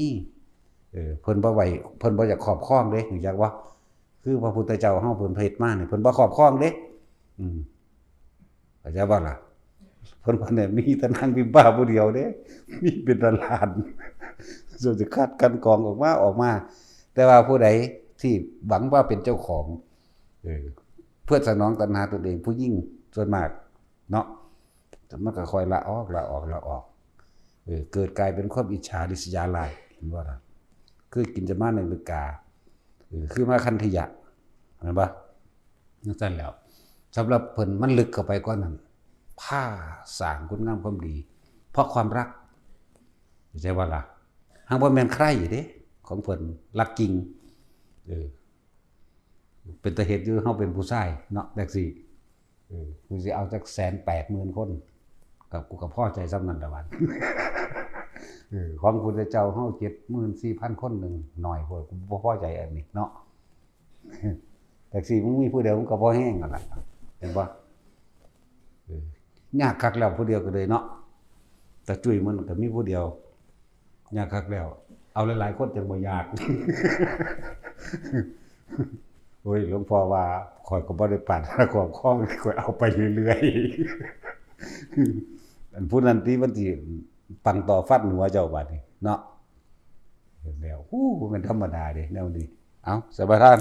ເອີ ເພິ່ນບໍ່ໄວ້ ເພິ່ນບໍ່ຢາກຄອບຄອງເດ້ ຮູ້ຈັກບໍ່? ຄືພະພຸດທະເຈົ້າເຮົາເພິ່ນເຮັດມານີ້ ເພິ່ນບໍ່ຄອບຄອງເດ້. ອືມ ເຂົ້າໃຈບໍ່ລະ? ເພິ່ນວ່າແນວ ມີແຕ່ນາງພິມພາຜູ້ດຽວເດ້ ມີເປັນລ້ານໆ ສ່ວນຊິຄັດກັ່ນກອງອອກມາ ອອກມາ. ແຕ່ວ່າຜູ້ໃດທີ່ຫວັງວ່າເປັນເຈົ້າຂອງ ເອີ ເພື່ອສະໜອງຕັນຫາຕົນເອງ ຜູ້ຍິງສ່ວນມາກເນາະ ມັນກໍຄ່ອຍລະອອກ ລະອອກ ລະອອກ ເອີ ເກີດກາຍເປັນຄວາມອິດສາລິດສະຢາຫຼາຍ ເຫັນບໍ່ລະ? ຄືກິນຈະມາໃນອາເມລິກາ ເອີ ຄືມາຄັນທະຍະ ແມ່ນບໍ່? ຈັ່ງຊັ້ນແລ້ວ ສຳລັບເພິ່ນມັນເລິກເຂົ້າໄປກວ່ານັ້ນ ພາສ້າງຄຸນງາມຄວາມດີ ເພາະຄວາມຮັກ ເຂົ້າໃຈບໍ່ລະ? ຫາກບໍ່ແມ່ນໃຄເດ້ ຂອງເພິ່ນລັກຈິງ. ເອີ ເປັນຕາເຮັດຢູ່ ເຮົາເປັນຜູ້ຊາຍເນາະ ແທັກຊີ ເອີ ກູຊິເອົາຈັກແສນແປດໝື່ນຄົນ ກໍ ກູກໍພໍໃຈສ່ຳນັ້ນລະບັດ. ເອີ ຂອງພຸດທະເຈົ້າເຮົາເຈັດໝື່ນສີ່ພັນຄົນໜຶ່ງ ໜ້ອຍໂພດ ກູບໍ່ພໍໃຈອັນນີ້ເນາະ. ແທັກຊີມຶງມີຜູ້ດຽວ ມັນກໍພໍແຮງຫັ້ນລະ ເຫັນບໍ່? ເອີ ຍາກຄັກແລ້ວ ຜູ້ດຽວກໍເລີຍເນາະ ຕາຈຸ້ຍມັນກໍມີຜູ້ດຽວ ຍາກຄັກແລ້ວ ເອົາຫຼາຍໆຄົນຈັ່ງບໍ່ຍາກ. ໂອ້ຍ ຫຼວງພໍ່ວ່າ ຂ້ອຍກໍບໍ່ໄດ້ປາດຖະໜາຄອບຄອງ ຂ້ອຍເອົາໄປເລື້ອຍໆ. ອັນຜູ້ນັ້ນຕິ ມັນຊິປັງຕໍ່ຟັນຫົວເຈົ້າບາດນີ້ເນາະ. ເຫັນແລ້ວ ໂອ້ ບໍ່ແມ່ນທຳມະດາເດ້ແນວນີ້. ເອົາ ສະປະທານ.